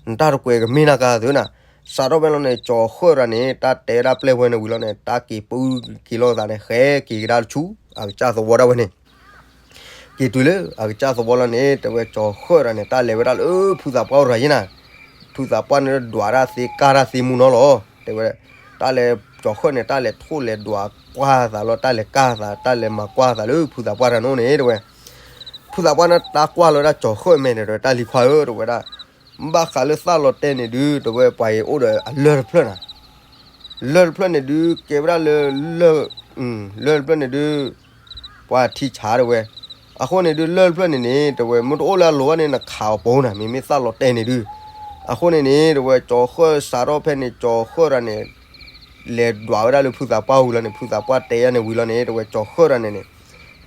နတၢ်တကွဲးကမ့ၢ်နၤကၤသုနၤ. စးထီၣ်ဖဲလီၤန့ၣ် ကၠီၤဃၢၣ်တဂၤန့ၣ် တၢ်တဲဒၣ်ပျဲၢ်ဝဲန့ၣ်ဝံၤလီၤန့ၣ် တၢ်က့ၤပုၢ်က့ၤလီၤသးန့ၣ် ဃဲက့ၤကဒါတဆူ အကစၢ်သဝီဒၣ်ဝဲန့ၣ် က့ၤတုၤလၢအကစၢ်သဝီလီၤန့ၣ် တဲဝဲကၠီၤဃၢၣ်တဂၤန့ၣ် တၢ်လဲၤဝဲဒၣ်လၢဖုသးပှၢ်အိၣ်တဂၤယဲနၤ, ဖုသးပှၢ်န့ၣ်ဒွးဒၣ်သ့ကၢ်တၢ်သ့မူနီၤလီၤ တဲဝဲ. တၢ်လဲၤ ကၠီၤဃၢၣ်န့ၣ် တၢ်လဲၤထိၣ်လဲၤဒွးကွၢ်သးလီၤ တၢ်လဲၤကၢ်သး တၢ်လဲၤမၤကွၢ်သးလၢဖုသးပှၢ်တဂၤန့ၣ်န့ၣ် တဲဝဲ. ဖုသးပှၢ်န့ၣ်တၢ်ကွၢ်လီၤဝဲဒၣ်ကၠီၤဃၢၣ်မဲာ်န့ၣ် တဲဝဲတၢ်လံၤခွါဧၢ တဲဝဲဒၣ် ဘၣ်ဃးလၢသးလီၤတဲာ်န့ၣ်ဒုး တဲဝဲပှၤအံၤအိၣ်ဒီးအလၢၢ်တဖျၢၣ်နၤ, လၢၢ်တဖျၢၣ်န့ၣ်ဒုး ကဲဝဲဒၣ်လၢ လၢၢ် လၢၢ်တဖျၢၣ်န့ၣ်ဒုး ပှၤထံဆးတဲဝဲ. အဃိန့ၣ်ဒုး လၢၢ်တဖျၢၣ်န့ၣ်န့ၣ် တဲဝဲ မ့ၢ်တအိၣ်လၢအလိၤဘၣ်န့ၣ် နခးအီၤပိာ်နၤ မ့မ့ၢ်သးလီၤတဲာ်န့ၣ်ဒုး. အဃိန့ၣ်န့ၣ် တဲဝဲ ကၠီၤဃၢၣ်စးထီၣ်ဖဲန့ၣ် ကၠီၤဃၢၣ်တဂၤန့ၣ် လဲၤဒွးဝဲဒၣ်လၢဖုသးပှၢ်ဝံၤလီၤန့ၣ် ဖုသးပှၢ်တဲယါန့ၣ်ဝံၤလီၤန့ၣ် တဲဝဲ ကၠီၤဃၢၣ်တဂၤန့ၣ်န့ၣ်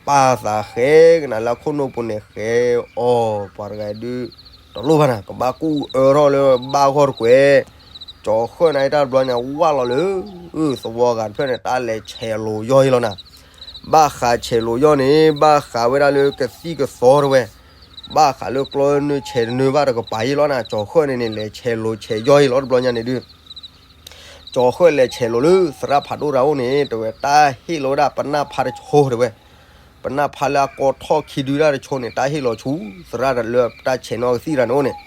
ပာ်သးဃဲကနၤလၢအခိၣ်နူာ်ပူၤန့ၣ် ဃဲအီၤ ပှၤတဂၤဒုး တလိၣ်ဘၣ်နၤ ကဘၣ်ကူၣ်အၢထီၣ်လၢဘၣ်ဂီၢ်တကွဲး. ကၠီၤဃၢၣ်န့ၣ်တၢ်တဘျီန့ၣ် ဝၢ်လီၤလၢ သဝီဂၤတဖျၢၣ်န့ၣ် တၢ်လဲၤဆဲးလိာ်ယီၢ်အံၤလီၤနၤ. ဘၣ်ဃးဆဲးလိာ်ယီၢ်န့ၣ် ဘၣ်ဃးဝဲဒၣ်လၢကသံၣ်ကသီတဲဝဲ, ဘၣ်ဃးလၢကျီနၢဆဲးတနၢဘၣ်တကပၤအံၤလီၤနၤ. ကၠီၤဃၢၣ်န့ၣ်န့ၣ် လဲၤဆဲးလိာ်ဆဲးယီၢ်အံၤလီၤ တဘျီညါန့ၣ်ဒုး ကၠီၤဃၢၣ်လဲၤဆဲးလိာ်လၢသရၣ်ဖးဒိၣ်တဂၤအိၣ်န့ၣ် တဲဝဲ တၢ်ဟ့ၣ်လီၤဝဲဒၣ်ပနၢ်ဖးတဆိတဲဝဲ, ပနၢ်ဖးလၢအကီထီၣ်ခံဒုဒၣ်တဆိန့ၣ် တၢ်ဟ့ၣ်လီၤဆူ သရၣ်လၢတၢ်ဆဲးနီၣ်ကသံၣ်တဂၤန့ၣ်အိၣ်န့ၣ်.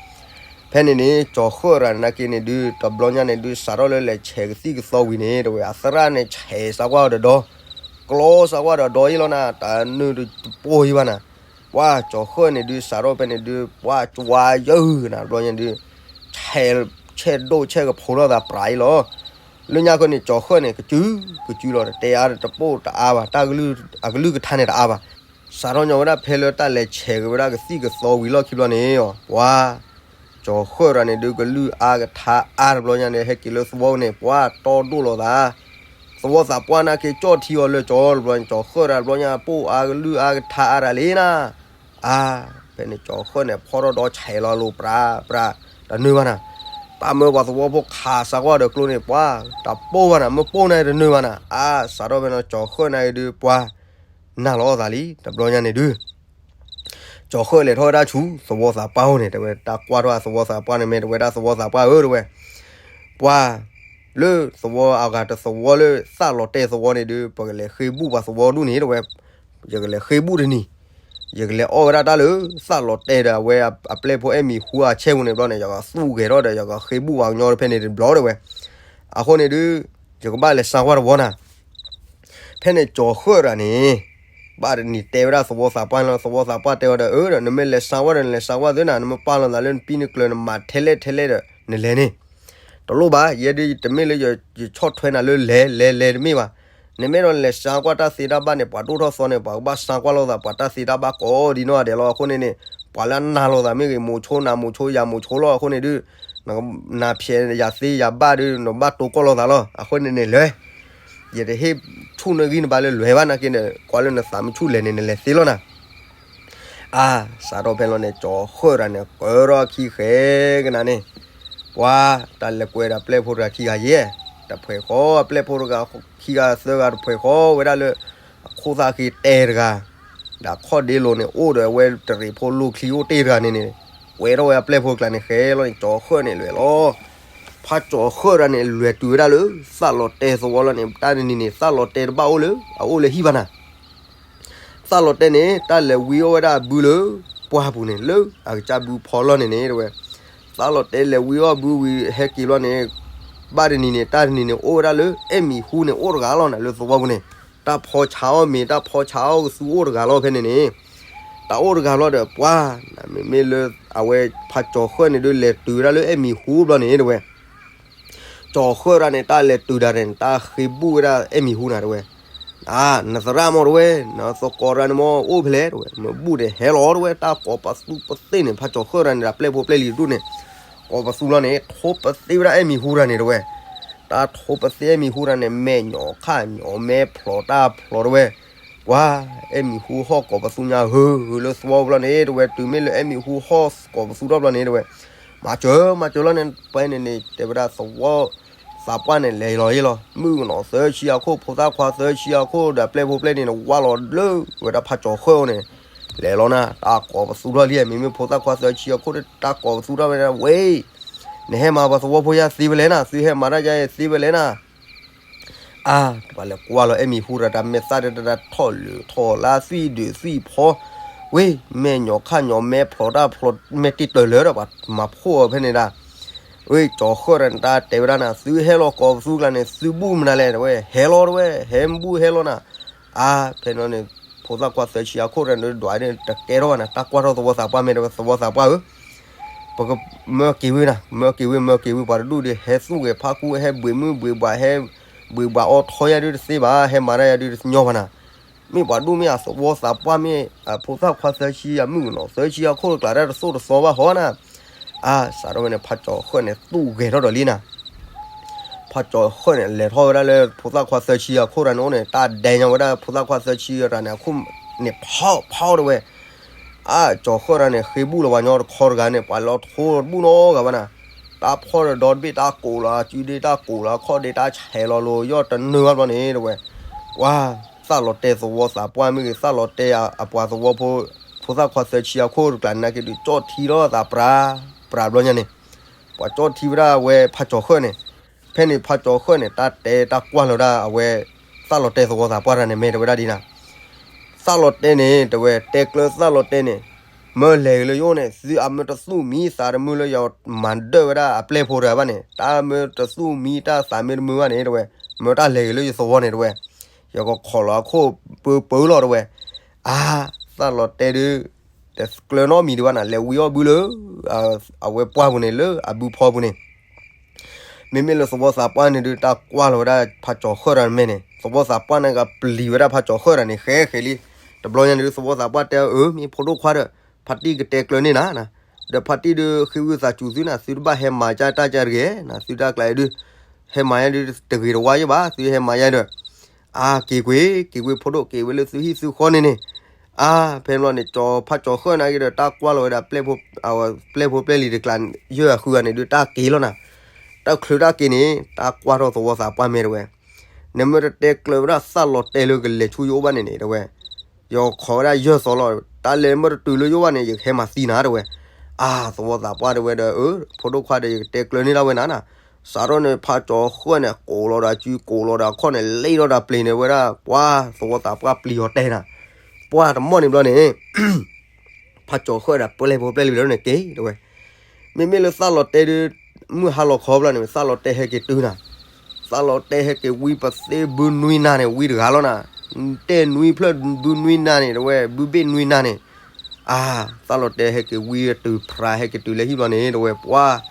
ဖဲန့ၣ်န့ၣ် ကၠီၤဃၢၣ်တဂၤန့ၣ်နာ်က့န့ၣ်ဒုး တဘျီညါန့ၣ်ဒုး စးထီၣ်လၢလဲၤဆဲးကသံၣ်ကသီဝံၤန့ၣ် တဲဝဲ အသရၣ်န့ၣ်ဆဲးစးကွၢ်ဒီးဒီ ကျီစးကွၢ်ဒီးဒီအံၤလီၤနၤ တနၢတပိၢ်အံၤဘၣ်နၤ. ပှၤကၠီၤဃၢၣ်န့ၣ်ဒုး စးထီၣ်ဖဲန့ၣ်ဒုး ပှၤကွၢ်ယၢနၤ တဘျီညါဒုး ဆဲး ဆဲးဒိၣ်ဆဲးကဖိးထီၣ်သးပြးအံၤလီၤ. လၢညါခီန့ၣ် ကၠီၤဃၢၣ်န့ၣ် ကစု ကစုလီၤ တဲအါတပိၢ်တအါဘၣ် တၢ်ကလုၢ် အကလုၢ်ကထါန့ၣ်တအါဘၣ်. စးထီၣ်ညီဝဲဒၣ်ဖဲလၢတၢ်လဲၤဆဲးက့ၤဝဲဒၣ်ကသံၣ်ကသီဝံၤလီၢ်ခံဘျီန့ၣ် ပှၤ ကၠီၤဃၢၣ်တဂၤန့ၣ်ဒုး ကလုၢ်အါကထါအါတဘျီညါန့ၣ် ဟဲက့ၤလၢသဝီန့ၣ် ပှၤတီဒိၣ်လီၤသး သဝီသးပှၢ်နာ်က့ကၠီၣ်ထံအီၤလၢကၠီၤတဘျီန့ၣ် ကၠီၤဃၢၣ်တဂၤတဘျီညါ ပိၢ်အါကလုၢ်အါကထါအါတဂၤလံနၤ. အါ ဖဲန့ၣ်ကၠီၤဃၢၣ်န့ၣ် ဖီထီၣ်ဒီးဆဲးလီၤလိာ်ပြးပြး တနၢဘၣ်နၤ. ပာ်မၢပှၤသဝီဖိခးစးကွၢ်ဒီးကျိန့ၣ် ပှၤတၢ်ပိၢ်ဘၣ်နၤ, မ့ၢ်ပိၢ်န့ၣ်တနၢၤဘၣ်နၤ. အါ စးထီၣ်ဖဲန့ၣ် ကၠီၤဃၢၣ်န့ၣ်အံၤဒုး ပှၤနၢ်လီၤအီၣ်သးလံ တဘျီညါန့ၣ်ဒုး ကၠီၤဃၢၣ်လဲၤထီၣ်ဝဲဒၣ်ဆူသဝီသးပှၢ်အိၣ်န့ၣ် တဲဝဲ တၢ်ကွၢ်ထီၣ်သဝီသးပှၢ်န့ၣ် မ့ၢ်တဲဝဲဒၣ်သဝီသးပှၢ်ဧၢ တဲဝဲ, ပှၤလၢသဝီအဂၤတသဝီလၢ သၣ်လီၤတဲာ်သဝီန့ၣ်ဒုး ပကလဲၤဃ့ဘူၣ်ပှၤသဝီဒူၣ်န့ၣ် တဲဝဲ, ယကလဲၤဃ့ဘူၣ်တနံၤ, ယကလဲၤအီၣ်ဝဲဒၣ်တၢ်လၢ သၣ်လီၤတဲာ်ဒီးအဝဲအပျဲၢ်ဖိအဲၣ်မံၤဟူအဆဲၣ်ပူၤန့ၣ်ဘျီန့ၣ် ယကသူၣ်ဂဲၤထီၣ်ဒီး ယကဃ့ဘူၣ်ပှၤကညီဖဲန့ၣ်တဘျီ တဲဝဲ. အဃိန့ၣ်ဒုး ယကဘၣ်လဲၤစါကွၢ်တဝီနၤ ဖဲန့ၣ်ကၠီၤဃၢၣ်တဂၤန့ၣ် ဘၣ်တနံၤတဲဝဲဒၣ်သဝီသးပှၢ်လီၤ, သဝီသးပှၢ်တဲဝဲဒီး အၢ ဒီးနမ့ၢ်လဲၤစါကွၢ်ဒီး နလဲၤစါကွၢ်သ့နၤ, နမ့ၢ်ပာ်လီၤသးလၢနပံနကျၢၤ နမၤထဲလဲၣ်ထဲလဲၣ်ဒီး နလဲၤန့ၣ် တလိၣ်ဘၣ်, ယဲဒုးတမ့ၢ်လၢယဆီၣ်ထွဲနၤလၢလဲၤ လဲၤ လဲၤတမ့ၢ်ဘၣ်. နမ့ၢ်ဒီးနလဲၤစါကွၢ်တၢ်သ့တၢ်ဘၣ်န့ၣ် ပှၤဒိၣ်ထီၣ်သီန့ၣ် ပှၤကဘၣ်စါကွၢ်လိာ်သး ပှၤတၢ်သ့တၢ်ဘၣ်ကိးဒ်နီၢ်ဂၤဒဲးလီၤ. အဃိန့ၣ်န့ၣ် ပှၤလၢအနာ်လိာ်သးမ့ၢ်ဂ့ၤ မိၤဆိနၤမိၤဆိယၤမိၤဆိလီၤ. အဃိန့ၣ်ဒုး နဖျဲးယၤသ့ယၤဘၣ်ဒုး နဘၣ်တိၤကွၢ်လိာ်သးလီၤ. အဃိန့ၣ်န့ၣ်လဲၤ ယတဟ့ၣ်ဆူၣ်နဂံၢ်နဘါလၢလဲၤဘၣ်နာ်က့န့ၣ် ကွၢ်လၢနသးမုာ်ဆူၣ်လဲၤန့ၣ် နလဲၤသ့လီၤနၤ. အါ စးထီၣ်ဖဲလီၤန့ၣ် ကၠီၤဃၢၣ်တဂၤန့ၣ် ကၢထီၣ်အခံဃဲကနၤန့ၣ် ပှၤတၢ်လဲၤကွဲဒီးအပျဲၢ်ဖိတဂၤခံဂၤယဲၢ် တဖှဲးဃီ အပျဲၢ်ဖိတဂၤခံဂၤသၢဂၤတဖှဲးဃီဝဲဒၣ်လၢ အခိၣ်သၣ်ဃ့တဲတဂၤ ဒီးခီၣ်ဒ့လိၤန့ၣ် အိၣ်ဒီးအဝဲတရံးဖိလိာ်ချံအိၣ်တ့ၢ်တဂၤန့ၣ်န့ၣ် ကွဲထီၣ်ဝဲအပျဲၢ်ဖိတကျါန့ၣ်ဃဲလီၤန့ၣ် ကၠီၤဃၢၣ်န့ၣ်လဲၤလီၤ. ဖးကၠီၤဃၢၣ်တဂၤန့ၣ် လဲၤတုၤဝဲဒၣ်လၢ သၣ်လီၤတဲာ်သဝီလီၤန့ၣ် တၢ်တနံၤန့ၣ် သၣ်လီၤတဲာ်တဘၣ်အိၣ်လၢ အအိၣ်လၢဟံၣ်ဘၣ်နၤ သၣ်လီၤတဲာ်န့ၣ် တၢ်လဲၤဝံအီၣ်ဝဲဒၣ်အဘုလၢ ပှၢ်ပူၤန့ၣ် လၢအကစၢ်ဘုဖီလီၤန့ၣ်န့ၣ် တဲဝဲ သၣ်လီၤတဲာ်လဲၤဝံအီၣ်ဘုဝံၤဟဲက့ၤလီၤန့ၣ် ဘၣ်တနံၤန့ၣ် တၢ်တနံၤန့ၣ် အိၣ်ဝဲဒၣ်လၢအဲၣ်မံၤဟူန့ၣ်အိၣ်တဂၤလီၤနၤ လၢသဝီပူၤန့ၣ် တၢ်ဖီဆါအီၣ်မ့ၤ တၢ်ဖီဆါအီၣ်ကသူအိၣ်တဂၤလီၤဖဲန့ၣ်န့ၣ် တၢ်အိၣ်တဂၤလီၤဒီးပှၤ မ့မ့ၢ်လၢ အဝဲဖးကၠီၤဃၢၣ်န့ၣ်ဒုး လဲၤတုၤဝဲဒၣ်လၢအဲၣ်မံၤဟူဘျီန့ၣ် တဲဝဲ ကၠီၤဃၢၣ်တဂၤန့ၣ် တၢ်လဲၤတုၤဒၣ်န့ၣ် တၢ်ဃ့ဘူၣ်ဝဲဒၣ်အဲၣ်မံၤဟူနၤ တဲဝဲ, နသရၣ်မ့ၢ်တဲဝဲ နသကိးတဂၤန့ၣ်မ့ၢ်အိၣ်ဖဲလဲၣ် တဲဝဲ, မ့ၢ်ဘူၣ်န့ၣ်ဟဲလီၤ တဲဝဲ, တၢ်ကိးပသူပသ့ၣ်န့ၣ် ဖးကၠီၤဃၢၣ်တဂၤန့ၣ် ဒီးပျဲၢ်ဖိပျဲၢ်လံၤတဒူၣ်န့ၣ် ကိးပသူလီၤန့ၣ် ထိပသ့ဝဲဒၣ်အဲၣ်မံၤဟူတဂၤန့ၣ် တဲဝဲ, တၢ်ထိပသ့အဲၣ်မံၤဟူတဂၤန့ၣ် မဲာ်ညိးခၣ်ညိး မဲာ်ဖျိးတၢ်ဖျိး တဲဝဲ, ပှၤ အဲၣ်မံၤဟူဟီၣ်ကိးပသူညါ ဟုးဟုးလၢသဝီပူၤလီၤန့ၣ် တဲဝဲ, တုၤမ့ၢ်လၢအဲၣ်မံၤဟူဟီၣ်ကိးပသူထီၣ်ဘျီန့ၣ် တဲဝဲ, မၤစၢၤ မၤစၢၤလီၤန့ၣ် ပှၤန့ၣ်န့ၣ် တဲဝဲဒၣ်သဝီသးပှၢ်န့ၣ် လဲၤလီၤယ့ၢ်လီၤ, မုၣ်ကနီၤသၢဆံအခိၣ် ဖိသၣ်ခွါသၢဆံအခိၣ် ဒီးပျဲၢ်ဖိပျဲၢ်န့ၣ် ဝၢ်လီၤလၢဝဲဒၣ်ဖးကၠီၤဃၢၣ်အအိၣ်န့ၣ်, လဲၤလီၤနၤ တၢ်ကိးပသူထီၣ်လံ, မ့မ့ၢ်ဖိသၣ်ခွါသၢဆံအခိၣ် တၢ်ကိးပသူထီၣ်ဝဲဒၣ်ဝဲ, နဟဲမၤပှၤသဝီဖိယါသ့ဖဲလဲၣ်နၤ, သုဟဲမၤတၢ်ယါသ့ဖဲလဲၣ်နၤ အါ ပှၤလဲၤကွၢ်လီၤအဲၣ်မံၤဟူတဂၤ တၢ်မဲာ်သၣ်တတၢ်ထီၣ်လၢာ်ထီၣ်လၢ သွံၣ်ဒုးသွံၣ်ဖီ, ဝဲ မဲာ်ညိးခၣ်ညိး မဲာ်ဖျိးတၢ်ဖျိး မဲာ်တံၢ်တၢၢ်လၢာ်ဒီး ပှၤမၤဖှိၣ်အီၤဖဲန့ၣ်ဒၣ်, ဝဲ ကၠီၤဃၢၣ်တဂၤန့ၣ် တၢ်တဲဝဲဒၣ်နၤ သုဟဲလီၤကိးပသူကျါန့ၣ် သုဘူၣ်မနုၤလဲၣ် တဲဝဲ, ဟဲလီၤ တဲဝဲ, ဟဲဘူၣ်ဟဲလီၤနၤ, အါ ဖဲန့ၣ်န့ၣ် ဖိသၣ်ခွါသၢဆံအခိၣ်တဂၤန့ၣ် ဒွးန့ၣ် တကဲထီၣ်ဘၣ်နၤ တၢ်ကွၢ်ထီၣ်သဝီသးပှၢ် မ့ၢ်တဲဝဲ သဝီသးပှၢ်ဧၢ ပကမၢက့ၤဝဲနၤ, မၢက့ၤဝဲ မၢက့ၤဝဲ ပှၤတဒူၣ်ဒီး ဟဲသူၣ်ဂဲၤဖးကူ ဟဲဘှံးမုၢ်ဘှံးဘှး ဟဲဘှံးဘှးအီထီယါဒုး တသ့ဘၣ်, ဟဲမၤတၢ်ယါဒုး တညီဘၣ်နၤ, မ့ၢ်ပှၤဒူၣ်မ့ၢ်အသဝီသးပှၢ် မ့ၢ်အဖိသၣ်ခွါသၢဆံ အမုၣ်ကနီၤသၢဆံအခိၣ်တကျါ တၢ်တသိၣ်တသီဘၣ်ဟီနၤ, အါ စးထီၣ်ဝဲန့ၣ် ဖးကၠီၤဃၢၣ်န့ၣ် သူၣ်ဂဲၤထီၣ်ဒီးလံနၤ ဖးကၠီၤဃၢၣ်န့ၣ် လဲၤထီၣ်ဝဲဒၣ်လၢဖိသၣ်ခွါသၢဆံအခိၣ်တဂၤန့ၣ်အိၣ်န့ၣ် တၢ်ဒဲညါဝဲဒၣ်ဖိသၣ်ခွါသၢဆံတဂၤန့ၣ် အခိၣ်န့ၣ်ဖီၣ်ဖီၣ်တဲဝဲ, အါ ကၠီၤဃၢၣ်တဂၤန့ၣ် ဃ့ဘူၣ်လီၤပှၤညီတခီတဂၤန့ၣ် ပှၤလီၤထိတဘူၣ်နီတဂၤဘၣ်နၤ, တၢ်ဖီၣ်ဒီးဒီတဘ့ၣ်တၢ်ကိးလီၤ အစုဒ့တၢ်ကိးလီၤ အခီၣ်ဒ့တၢ်ဆဲးလီၤလိၤ ယီၢ်တနၢၤဘၣ်ဘျီန့ၣ် တဲဝဲ, ပှၤ သၣ်လီၤတဲာ်သဝီသးပှၢ်မ့ၢ်ဂ့ၤ သၣ်လီၤတဲာ်အပှၤသဝီဖိ ဖိသၣ်ခွါသၢဆံအခိၣ်တကျါန့ၣ်က့ၤဒုး ကၠီၣ်ထံလီၤသးပြး ပြးဘျီညါန့ၣ် ပှၤကၠီၣ်ထံဝဲဒၣ်အဝဲဖးကၠီၤဃၢၣ်န့ၣ်, ဖဲန့ၣ်ဖးကၠီၤဃၢၣ်န့ၣ် တၢ်တဲတၢ်ကွၢ်လီၤဒၣ်အဝဲ သၣ်လီၤတဲာ်သဝီသးပှၢ်တဂၤန့ၣ် မ့ၢ်တဲဝဲဒၣ်ဒ်နၤ, သၣ်လီၤတဲာ်န့ၣ် တဲဝဲ တဲကျၢၤသၣ်လီၤတဲာ်န့ၣ်, မၢလဲၤဂ့ၤလၢယအိၣ်န့ၣ် သုအမၢတသူၣ်မံသးတမုာ်လၢယမၤဒၢၣ်ဝဲဒၣ်အပျဲၢ်ဖိတဂၤဘၣ်န့ၣ် တၢ်မၢတသူၣ်မံတၢ်သးမ့ၢ်တမုာ်ဘၣ်န့ၣ် တဲဝဲ, မၢတၢ်လဲၤဂ့ၤလၢယသဝီန့ၣ် တဲဝဲ, ယကခိးလီၤအခိၣ်ပၢပၢလီၤ တဲဝဲ, အါ သၣ်လီၤတဲာ်ဒုး တကျၢၤနီတမံၤဒံးဘၣ်နၤ လဲၤဝံအီၣ်ဘုလၢ အဝဲပှၢ်ပူၤန့ၣ် လၢအဘုဖီပူၤန့ၣ် မ့မ့ၢ်လၢသဝီသးပှၢ်န့ၣ်ဒုး တၢ်ကွၢ်လီၤဝဲဒၣ်ဖးကၠီၤဃၢၣ်တဂၤန့ၣ်မ့ၢ်န့ၣ် သဝီသးပှၢ်န့ၣ်ကပျံၤဝဲဒၣ်ဖးကၠီၤဃၢၣ်တဂၤန့ၣ် ဃဲဃဲလံ, တဘျီညါန့ၣ်ဒုး သဝီသးပှၢ်တဲအီၤ အၢ မ့ၢ်ဖိဒိၣ်ခွါဒီး ဖါတံၢ်ကတဲကျၢၤန့ၢ်နၤ, ဒီးဖါတံၢ်ဒုးဃ့ဝံသးစူၤသုနၤ သုတဘၣ်ဟဲမၤကၢ်တၢ်ကၢ်တဂ့ၤနၤ သုတၢ်ကျါအံၤဒုး ဟဲမၤယါဒုးတဂ့ၤတဝါယဲၢ်ဘၣ် သုဟဲမၤယါဒီး အါ က့ၤကွံာ် က့ၤကွံာ်ဖိဒိၣ် က့ၤဝဲလၢသုဟံၣ်သုဃီန့ၣ်န့ၣ်, အါ ဖဲန့ၣ်ဘျီန့ၣ် ကၠီၤဖးကၠီၤဃၢၣ်န့ၣ်က့ၤဒီး တၢ်ကွၢ်လီၤဝဲဒၣ် ပျဲၢ်ဖိပျဲၢ်လံၤတကျါ ယဲၢ်အဃုဂၤန့ၣ်ဒုး တၢ်က့ၤလီၤနၤ, တချုးတၢ်က့ၤန့ၣ် တၢ်ကွၢ်ထီၣ်သဝီသးပှၢ်မဲာ်တဲဝဲ, နမ့ၢ်တတဲကျၢၤဝဲဒၣ်သးလီၤတဲာ်လၢကလဲၤဆူယအိၣ်ဘၣ်န့ၣ်န့ၣ် တဲဝဲ, ယီၤခိးဝဲဒၣ်ယဲၢ်သီလီၤ, တၢ်လဲၤမ့ၢ်တတုၤလၢယအိၣ်ဘၣ်န့ၣ် ယကဟဲမၤသံနၤတဲဝဲ. အါ သဝီသးပှၢ်တဲဝဲဒီး အၢ ဖိဒိၣ်ခွါဒီး ယကတဲကျၢၤန့ၢ်ဒၣ်ဝဲနၤနၤ, စးထီၣ်န့ၣ် ဖးကၠီၤဃၢၣ်န့ၣ် ကိးလီၤဒီးအစု ကိးလီၤဒီးအခီၣ်န့ၣ် လ့ၣ်ထီၣ်ဒီးပျ့ၤန့ၣ်ဝဲဒၣ် ပှၤသဝီသးပှၢ်ပျံၤအီၤတဲနၤ, ပှၤတမီၢ်န့ၣ်ဘျီန့ၣ် ဖးကၠီၤဃၢၣ်ဒီးပျဲၢ်ဖိပျဲၢ်လံၤဒီးန့ၣ်က့ၤတဲဝဲ, မ့မ့ၢ်လၢသးလီၤတဲာ်ဒီး မုၢ်ဟါလီၤခီဘျီန့ၣ် သးလီၤတဲာ်ဟဲက့ၤတုၤနၤ, သးလီၤတဲာ်ဟဲက့ၤဝံပသ့ဘုနွံနၤန့ၣ် ဝံတဂၤလီၤနၤ, တဲနွံဖျၢၣ်ဘုနွံနၤန့ၣ် တဲဝဲ ဘုဘ့ၣ်နွံနၤန့ၣ်, အါ သးလီၤတဲာ်ဟဲက့ၤဝံတုၤ ဖြးဟဲက့ၤတုၤလၢဟံၣ်ဘျီန့ၣ် တဲဝဲ ပှၤ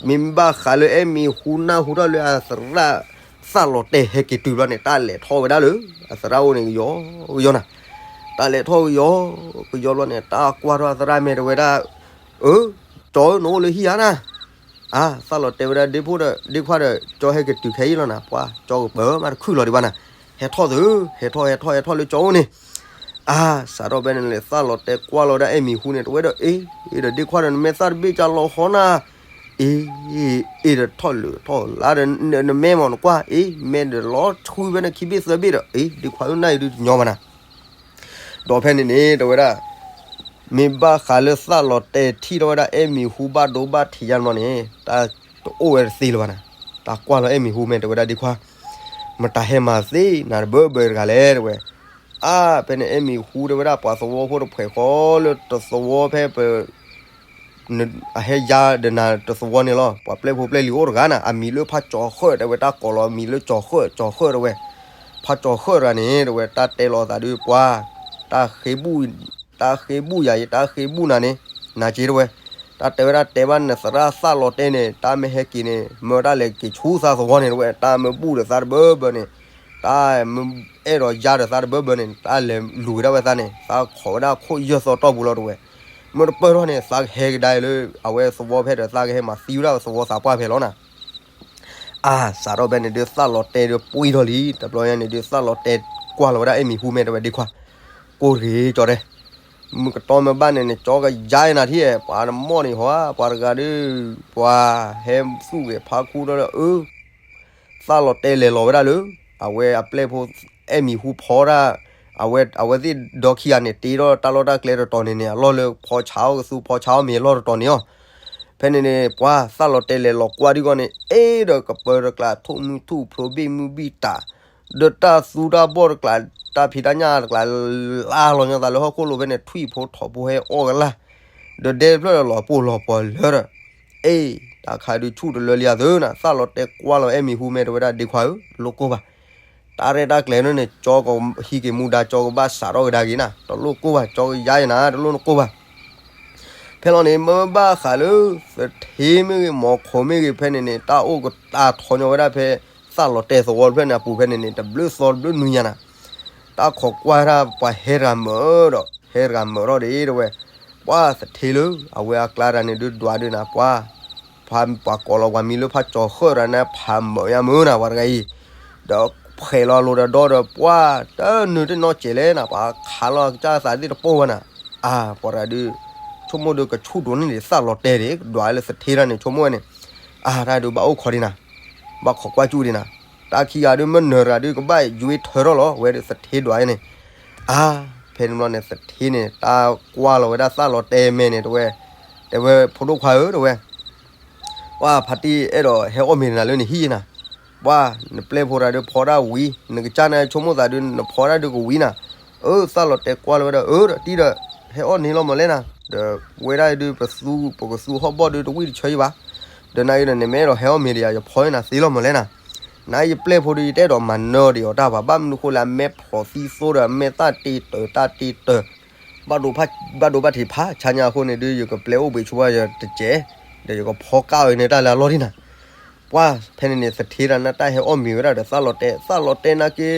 မ့ၢ်ဘၣ်ဃးလၢအဲၣ်မံၤဟူနၢ်ဟူထီၣ်လၢအသရၣ် သးလီၤတဲာ်ဟဲက့ၤတုၤဘျီန့ၣ် တၢ်လဲၤထီၣ်ဝဲဒၣ်လၢ အသရၣ်အိၣ်န့ၣ်ကယီကယီနၤ, တၢ်လဲၤထီၣ်ကယီကယီဘျီန့ၣ် တၢ်ကွၢ်ထီၣ်အသရၣ်မဲာ်တဲဝဲဒၣ်, အၢ ကၠီဧၢ နအိၣ်လၢဟံၣ်ဧါနၤ, အါ သးလီၤတဲာ်ဝဲဒၣ် ဒ့ဖိဒီး ဒ့ခွါဒီး ကၠီဟဲက့ၤတုၤခဲအံၤလီၤနၤ, ပှၤ ကၠီကပၢၤမးတခုၣ်လီၤဒံးဘၣ်နၤ, ဟဲထီၣ်သု ဟဲထီၣ်ဟဲထီၣ်ဟဲထီၣ်လၢကၠီအိၣ်န့ၣ်, အါ စးထီၣ်ဖဲန့ၣ်လၢ သးလီၤတဲာ်ကွၢ်လီၤဝဲဒၣ်အဲၣ်မံၤဟူန့ၣ် တဲဝဲဒီး အ့ ဒီးဒ့ခွါဒီး နမဲာ်သၣ်တဘ့ၣ်ကလီၤဃီနၤ, အ့ အ့ဒီးထီၣ်လၢထီၣ်လါဒီး နမဲာ်မ့ၢ်နကွၢ် အ့ မဲာ်ဒီးလီၤဆူဖဲန့ၣ်ခံဘ့ၣ်သၢဘ့ၣ်ဒီး အ့ ဒ့ခွါဧၢ နၢ်အံၤဒုးတညီဘၣ်နၤ, ဒီးဖဲန့ၣ်န့ၣ် တဲဝဲဒၣ် မ့ၢ်ဘၣ်ဃးလၢသးလီၤတဲာ်ထံၣ်ထီၣ်ဝဲဒၣ်အဲၣ်မံၤဟူဘၣ်ဒိဘၣ်ထံးယါန့ၣ်ဘျီန့ၣ် တၢ်တအိၣ်ဝဲတသ့လၢၤဘၣ်နၤ, တၢ်ကွၢ်လီၤအဲၣ်မံၤဟူမဲာ်တဲဝဲဒၣ် ဒ့ခွါ မတၤဟဲမၤသ့နၤတဘၢဘၢတဂၤလဲၣ် တဲဝဲ, အါ ဖဲန့ၣ်အဲၣ်မံၤဟူတဲဝဲဒၣ် ပှၤသဝီဖိတဖှဲးဃီလၢတသဝီဖဲပ အဟဲယါဒီးနၤတသဝီန့ၣ်လီၤ, ပှၤပျဲၢ်ဖိပျဲၢ်လံၤအိၣ်တဂၤနၤ, အမံၤလၢဖးကၠီၤဃၢၣ် တဲဝဲ တၢ်ကိးလီၤအမံၤလၢကၠီၤဃၢၣ် ကၠီၤဃၢၣ်တဲဝဲ, ဖးကၠီၤဃၢၣ်တဂၤန့ၣ် တဲဝဲ တၢ်တဲလီၤအသးဒုးပှၤ တၢ်ဃ့ဘူၣ် တၢ်ဃ့ဘူၣ်ယၤအံၤ တၢ်ဃ့ဘူၣ်နၤန့ၣ် နၤက့တဲဝဲ, တၢ်တဲဝဲဒၣ်တဲဘၣ်နသရၣ်သးလီၤတဲာ်န့ၣ် တၢ်မ့ၢ်ဟဲက့ၤန့ၣ် မၢတၢ်လဲၤက့ၤဆူသးသဝီန့ၣ်တဲဝဲ, တၢ်မၢဘူၣ်ဒီးသးတဘၢဘၢန့ၣ် တၢ်မၢအဲၣ်ဒိးယါဒီးသးတဘၢဘၢန့ၣ် တၢ်လဲၤလူၤက့ၤဒၣ်ဝဲသးန့ၣ် သးခိးဝဲဒၣ်ခိၣ်ယဲၢ်သီတီၢ်ပူၤလီၤတဲဝဲ, မ့ၢ်တပၢၢ်ထီၣ်န့ၣ် သးကဟဲကဒါအံၤလၢ အဝဲသဝီဖဲဒီး သးကဟဲမၤသံဝဲဒၣ်သဝီသးပှၢ်ဖဲလီၤနၤ အါ စးထီၣ်ဖဲန့ၣ်ဒုး သးလီၤတဲာ်ဒုးပှံၢ်ထီၣ်လံ, တဘျီညါန့ၣ်ဒုး သးလီၤတဲာ်ကွၢ်လီၤဝဲဒၣ်အဲၣ်မံၤဟူမဲာ်တဲဝဲ ဒ့ခွါ ကိးဂ့ၤကၠီတဲ, မုၢ်ကတီၢ်မ့ၢ်ဘၣ်န့ၣ်န့ၣ် ကၠီကယါနၤထံၣ်, ပှၤတမီၢ်န့ၣ်ဟီ ပှၤတဂၤဒုး ပှၤဟဲသူၣ်ဂဲၤဖးခူဒီး အၢ သးလီၤတဲာ်လဲၤလီၤဝဲဒၣ်လၢ အဝဲအပျဲၢ်ဖိအဲၣ်မံၤဟူဖီတၢ်, အဝဲ အဝဲသ့ၣ်ဒီခံဂၤန့ၣ် တ့ထီၣ်တၢ်လီၢ်တၢ်ကျဲတတီၤန့ၣ်န့ၣ် အလီၢ်လၢဖီဆါအီၣ်ကသူ ဖီဆါအီၣ်မ့ၤအလီၢ်တတီၤန့ၣ်အီၤ, ဖဲန့ၣ်န့ၣ် ပှၤသးလီၤတဲာ်လဲၤလီၤကွၢ်ဒံးဂီၢ်န့ၣ် အ့ဒီးကပၢၤတကျး ထိၣ်မုၢ်ထူၣ်ဖျိဘ့ၣ်မုၢ်ဘံၣ်တၢ်, ဒီးတၢ်သူတၢ်ဘီၣ်တကျး တၢ်ဖံးတၢ်ညၣ်တကျး လါလီၤညါသးလၢဟီၣ်ခိၣ်လိၤဖဲန့ၣ် ထွံၣ်ဖိထိးဖိဟဲအီၣ်ကလၢ်, ဒီးဒဲတဖျၢၣ်ဒီးလီၤပှီၢ်လီၤပှီၢ်လၢဒီး အ့ တၢ်ခါဒုးဆူၣ်တလၢလံအသၢနၤ, သးလီၤတဲာ်ကွၢ်လီၤအဲၣ်မံၤဟူမဲာ်တဲဝဲဒၣ် ဒ့ခွါဧၢ လိၣ်ကိၢ်ဘၣ်, တၢ်ရဲၣ်တၢ်ကျဲၤန့ၣ်န့ၣ် ကၠီကဟံးက့ၤမူဒါ ကၠီကဘၣ်စးထီၣ်ကဒါက့ၤနၤ, တလိၣ်ကိၢ်ဘၣ် ကၠီကယါအံၤနၤ တလိၣ်နကိၢ်ဘၣ် ဖဲလီၤန့ၣ် မ့ၢ်ဘၣ်ဃးလၢ သထ့မ့ၢ်ဂ့ၤ မီၤခိးမ့ၢ်ဂ့ၤ ဖဲန့ၣ်န့ၣ် တၢ်အိၣ်ကတၢ်ထီညီဝဲဒၣ်ဖဲ သးလီၤတဲာ်သဝီတဖျၢၣ်န့ၣ်အပူၤဖဲန့ၣ်န့ၣ် တဘျုးသီတဘျုးနွံညါနၤ, တၢ်ခိးကွၢ်တၢ်ပှၤဟဲတဂၤမၢဒီး ဟဲတဂၤမၢထီၣ်ဒံးတဲဝဲ, ပှၤသထ့လၢ အဝဲအကျါတဂၤန့ၣ်ဒုးဒွးဒုးနၤ ပှၤ ဖးပှၤကိးလီၤပှၤမံၤလၢဖးကၠီၤဃၢၣ်တဂၤန့ၣ် ဖးမၢယါမၢနၤ ပှၤတဂၤအံၤ, ဒီးဖှဲးလီၤလိၤဒီးဒီဒီး ပှၤတနုာ်တနီၢ်စဲးလဲၣ်နၤ ပှၤခးလီၤကစၢ်သးသ့ၣ်တပိၢ်ဝဲနၤ, အါ ပှၤတဂၤဒုး ဆိကမိၣ်ဒုးကဆူၣ်ဒိးန့ၢ်ဒံးသးလီၤတဲာ်ဒံး ဒွးလၢသထ့တဂၤန့ၣ် ဆိကမိၣ်ဝဲန့ၣ်, အါ တၢ်ဒုးဘၣ်အိၣ်ခိးဒံးနၤ, ဘၣ်ခိးကွၢ်ကၠူၣ်ဒံးနၤ, တၢ်ခံဂၤဒုးမ့ၢ်နၢၤတဂၤဒုး ကဘၣ်ယွ့ထၢထီၣ်လီၤ ဝဲဒုးသထ့ဒွးန့ၣ်, အါ ဖဲန့ၣ်ဘျီန့ၣ် သထ့န့ၣ် တၢ်ကွၢ်လီၤဝဲဒၣ်သးလီၤတဲာ်မဲာ်န့ၣ် တဲဝဲ, တဲဝဲ ဖိဒိၣ်ခွါဧၢ တဲဝဲ ပှၤဖါတံၢ်အဲၣ်ဒိးဟဲအီၣ်မ့ၤနၤလၢနဟံၣ်နၤ, ပှၤ နပျဲၢ်ဖိတဂၤဒုးဖီတၢ်ဝံၤ နကစၢ်န့ၣ်ဆိကမိၣ်သးဒုး နဖီတၢ်ဒုးကဝံၤနၤ, အၢ သးလီၤတဲာ်ကွၢ်လီၤဝဲဒၣ် အၢ ဒီးတံၢ်ဒီး ဟဲအီၣ်န့ၢ်လီၤမးလဲၣ်နၤ, ဒီးဝဲဒၣ်ဒုးပသူ ပကသူဟီၣ်ဘီၣ်ဒုးတဝံၣ်တဆၢအံၤဘၣ်, ဒီးနၤအံၤဒီးနမ့ၢ်အဲၣ်ဒိးဟဲအီၣ်မ့ၤဒီးယၤ ယဖီန့ၢ်နၤသ့လီၤမးလဲၣ်နၤ, နၤယပျဲၢ်ဖိဒုးယတအဲၣ်ဒိးမၤနၢၤဒံးအီၤတၢ်ဘၣ်, ဘၣ်မနုၤဃိလၢအမဲာ်ဖျိးသံသိဒီးအမဲာ်သၣ်တ့တၢၤတၢ်တ့တၢၤ ဘၣ်ဒိဘၣ်ထံးဖးဆါညါအဃိန့ၣ်ဒုး ယကပျဲအိၣ်ဘှံးဆူၣ်ဘၣ်ယတစဲး, ဒီးယကဖီကၢ်အီၤန့ၢ်တၢ်လၢအလီၢ်ဒံးနၤ, ပှၤဖဲန့ၣ်န့ၣ် သထ့တဂၤန့ၣ် တၢ်ဟဲအီၣ်မ့ၤဝဲဒၣ်ဒီးသးလီၤတဲာ် သးလီၤတဲာ်နာ်က့,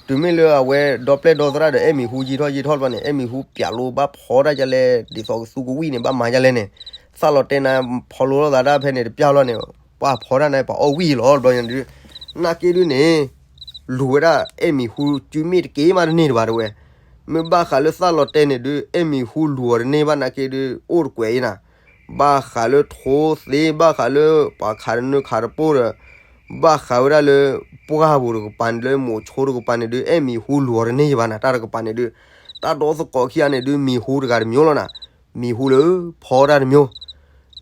တုၤမ့ၢ်လၢအဝဲဒီပျဲၢ်ဒီသရၣ်ဒီးအဲၣ်မံၤဟူယံာ်ထီၣ်ယံာ်ထီၣ်တဘျီန့ၣ် အဲၣ်မံၤဟူပျးလိဘၣ်ဖီတၢ်ယလဲၣ် ဒ်သိးကသူကဝံၣ်န့ၣ် ဘၣ်မၤယလဲၣ်န့ၣ်, သးလီၤတဲာ်န့ၣ် ဖီလိလိာ်သးတၢ်ဖဲန့ၣ်တပျၢ်လီၤန့ၣ်, ပှၤဖီတၢ်န့ၣ် ပှၤအီၣ်ဝံၣ်လီၤတဘျီန့ၣ်ဒုး, နာ်က့ဒုးန့ၣ် လူၤဝဲဒၣ်အဲၣ်မံၤဟူစုမ့ၢ်တက့ၢ်မးတန့ၢ်တဘၣ်တဲဝဲ, မ့ၢ်ဘၣ်ဃးလၢသးလီၤတဲာ်န့ၣ်ဒုး အဲၣ်မံၤဟူလူၤအီၤတန့ၢ်ဘၣ်နာ်က့ဒုး အိၣ်တကွဲးအံၤနၤ, ဘၣ်ဃးလၢထိသ့ ဘၣ်ဃးလၢပှၤခးတနၢခးတပိၢ်ဒီး ဘၣ်ဃးဝဲဒၣ်လၢ ပှၢ်ပူၤတကပၤန့ၣ် လၢမိၤဆိတကပၤန့ၣ်ဒုး အဲၣ်မံၤဟူလူၤအီၤတန့ၢ်ယဘၣ်နၤ တၢ်တကပၤန့ၣ်ဒုး တၢ်ဒီသကိးခံဂၤန့ၣ်ဒုး မံၤဟူတဂၤတမံၤလီၤနၤ, မံၤဟူလၢ ဖီတၢ်တမံၤ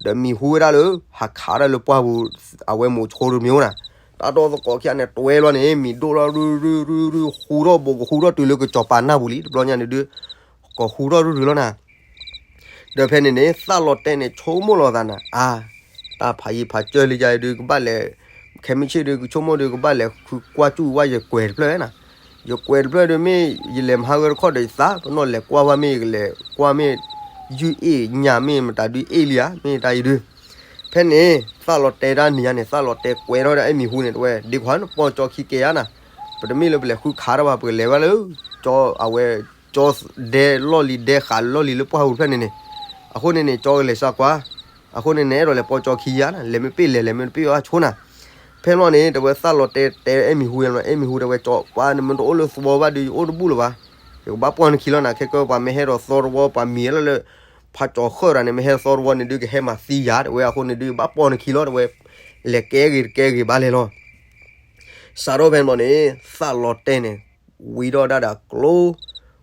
ဒီးမံၤဟူဝဲဒၣ်လၢ ဟးခးဒၣ်လၢပှၢ်ပူၤ အဝဲမိၤဆိတမံၤနၤ, တၢ်ဒီသကိးခံဂၤန့ၣ် တွဲလီၤန့ၣ် မံၤဒိၣ်လီၤ ရူၢ်ရူၢ်ရူၢ်ရူၢ် ဟူထီၣ်ဘိးကဟူထီၣ်တုၤလၢကစီၤပၤနၢ်ပူၤလံ တဘျီညါန့ၣ်ဒုး ကဟူထီၣ်ရူၢ်ရူၢ်လီၤနၤ ဒီးဖဲန့ၣ်န့ၣ် သၣ်လီၤတဲာ်န့ၣ် ဆိကမိၣ်လီၤသးနၤ အါ, တၢ်ဖးယံၤဖးစၢၢ်လံယၤဒုး ကဘၣ်လဲၤ, ခဲမုၢ်ဆ့ၣ်ဒုး ကဆိကမိၣ်ဒုး ကဘၣ်လဲၤဃုကွၢ်စူၣ်ဝဲယကွဲၤတဖျၢၣ်နၤ, ယကွဲၤတဖျၢၣ်ဒုး မ့ၢ်ယလဲၤမၤဟါဂၢၢ်တခီဒီးယသး ပနီၣ်လဲၤကွၢ်ဝဲမ့ၢ်ယကလဲၤကွၢ်မ့ၢ် ယုၢ်အ့ၣ်ညၣ်မ့ၢ်မတၤဒုးအ့ၣ်လံဧါ မ့ၢ်တၢ်အံၤဒုး, ဖဲန့ၣ် သၣ်လီၤတဲာ်တၢ်နံၤညါန့ၣ် သၣ်လီၤတဲာ်ကွဲထီၣ်ဒၣ်အဲၣ်မံၤဟူန့ၣ် တဝဲ ဒ့ခွါနပီၢ်ကၠီခံကဲယါနၤ, ပတမ့ၢ်လၢပလဲၤဃုခးတၢ်ဘၣ် ပကလဲၤဝဲလၢ ကၠီအဝဲ ကၠီဒဲလီၢ်လံၤ ဒဲဃးလီၢ်လံၤလၢပှၢ်ပူၤတဖျၢၣ်န့ၣ်န့ၣ်, အဃိန့ၣ်န့ၣ် ကၠီကလဲၤစၢကွၢ်, အဃိန့ၣ်န့ၣ် အဲၣ်ဒိးလဲၤပီၢ်ကၠီခံယါနၤ လဲၤမ့ၢ်ပ့ၢ်လဲၤ လဲၤမ့ၢ်တပ့ၢ်အီၤဆိနၤ, ဖဲန့ၣ်ဘျီန့ၣ် တဝဲသၣ်လီၤတဲာ်တဲအဲၣ်မံၤဟူန့ၣ် အဲၣ်မံၤဟူတဝဲ ကၠီပှၤ နမ့ၢ်တအိၣ်လၢသဝီဘၣ်ဒုး ယအိၣ်တဘူၣ်လၢၤဘၣ်, ယကဘၣ်ပီၢ်နခံလီၤနၤ ခဲကၢပှၤမ့ၢ်ဟဲဒီးသီတဝီ ပှၤမံၤလၢလၢ ဖးကၠီၤဃၢၣ်တၢ်န့ၣ် မ့ၢ်ဟဲသီတဝီန့ၣ်ဒုး ကဟဲမၤသံယၤ တဝဲ အဃိန့ၣ်ဒုး ဘၣ်ပီၢ်နခံလီၤ တဝဲ, လဲၤကဲဂ့ၤတကဲဂ့ၤဘၣ်လဲၤလီၤ စးထီၣ်ဖဲန့ၣ်ဘျီန့ၣ် သၣ်လီၤတဲာ်န့ၣ် ဝံထီၣ်ဒၣ်ဒီးကျ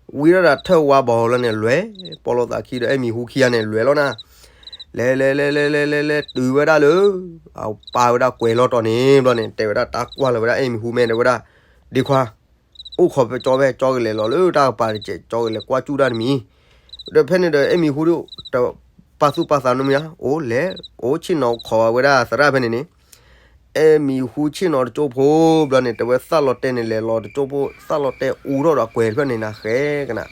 ိ, ဝံထီၣ်ဒၣ်ထၢၣ်ဝါဘီလီၤန့ၣ် လဲၤ, ပီၢ်လိာ်သးခံဒီးအဲၣ်မံၤဟူခံဂၤန့ၣ် လဲၤလီၤနၤ, လဲၤလဲၤလဲၤလဲၤလဲၤလဲၤလဲၤတုၤဝဲဒၣ်လၢ အပၢ်ဝဲဒၣ်ကွဲၤလီၤတီၢ်န့ၣ်ဘျီန့ၣ် တဲဝဲဒၣ်တၢ်ကွၢ်လီၤဝဲဒၣ်အဲၣ်မံၤဟူမ့ၢ်တဲဝဲဒၣ်, ဒ့ခွါ အိၣ်ခိးဖဲကၠီဖဲ ကၠီကလဲၤလီၤလၢတၢ်ကပၤတကဲး ကၠီကလဲၤကွၢ်စူၣ်တၢ်တမံၤ, ဒီးဖဲန့ၣ်ဒီးအဲၣ်မံၤဟူဒုး တပာ်သူၣ်ပာ်သးနီတမံၤဧါ, အိၣ်လဲၤ အိၣ်ဆ့ၣ်နီၤခိးဝဲဒၣ်သရၣ်ဖဲန့ၣ်န့ၣ် အဲၣ်မံၤဟူဆ့ၣ်နီၤတကၠိဖိဘျီန့ၣ် တဝဲသၣ်လီၤတဲာ်န့ၣ် လဲၤလီၤတကၠိဖိ သၣ်လီၤတဲာ်အူထီၣ်ဒီးကွဲၤတဖျၢၣ်န့ၣ်နၤဃဲကနၤ,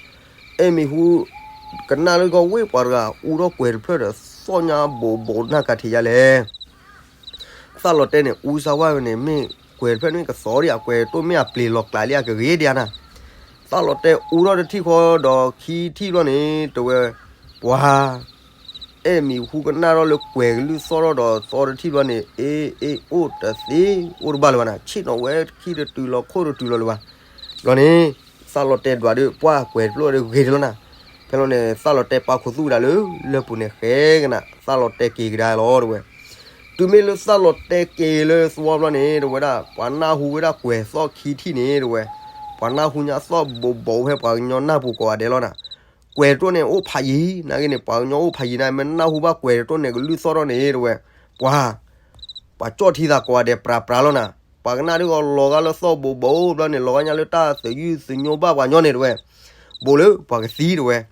အဲၣ်မံၤဟူ ကနၣ်လၢကီၢ်ဝ့ၢ်ပှၤတဂၤ အူထီၣ်ကွဲၤတဖျၢၣ်ဒီး သီၣ်ညါဘိးဘိးနၢ်ကၤထံးယါလဲၣ် သၣ်လီၤတဲာ်န့ၣ် အူစါဝါဝဲန့ၣ် မ့ၢ်ကွဲၤတဖျၢၣ်န့ၣ် ကသီဒံး အကွဲၤတိၢ်မ့ၢ်အပျ့ၤလီၤကျးလံ အကဂ့ၤဒံးနၤ, သၣ်လီၤတဲာ်အူထီၣ်တထံၣ်ဃီဒီးခံထံၣ်ဘျီန့ၣ် တဝဲ ပှၤ အဲၣ်မံၤဟူကနၣ်ထီၣ်လၢကွဲၤကလုၢ်သီၣ်ထီၣ်ဒီးသီတထံၣ်ဘျီန့ၣ် အ့ အ့ အိၣ်တသ့ အိၣ်တဘၣ်လၢၤဘၣ်နၤ ဆ့ၣ်နီၤဝဲခံတတုၤလီၤခိၣ်တတုၤလီၤလၢၤဘၣ်, ဘျီန့ၣ် သၣ်လီၤတဲာ်ဒွးဒုး ပှၢ်ကွဲၤတဖျၢၣ်ဒီးဂ့ၤတလီၤနၤ, ဖဲလီၤန့ၣ် သၣ်လီၤတဲာ်ပာ်ခူသူၣ်ဝဲဒၣ်လၢ လၢပူၤန့ၣ်ဃဲကနၤ သၣ်လီၤတဲာ်က့ၤကဒါလီၤတဝဲ, တုၤမ့ၢ်လၢသၣ်လီၤတဲာ်က့ၤလၢသဝီဘျီန့ၣ် တဝဲဒၣ် ပှၤနၢ်ဟူဝဲဒၣ်ကွဲၤသီၣ်ခံထံၣ်န့ၣ်တဝဲ, ပှၤနၢ်ဟူညါသီၣ်ဘိးဘိးဖဲပှၤကညီနၢ်ပူၤကိးဂၤဒဲးလီၤနၤ, ကွဲၤတဖျၢၣ်န့ၣ် အိၣ်ဖးယံၤ နာ်က့န့ၣ် ပှၤကညီအိၣ်ဖးယံၤနၤ မ့ၢ်နၢ်ဟူဘၣ်ကွဲၤတဖျၢၣ်န့ၣ် ကလုၢ်သီၣ်ထီၣ်န့ၣ်တဝဲ, ပှၤ ပှၤကၠီၣ်ထံသးကိးဂၤဒဲးပြးပြးလီၤနၤ, ပှၤကနၣ်ဒုးဂီၤလီၤဂာ်လၢသီၣ်ဘိးဘိးဘျီန့ၣ် လီၤဂာ်ညါလၢတၢ်သယုၢ်သညိဘၣ်ပှၤကညီန့ၣ်တဝဲ, ဘိးလၢပှၤကသံတဝဲ,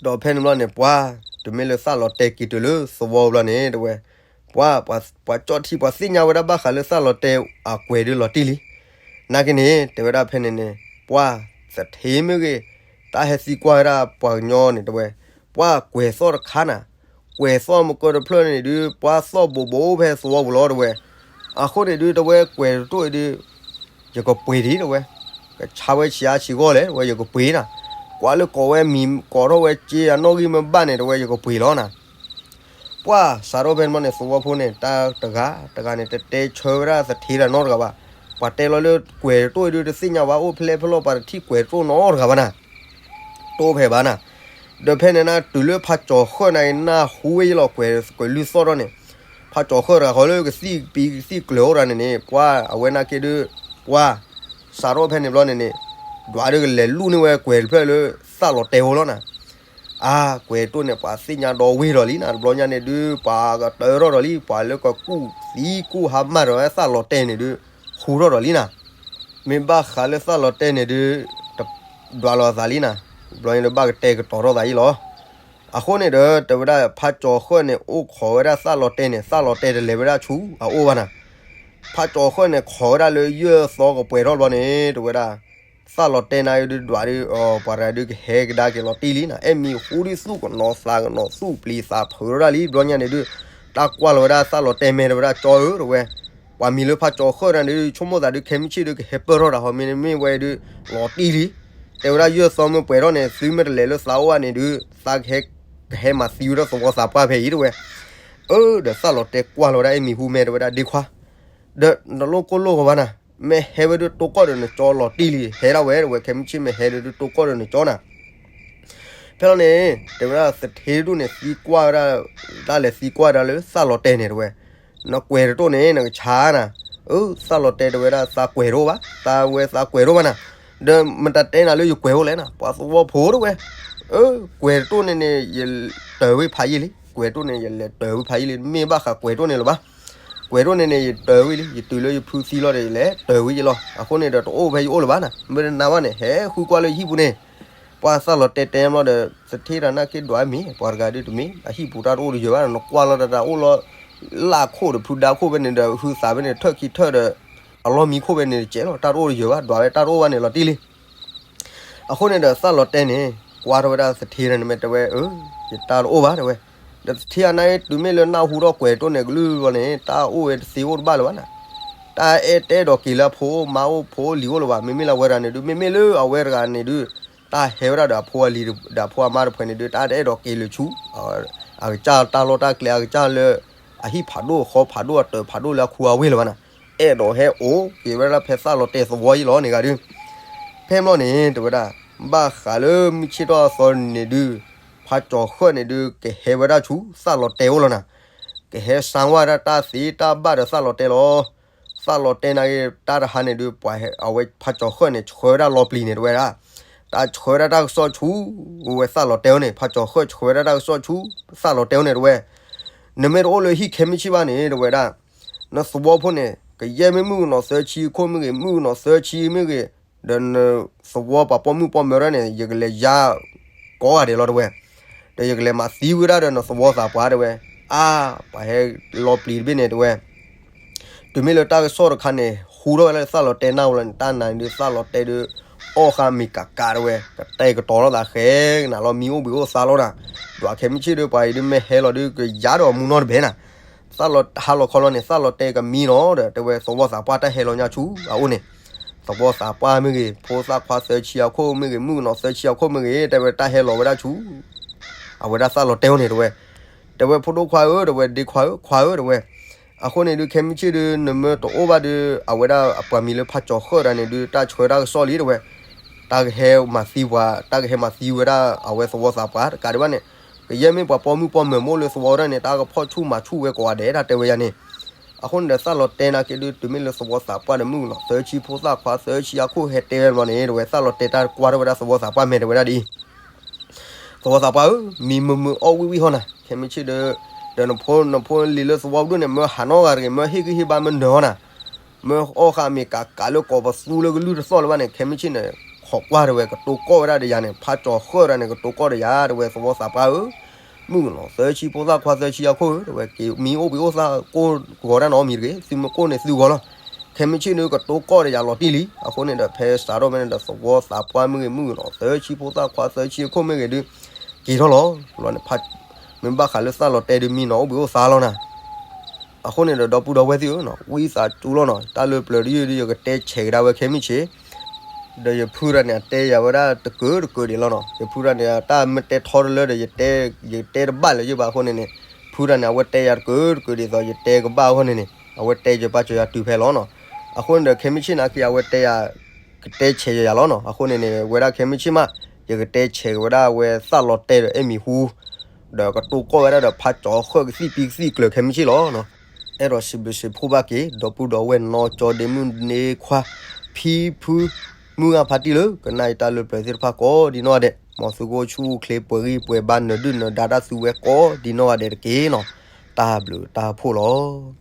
ဒီးဖဲန့ၣ်ဘျီန့ၣ် ပှၤ တုၤမ့ၢ်လၢသၣ်လီၤတဲာ်က့ၤတုၤလၢသဝီဘျီန့ၣ်တဝဲ, ပှၤ ပှၤကၠီၣ်ထံပှၤသ့ၣ်ညါဝဲဒၣ်ဘၣ်ဃးလၢသၣ်လီၤတဲာ်အကွဲၤဒုးလီၤတံၢ်လံ, နာ်က့န့ၣ် တဲဝဲဒၣ်ဖဲန့ၣ်န့ၣ် ပှၤ သထ့မ့ၢ်ဂ့ၤ, တၢ်ဟဲသံကွၢ်ဝဲဒၣ်ပှၤကညီန့ၣ်တဝဲ, ပှၤကွဲၤသီၣ်တခါနၤ, ကွဲၤသီၣ်မကၢတဖျၢၣ်န့ၣ်ဒုး ပှၤသီၣ်ဘိးဘိးဖဲသဝီပူၤလီၤတဝဲ, အဃိန့ၣ်ဒုး တဝဲကွဲၤတဖျၢၣ်ဒုး ယကပှ့ၤဒံးတဝဲ, ကဆါဝဲဆံးအါဆံးဂီၢ်လဲၣ်တဝဲ ယကပှ့ၤနၤ, ကွၢ်လၢကိးဝဲမံၤ ကိးထီၣ်ဝဲစ့အနီၣ်ဂံၢ်မ့ၢ်ဘၣ်န့ၣ်တဝဲ ယကပှ့ၤလီၤနၤ, ပှၤ စးထီၣ်ဖဲန့ၣ်ဘျီန့ၣ် သဝီဖိန့ၣ် တၢ်တဂၤတဂၤန့ၣ် တတဲဆၢဝဲဒၣ်သထ့တၢ်နီတဂၤဘၣ်, ပှၤတဲလီၤလၢကွဲၤတဖျၢၣ်အံၤဒုး တသ့ၣ်ညါဘၣ် အိၣ်ဖဲလဲၣ်ဖဲလဲၣ် ပှၤတထံၣ်ကွဲၤတဖျၢၣ်နီတဂၤဘၣ်နၤ, တအိၣ်ဖဲဘၣ်နၤ, ဒီးဖဲန့ၣ်နၤ တုၤလၢဖးကၠီၤဃၢၣ်နၤအံၤ နၢ်ဟူဝဲယလီၤကွဲၤ ကွဲၤလုၢ်သီၣ်ထီၣ်န့ၣ်, ဖးကၠီၤဃၢၣ်တဂၤဃီလၢကသံၣ်ပံၤကသံၣ်ကျၢၤအိၣ်တဂၤန့ၣ်န့ၣ် ပှၤအဝဲနာ်က့ဒုး, ပှၤ စးထီၣ်ဖဲန့ၣ်ဘျီန့ၣ်န့ၣ်, ဒွးဒုးကလဲၤလူၢ်န့ၢ်ဝဲကွဲၤတဖျၢၣ်လၢသၣ်လီၤတဲာ်အအိၣ်လီၤနၤ, အါ ကွဲၤတဖျၢၣ်န့ၣ် ပှၤသ့ၣ်ညါဒီဝ့ၢ်ဒီးလံနၤ တဘျီညါန့ၣ်ဒုး ပှၤကတၢၢ်ထီၣ်ဒီးလံ ပှၤလၢကကူၣ်သံကူၣ်ဟါမၢ်ဒီးသၣ်လီၤတဲာ်န့ၣ်ဒုး ဟူထီၣ်ဒီးလံနၤ, မ့ၢ်ဘၣ်ဃးလၢသၣ်လီၤတဲာ်န့ၣ်ဒုး တဒွးလီၤသးလံနၤ, တဘျီညါလၢဘၣ်ကတဲာ်ကတီၤထီၣ်သးအံၤလီၤ, အဃိန့ၣ်ဒီး တဲဝဲဒၣ်ဖးကၠီၤဃၢၣ်န့ၣ် အိၣ်ခိးဝဲဒၣ်သၣ်လီၤတဲာ်န့ၣ် သၣ်လီၤတဲာ်တလဲၤဝဲဒၣ်ဆူအအိၣ်ဘၣ်နၤ, ဖးကၠီၤဃၢၣ်န့ၣ် ခိးဝဲဒၣ်လၢယဲၢ်သီကပှဲၤထီၣ်ဘျီန့ၣ် တဲဝဲဒၣ်, သၣ်လီၤတဲာ်နၤဒုးဒွးဒုး ပှၤတဂၤဒုးကဟဲကဒါက့ၤလီၤတံၢ်လံနၤ, အဲၣ်မံၤဟူဒုးသူၣ်ကနီၤသးကနီၤသူၣ်ပျံၤသးဖုးထီၣ်ဒၣ်လံ တဘျီညါန့ၣ်ဒုး, တၢ်ကွၢ်လီၤဝဲဒၣ်သၣ်လီၤတဲာ်မ့ၢ်တဲဝဲဒၣ်ကၠီဧၢ တဲဝဲ, ပှၤမံၤလၢဖးကၠီၤဃၢၣ်နၤဒုး ဆိကမိၣ်သးဒုး ခဲမုၢ်ဆ့ၣ်ဒုးကဟဲပၢၢ်ထီၣ်တၢ်ဟီမ့ၢ်မ့ၢ်ဝဲဒုး လီၤတံၢ်လံ, တဲဝဲဒၣ်ယဲၢ်သီမ့ၢ်ပှဲၤထီၣ်န့ၣ် သုမ့ၢ်တလဲၤလၢသးအိၣ်ဘၣ်န့ၣ်ဒုး သးကဟဲ ကဟဲမၤသံဝဲဒၣ်သဝီသးပှၢ်ဖဲအံၤ တဲဝဲ, အၢ ဒီးသၣ်လီၤတဲာ်ကွၢ်လီၤဝဲဒၣ်အဲၣ်မံၤဟူမ့ၢ်တဲဝဲဒၣ်ဒ့ခွါ, ဒီးနလိၣ်ကိၢ်လိၣ်ကဘၣ်နၤ, မ့ၢ်ဟဲဝဲဒုးတိၢ်ကီၢ်ဒီးနကၠီလီၤတံၢ်လံ ဟဲဒၣ်ဝဲ တဲဝဲ ခဲမုၢ်ဆ့ၣ်မ့ၢ်ဟဲဒုးတိၢ်ကီၢ်ဒီးနကၠီနၤ, ဖဲလီၤန့ၣ် တဲဝဲဒၣ်သထ့တဒူၣ်န့ၣ် သံကွၢ်ဝဲဒၣ်, တၢ်လဲၤသံကွၢ်ဒၣ်လၢသၣ်လီၤတဲာ်န့ၣ် တဲဝဲ, နကွဲးတတိၢ်န့ၣ် နကဆါနၤ. အၢ သၣ်လီၤတဲာ်တဲဝဲဒၣ် သးကွဲးတအိၣ်ဘၣ်, သးဝဲသးကွဲးတအိၣ်ဘၣ်နၤ, ဒီးမတၤတဲနၤလၢယကွဲးအိၣ်လဲၣ်နၤ, ပှၤသဝီဖိတဝဲ, အၢ ကွဲးတတိၢ်န့ၣ်န့ၣ် ယတၢၤဝံဖးယံာ်လံ, ကွဲးတတိၢ်န့ၣ် ယလဲၤတၢၤဝံဖးယံာ်လံ, မ့ၢ်ဘၣ်ဃးကွဲးတတိၢ်န့ၣ်လၢၤဘၣ်. ကွဲးတတိၢ်န့ၣ်န့ၣ် ယတၢၤဝံလံ, ယတုၤလၢယဖုသံလီၤဒီး ယလဲၤတၢၤဝံယလီၤ. အဃိန့ၣ်ဒီး တအိၣ်ဖဲယအိၣ်လၢၤဘၣ်နၤ, မ့ၢ်တနာ်ဘၣ်န့ၣ် ဟဲဃုကွၢ်လၢယဟံၣ်ပူၤန့ၣ်. ပှၤသၣ်လီၤတဲာ်တဲဘျီဒီး သထ့တၢ်နာ်က့ဒွးမ့ၢ်, ပှၤတဂၤဒုးတမ့ၢ်, အဟံၣ်ပူၤတၢ်တအိၣ်တယၢၤဘၣ်, နကွၢ်လီၤတၢ်တၢ်အိၣ်လီၤ, လၢခိၣ်ဒီးဖုဒါခိၣ်ဖဲန့ၣ်ဒီး ဟုသးဖဲန့ၣ် ထၢၣ်ခံထၢၣ်ဒီး အလီၢ်မံခိၣ်ဖဲန့ၣ်တစဲးလီၤ, တၢ်တအိၣ်တယၢၤဘၣ်, ဒွးဝဲတၢ်တအိၣ်ဘၣ်န့ၣ်လီၤတံၢ်လံ. အဃိန့ၣ်ဒီးသၣ်လီၤတဲာ်န့ၣ် ကွၢ်ထီၣ်ဝဲဒၣ်သထ့တဂၤန့ၣ် မ့ၢ်တဲဝဲ, အၢ ယတၢ်တအိၣ်ဘၣ် တဲဝဲ. ဒီးသထ့အနၢ်အံၤ တုၤမ့ၢ်လၢနၢ်ဟူထီၣ်ကွဲးတတိၢ်န့ၣ် ကလုၢ်ဘျီန့ၣ် တၢ်အိၣ်ဝဲတသ့အိၣ်တဘၣ်လၢၤဘၣ်နၤ. တၢ်အဲၣ်တအဲၣ်ဒိးက့ၤလၢအဖိအိၣ်မါအိၣ်ဖိလံၤအိၣ်လၢၤဘၣ်. မ့မ့ၢ်လၢအဝဲတဂၤန့ၣ်ဒုး, မ့မ့ၢ်လၢအဝဲတဂၤန့ၣ်ဒုး တၢ်ဟဲဝဲဒၣ်ဒီးအဖိအလံၤဒီးအဖိအမါတဖုန့ၣ်ဒုး တၢ်တအဲၣ်ဒိးက့ၤလၢၤဆူ အကစၢ်တၢ်လီၢ်တၢ်ကျဲ အကစၢ်လၢ အဟံၣ်ဖးဒိၣ်အဃီဖးဒိၣ်အတၢၤဖးဒိၣ်လၢအခူအဝ့ၢ်လၢၤဘၣ်နၤ. အဲၣ်ဒိးဟဲအိၣ်က့ၤဝဲဒၣ်ဖဲသၣ်လီၤတဲာ်သဝီအံၤလီၤန့ၣ်ဂၤဒုး. ဖဲမ့ၢ်န့ၣ် တဲဝဲဒၣ်, ဘၣ်ဃးလၢမုၢ်ဆ့ၣ်ထီၣ်အသီန့ၣ်ဒုး, ဖးကၠီၤဃၢၣ်န့ၣ်ဒုး ကဟဲဝဲဒၣ်ဆူသၣ်လီၤတဲာ်အိၣ်လီၤနၤ. ကဟဲစါဝဲဒၣ်တၢ်သ့တၢ်ဘၣ်ဒီးသၣ်လီၤတဲာ်လီၤ. သၣ်လီၤတဲာ်နာ်က့ တၢ်တဟါန့ၣ်ဒုး ပှၤအဝဲဖးကၠီၤဃၢၣ်န့ၣ် ဆှၢဝဲဒၣ်လီၤပျံၤန့ၣ် တဲဝဲဒၣ်, တၢ်ဆှၢဝဲဒၣ်တၢ်ကစီၣ်ဆူ ဝဲသၣ်လီၤတဲာ်အိၣ်န့ၣ်, ဖးကၠီၤဃၢၣ်ဆှၢဝဲဒၣ်တၢ်ကစီၣ်ဆူ သၣ်လီၤတဲာ်အိၣ်န့ၣ် တဲဝဲ, နမ့ၢ်တအိၣ်လၢဟံၣ်ခဲမုၢ်ဆ့ၣ်ဘၣ်န့ၣ် တဲဝဲဒၣ်, နသဝီဖိန့ၣ် ကယဲၢ်မ့ၢ်မုၣ်ကနီၤသၢဆံအခိၣ်မ့ၢ်ဂ့ၤ, မုၣ်ကနီၤသၢဆံမ့ၢ်ဂ့ၤ, ဒီးနသဝီပှၤပိာ်မုၣ်ပိာ်မၢၤဒၣ်န့ၣ် ယကလဲၤယါကိးဂၤဒဲးလီၤ တဲဝဲ. ဒီးယကလဲၤမၤသံဝဲဒၣ်ဒီးနသဝီသးပှၢ် တဲဝဲ. အါ, ပှၤဟဲလီၤပျံၤတဘ့ၣ်န့ၣ် တဲဝဲ. တုၤမ့ၢ်လၢတၢ်ကစီၣ်တခါန့ၣ် ဟူထီၣ်ဝဲလၢသၣ်လီၤတဲာ်နၢ်ဟူလီၤန့ၣ် တၢ်နာ်န့ၣ်ဒုး သၣ်လီၤတဲာ်ဒုး အီၣ်ဃာ်မ့ၤကးကး တဲဝဲ, ကတဲာ်ကတီၤလိာ်သးဃဲကနၤလီၤ, မံအိၣ်ဘှံးအိၣ်သါလီၤနၤ. ဒွးခဲမုၢ်ဆ့ၣ်ဒီး ပှၤအံၤဒုးမ့ၢ်ဟဲလီၤဒုး ကယါဒီးမူနီတဘဲနၤ. သၣ်လီၤဟါလီၤခီလီၤန့ၣ် သၣ်လီၤတဲာ်ကမံလီၤဒီး တဲဝဲ သဝီသးပှၢ်တၢ်ဟဲလီၤညါဆူအအိၣ်န့ၣ်, သဝီသးပှၢ်မ့ၢ်ဂ့ၤ, ဖိသၣ်ခွါသၢဆံအခိၣ်မ့ၢ်ဂ့ၤ, မုၣ်ကနီၤသၢဆံအခိၣ်မ့ၢ်ဂ့ၤ, တဲဝဲ တၢ်ဟဲလီၤဝဲဒၣ်ဆူ အဝဲဒၣ်သၣ်လီၤတဲာ်အိၣ်န့ၣ် တဲဝဲ. တဲဝဲ ဖိဒိၣ်ခွါဧၢ, တဲဝဲ, ဒ့ခွါဧၢ, ခွါဧၢ, တဲဝဲ. အဃိန့ၣ်ဒုး ခဲမုၢ်ဆ့ၣ်ဒုး နမ့ၢ်တအိၣ်ဘၣ်ဒီး အဝဲဒၣ်အပှၤမံၤလၢဖးကၠီၤဃၢၣ်တဂၤန့ၣ်ဒုး တၢ်ဆှၢတၢ်ကစီၣ်လံ တဲဝဲ. တၢ်ကဟဲမၤသံပှၤ, တၢ်ကဟဲမၤသံဝဲဒၣ်အဝဲသဝီသးပှၢ်တကးဒံးဘၣ်န့ၣ်, ကယဲၢ်မ့ၢ်ပှၤပိာ်မုၣ်ပိာ်မၢၤမ့ၢ်အိၣ်လၢသဝီဒၣ်န့ၣ် တၢ်ကဖီၣ်ဆူၣ်မၤဆူၣ်ဝဲကိးဂၤဒဲး တၢ်တဲဝဲယၤန့ၣ်. အဃိန့ၣ်ဒီး သၣ်လီၤတဲာ်နာ်က့ဒုး တုၤမ့ၢ်လၢသဝီသးပှၢ်ဒီး မုၣ်ကနီၤသၢဆံ ဖိသၣ်ခွါသၢဆံအခိၣ်ဟဲတဲဝဲဘျီန့ၣ် တဲဝဲ သၣ်လီၤတဲာ်တၢ်ကွၢ်ထီၣ်ဝဲဒၣ်သဝီသးပှၢ် မ့ၢ်တဲဝဲဒၣ်ဒ်အံၤ, သဝီသးပှၢ်ဧၢ, မံမုာ်မုာ်အီၣ်ဝံၣ်ဝံၣ်ဟီနၤ, ခဲမုၢ်ဆ့ၣ်ဒီး, ဒီးနဖိ, နဖိလံၤလၢသဝီပဒိၣ်န့ၣ် မၢဟးနီၢ်ဂၤတဂ့ၤ, မၢဟ့ၣ်ဂံၢ်ဟ့ၣ်ဘါမၢနၢၤဟီနၤ, မၢအီၣ်ဃာ်မ့ၤကးကးလၢကိးပသူလၢကလုၢ်တသီၣ်လၢၤဘၣ်န့ၣ်, ခဲမုၢ်ဆ့ၣ်န့ၣ် ခိးကွၢ်တဲဝဲ ကတိၤကီၢ်ဝဲဒၣ်ဒီးယၤန့ၣ်, ဖးကၠီၤဃၢၣ်တဂၤန့ၣ် ကတိၤကီၢ်ဒီးယၤ တဲဝဲ သဝီသးပှၢ်ဧၢ, မုၣ်ကနီၤသၢဆံ ဖိသၣ်ခွါသၢဆံအခိၣ်ဧၢ တဲဝဲ, က့ၤမံအိၣ်ဘှံးအိၣ်သါကိၢ်ဂီၤတၢ်နီတမံၤတဂ့ၤ, သုမ့ၢ်ကိၢ်န့ၣ်သုဂီၤလီၤ. ခဲမုၢ်ဆ့ၣ်န့ၣ် ကတိၤကီၢ်ဒီးယၤလီၤတံၢ်လံ. အဃိန့ၣ်ဒီး ဖဲစးထီၣ်ဖဲန့ၣ်ဒီး သဝီသးပှၢ်မ့ၢ်ဂ့ၤ, မုၣ်ကနီၤသၢဆံ ဖိသၣ်ခွါသၢဆံအခိၣ်မ့ၢ်ဂ့ၤဒုး က့ၤထီၣ်လီၤ. ဘျီန့ၣ် မ့ၢ်ဘၣ်ဃးလၢသၣ်လီၤတဲာ်ဒုး မံနီၤအိၣ်ဘှံးအိၣ်သါလီၤနၤ. အဃိန့ၣ်ဒီး ဒီပုၢ်ဒီဝဲၢ်သ့ၣ်ဧၢ, ဝံသးစူၤလီၤနီၤ, တၢ်လၢပျၢၤတယုၢ်ဒုး ယကတဲဆဲးကဒါဝဲခဲမုၢ်ဆ့ၣ်, ဒီးယဖုတဂၤန့ၣ် အတဲယၤဝဲဒၣ်တကၢးတကၢးဒံးလီၤနီၤ. ယဖုတဂၤန့ၣ် တၢ်မ့ၢ်တဲထီတလၢဒီး ယတဲတဘၣ်လၢၤယဘၣ်အဃိန့ၣ်န့ၣ်, ဖုတဂၤန့ၣ် အဝဲတဲယၤတကၢးတကၢးဒ်သိး ယတဲကဘၣ်အဂီၢ်န့ၣ်န့ၣ်, အဝဲတဲယၤပာ်စၢၤယၤတုၤဖဲလီၤနီၤ. အဃိန့ၣ်ဒီး ခဲမုၢ်ဆ့ၣ်နာ်က့ အဝဲတဲယၤ ကတဲဆဲးယၤလီၤနီၤ. အဃိန့ၣ်န့ၣ် ဝဲဒၣ်ခဲမုၢ်ဆ့ၣ်မး ယကတဲဆဲးက့ၤဝဲဒၣ်အဝဲသၣ်လီၤတဲာ်ဒီးအဲၣ်မံၤဟူ ဒီးကတိၤကီၢ်ဝဲဒၣ်ဒီးဖးကၠီၤဃၢၣ် ကသံၣ်ပံကသံၣ်ကျၢၤခဲမုၢ်ဆ့ၣ်လီၤ. အဲၣ်ဒိးစံးဘျုးစံးဖှိၣ်ဘၣ်က့ၤ ဒီပုၢ်ဒီဝဲၢ်နီၢ်ကၠီဒ့မုၣ်န့ၢ်ခွါ ဖံဖု မုၢ်ဂၢ်ဖါတံၢ်လၢ ကနၣ်အံၤတၢ်လၢပျၢၤသ့ၣ်တဖၣ်ကိးဒ်နီၢ်ဂၤဒဲး, မ်သုကအိၣ်ဆူၣ်အိၣ်ချ့ပှဲၤဂံၢ်ပှဲၤဘါ နၢၤဒုၣ်နၢၤဒါတၢ်သုဝဲကိးဒ်နီၢ်ဂၤဒဲးတက့ၢ်နီၤ. တၢ်ဘျုးတၢ်ဖှိၣ်လီၤ.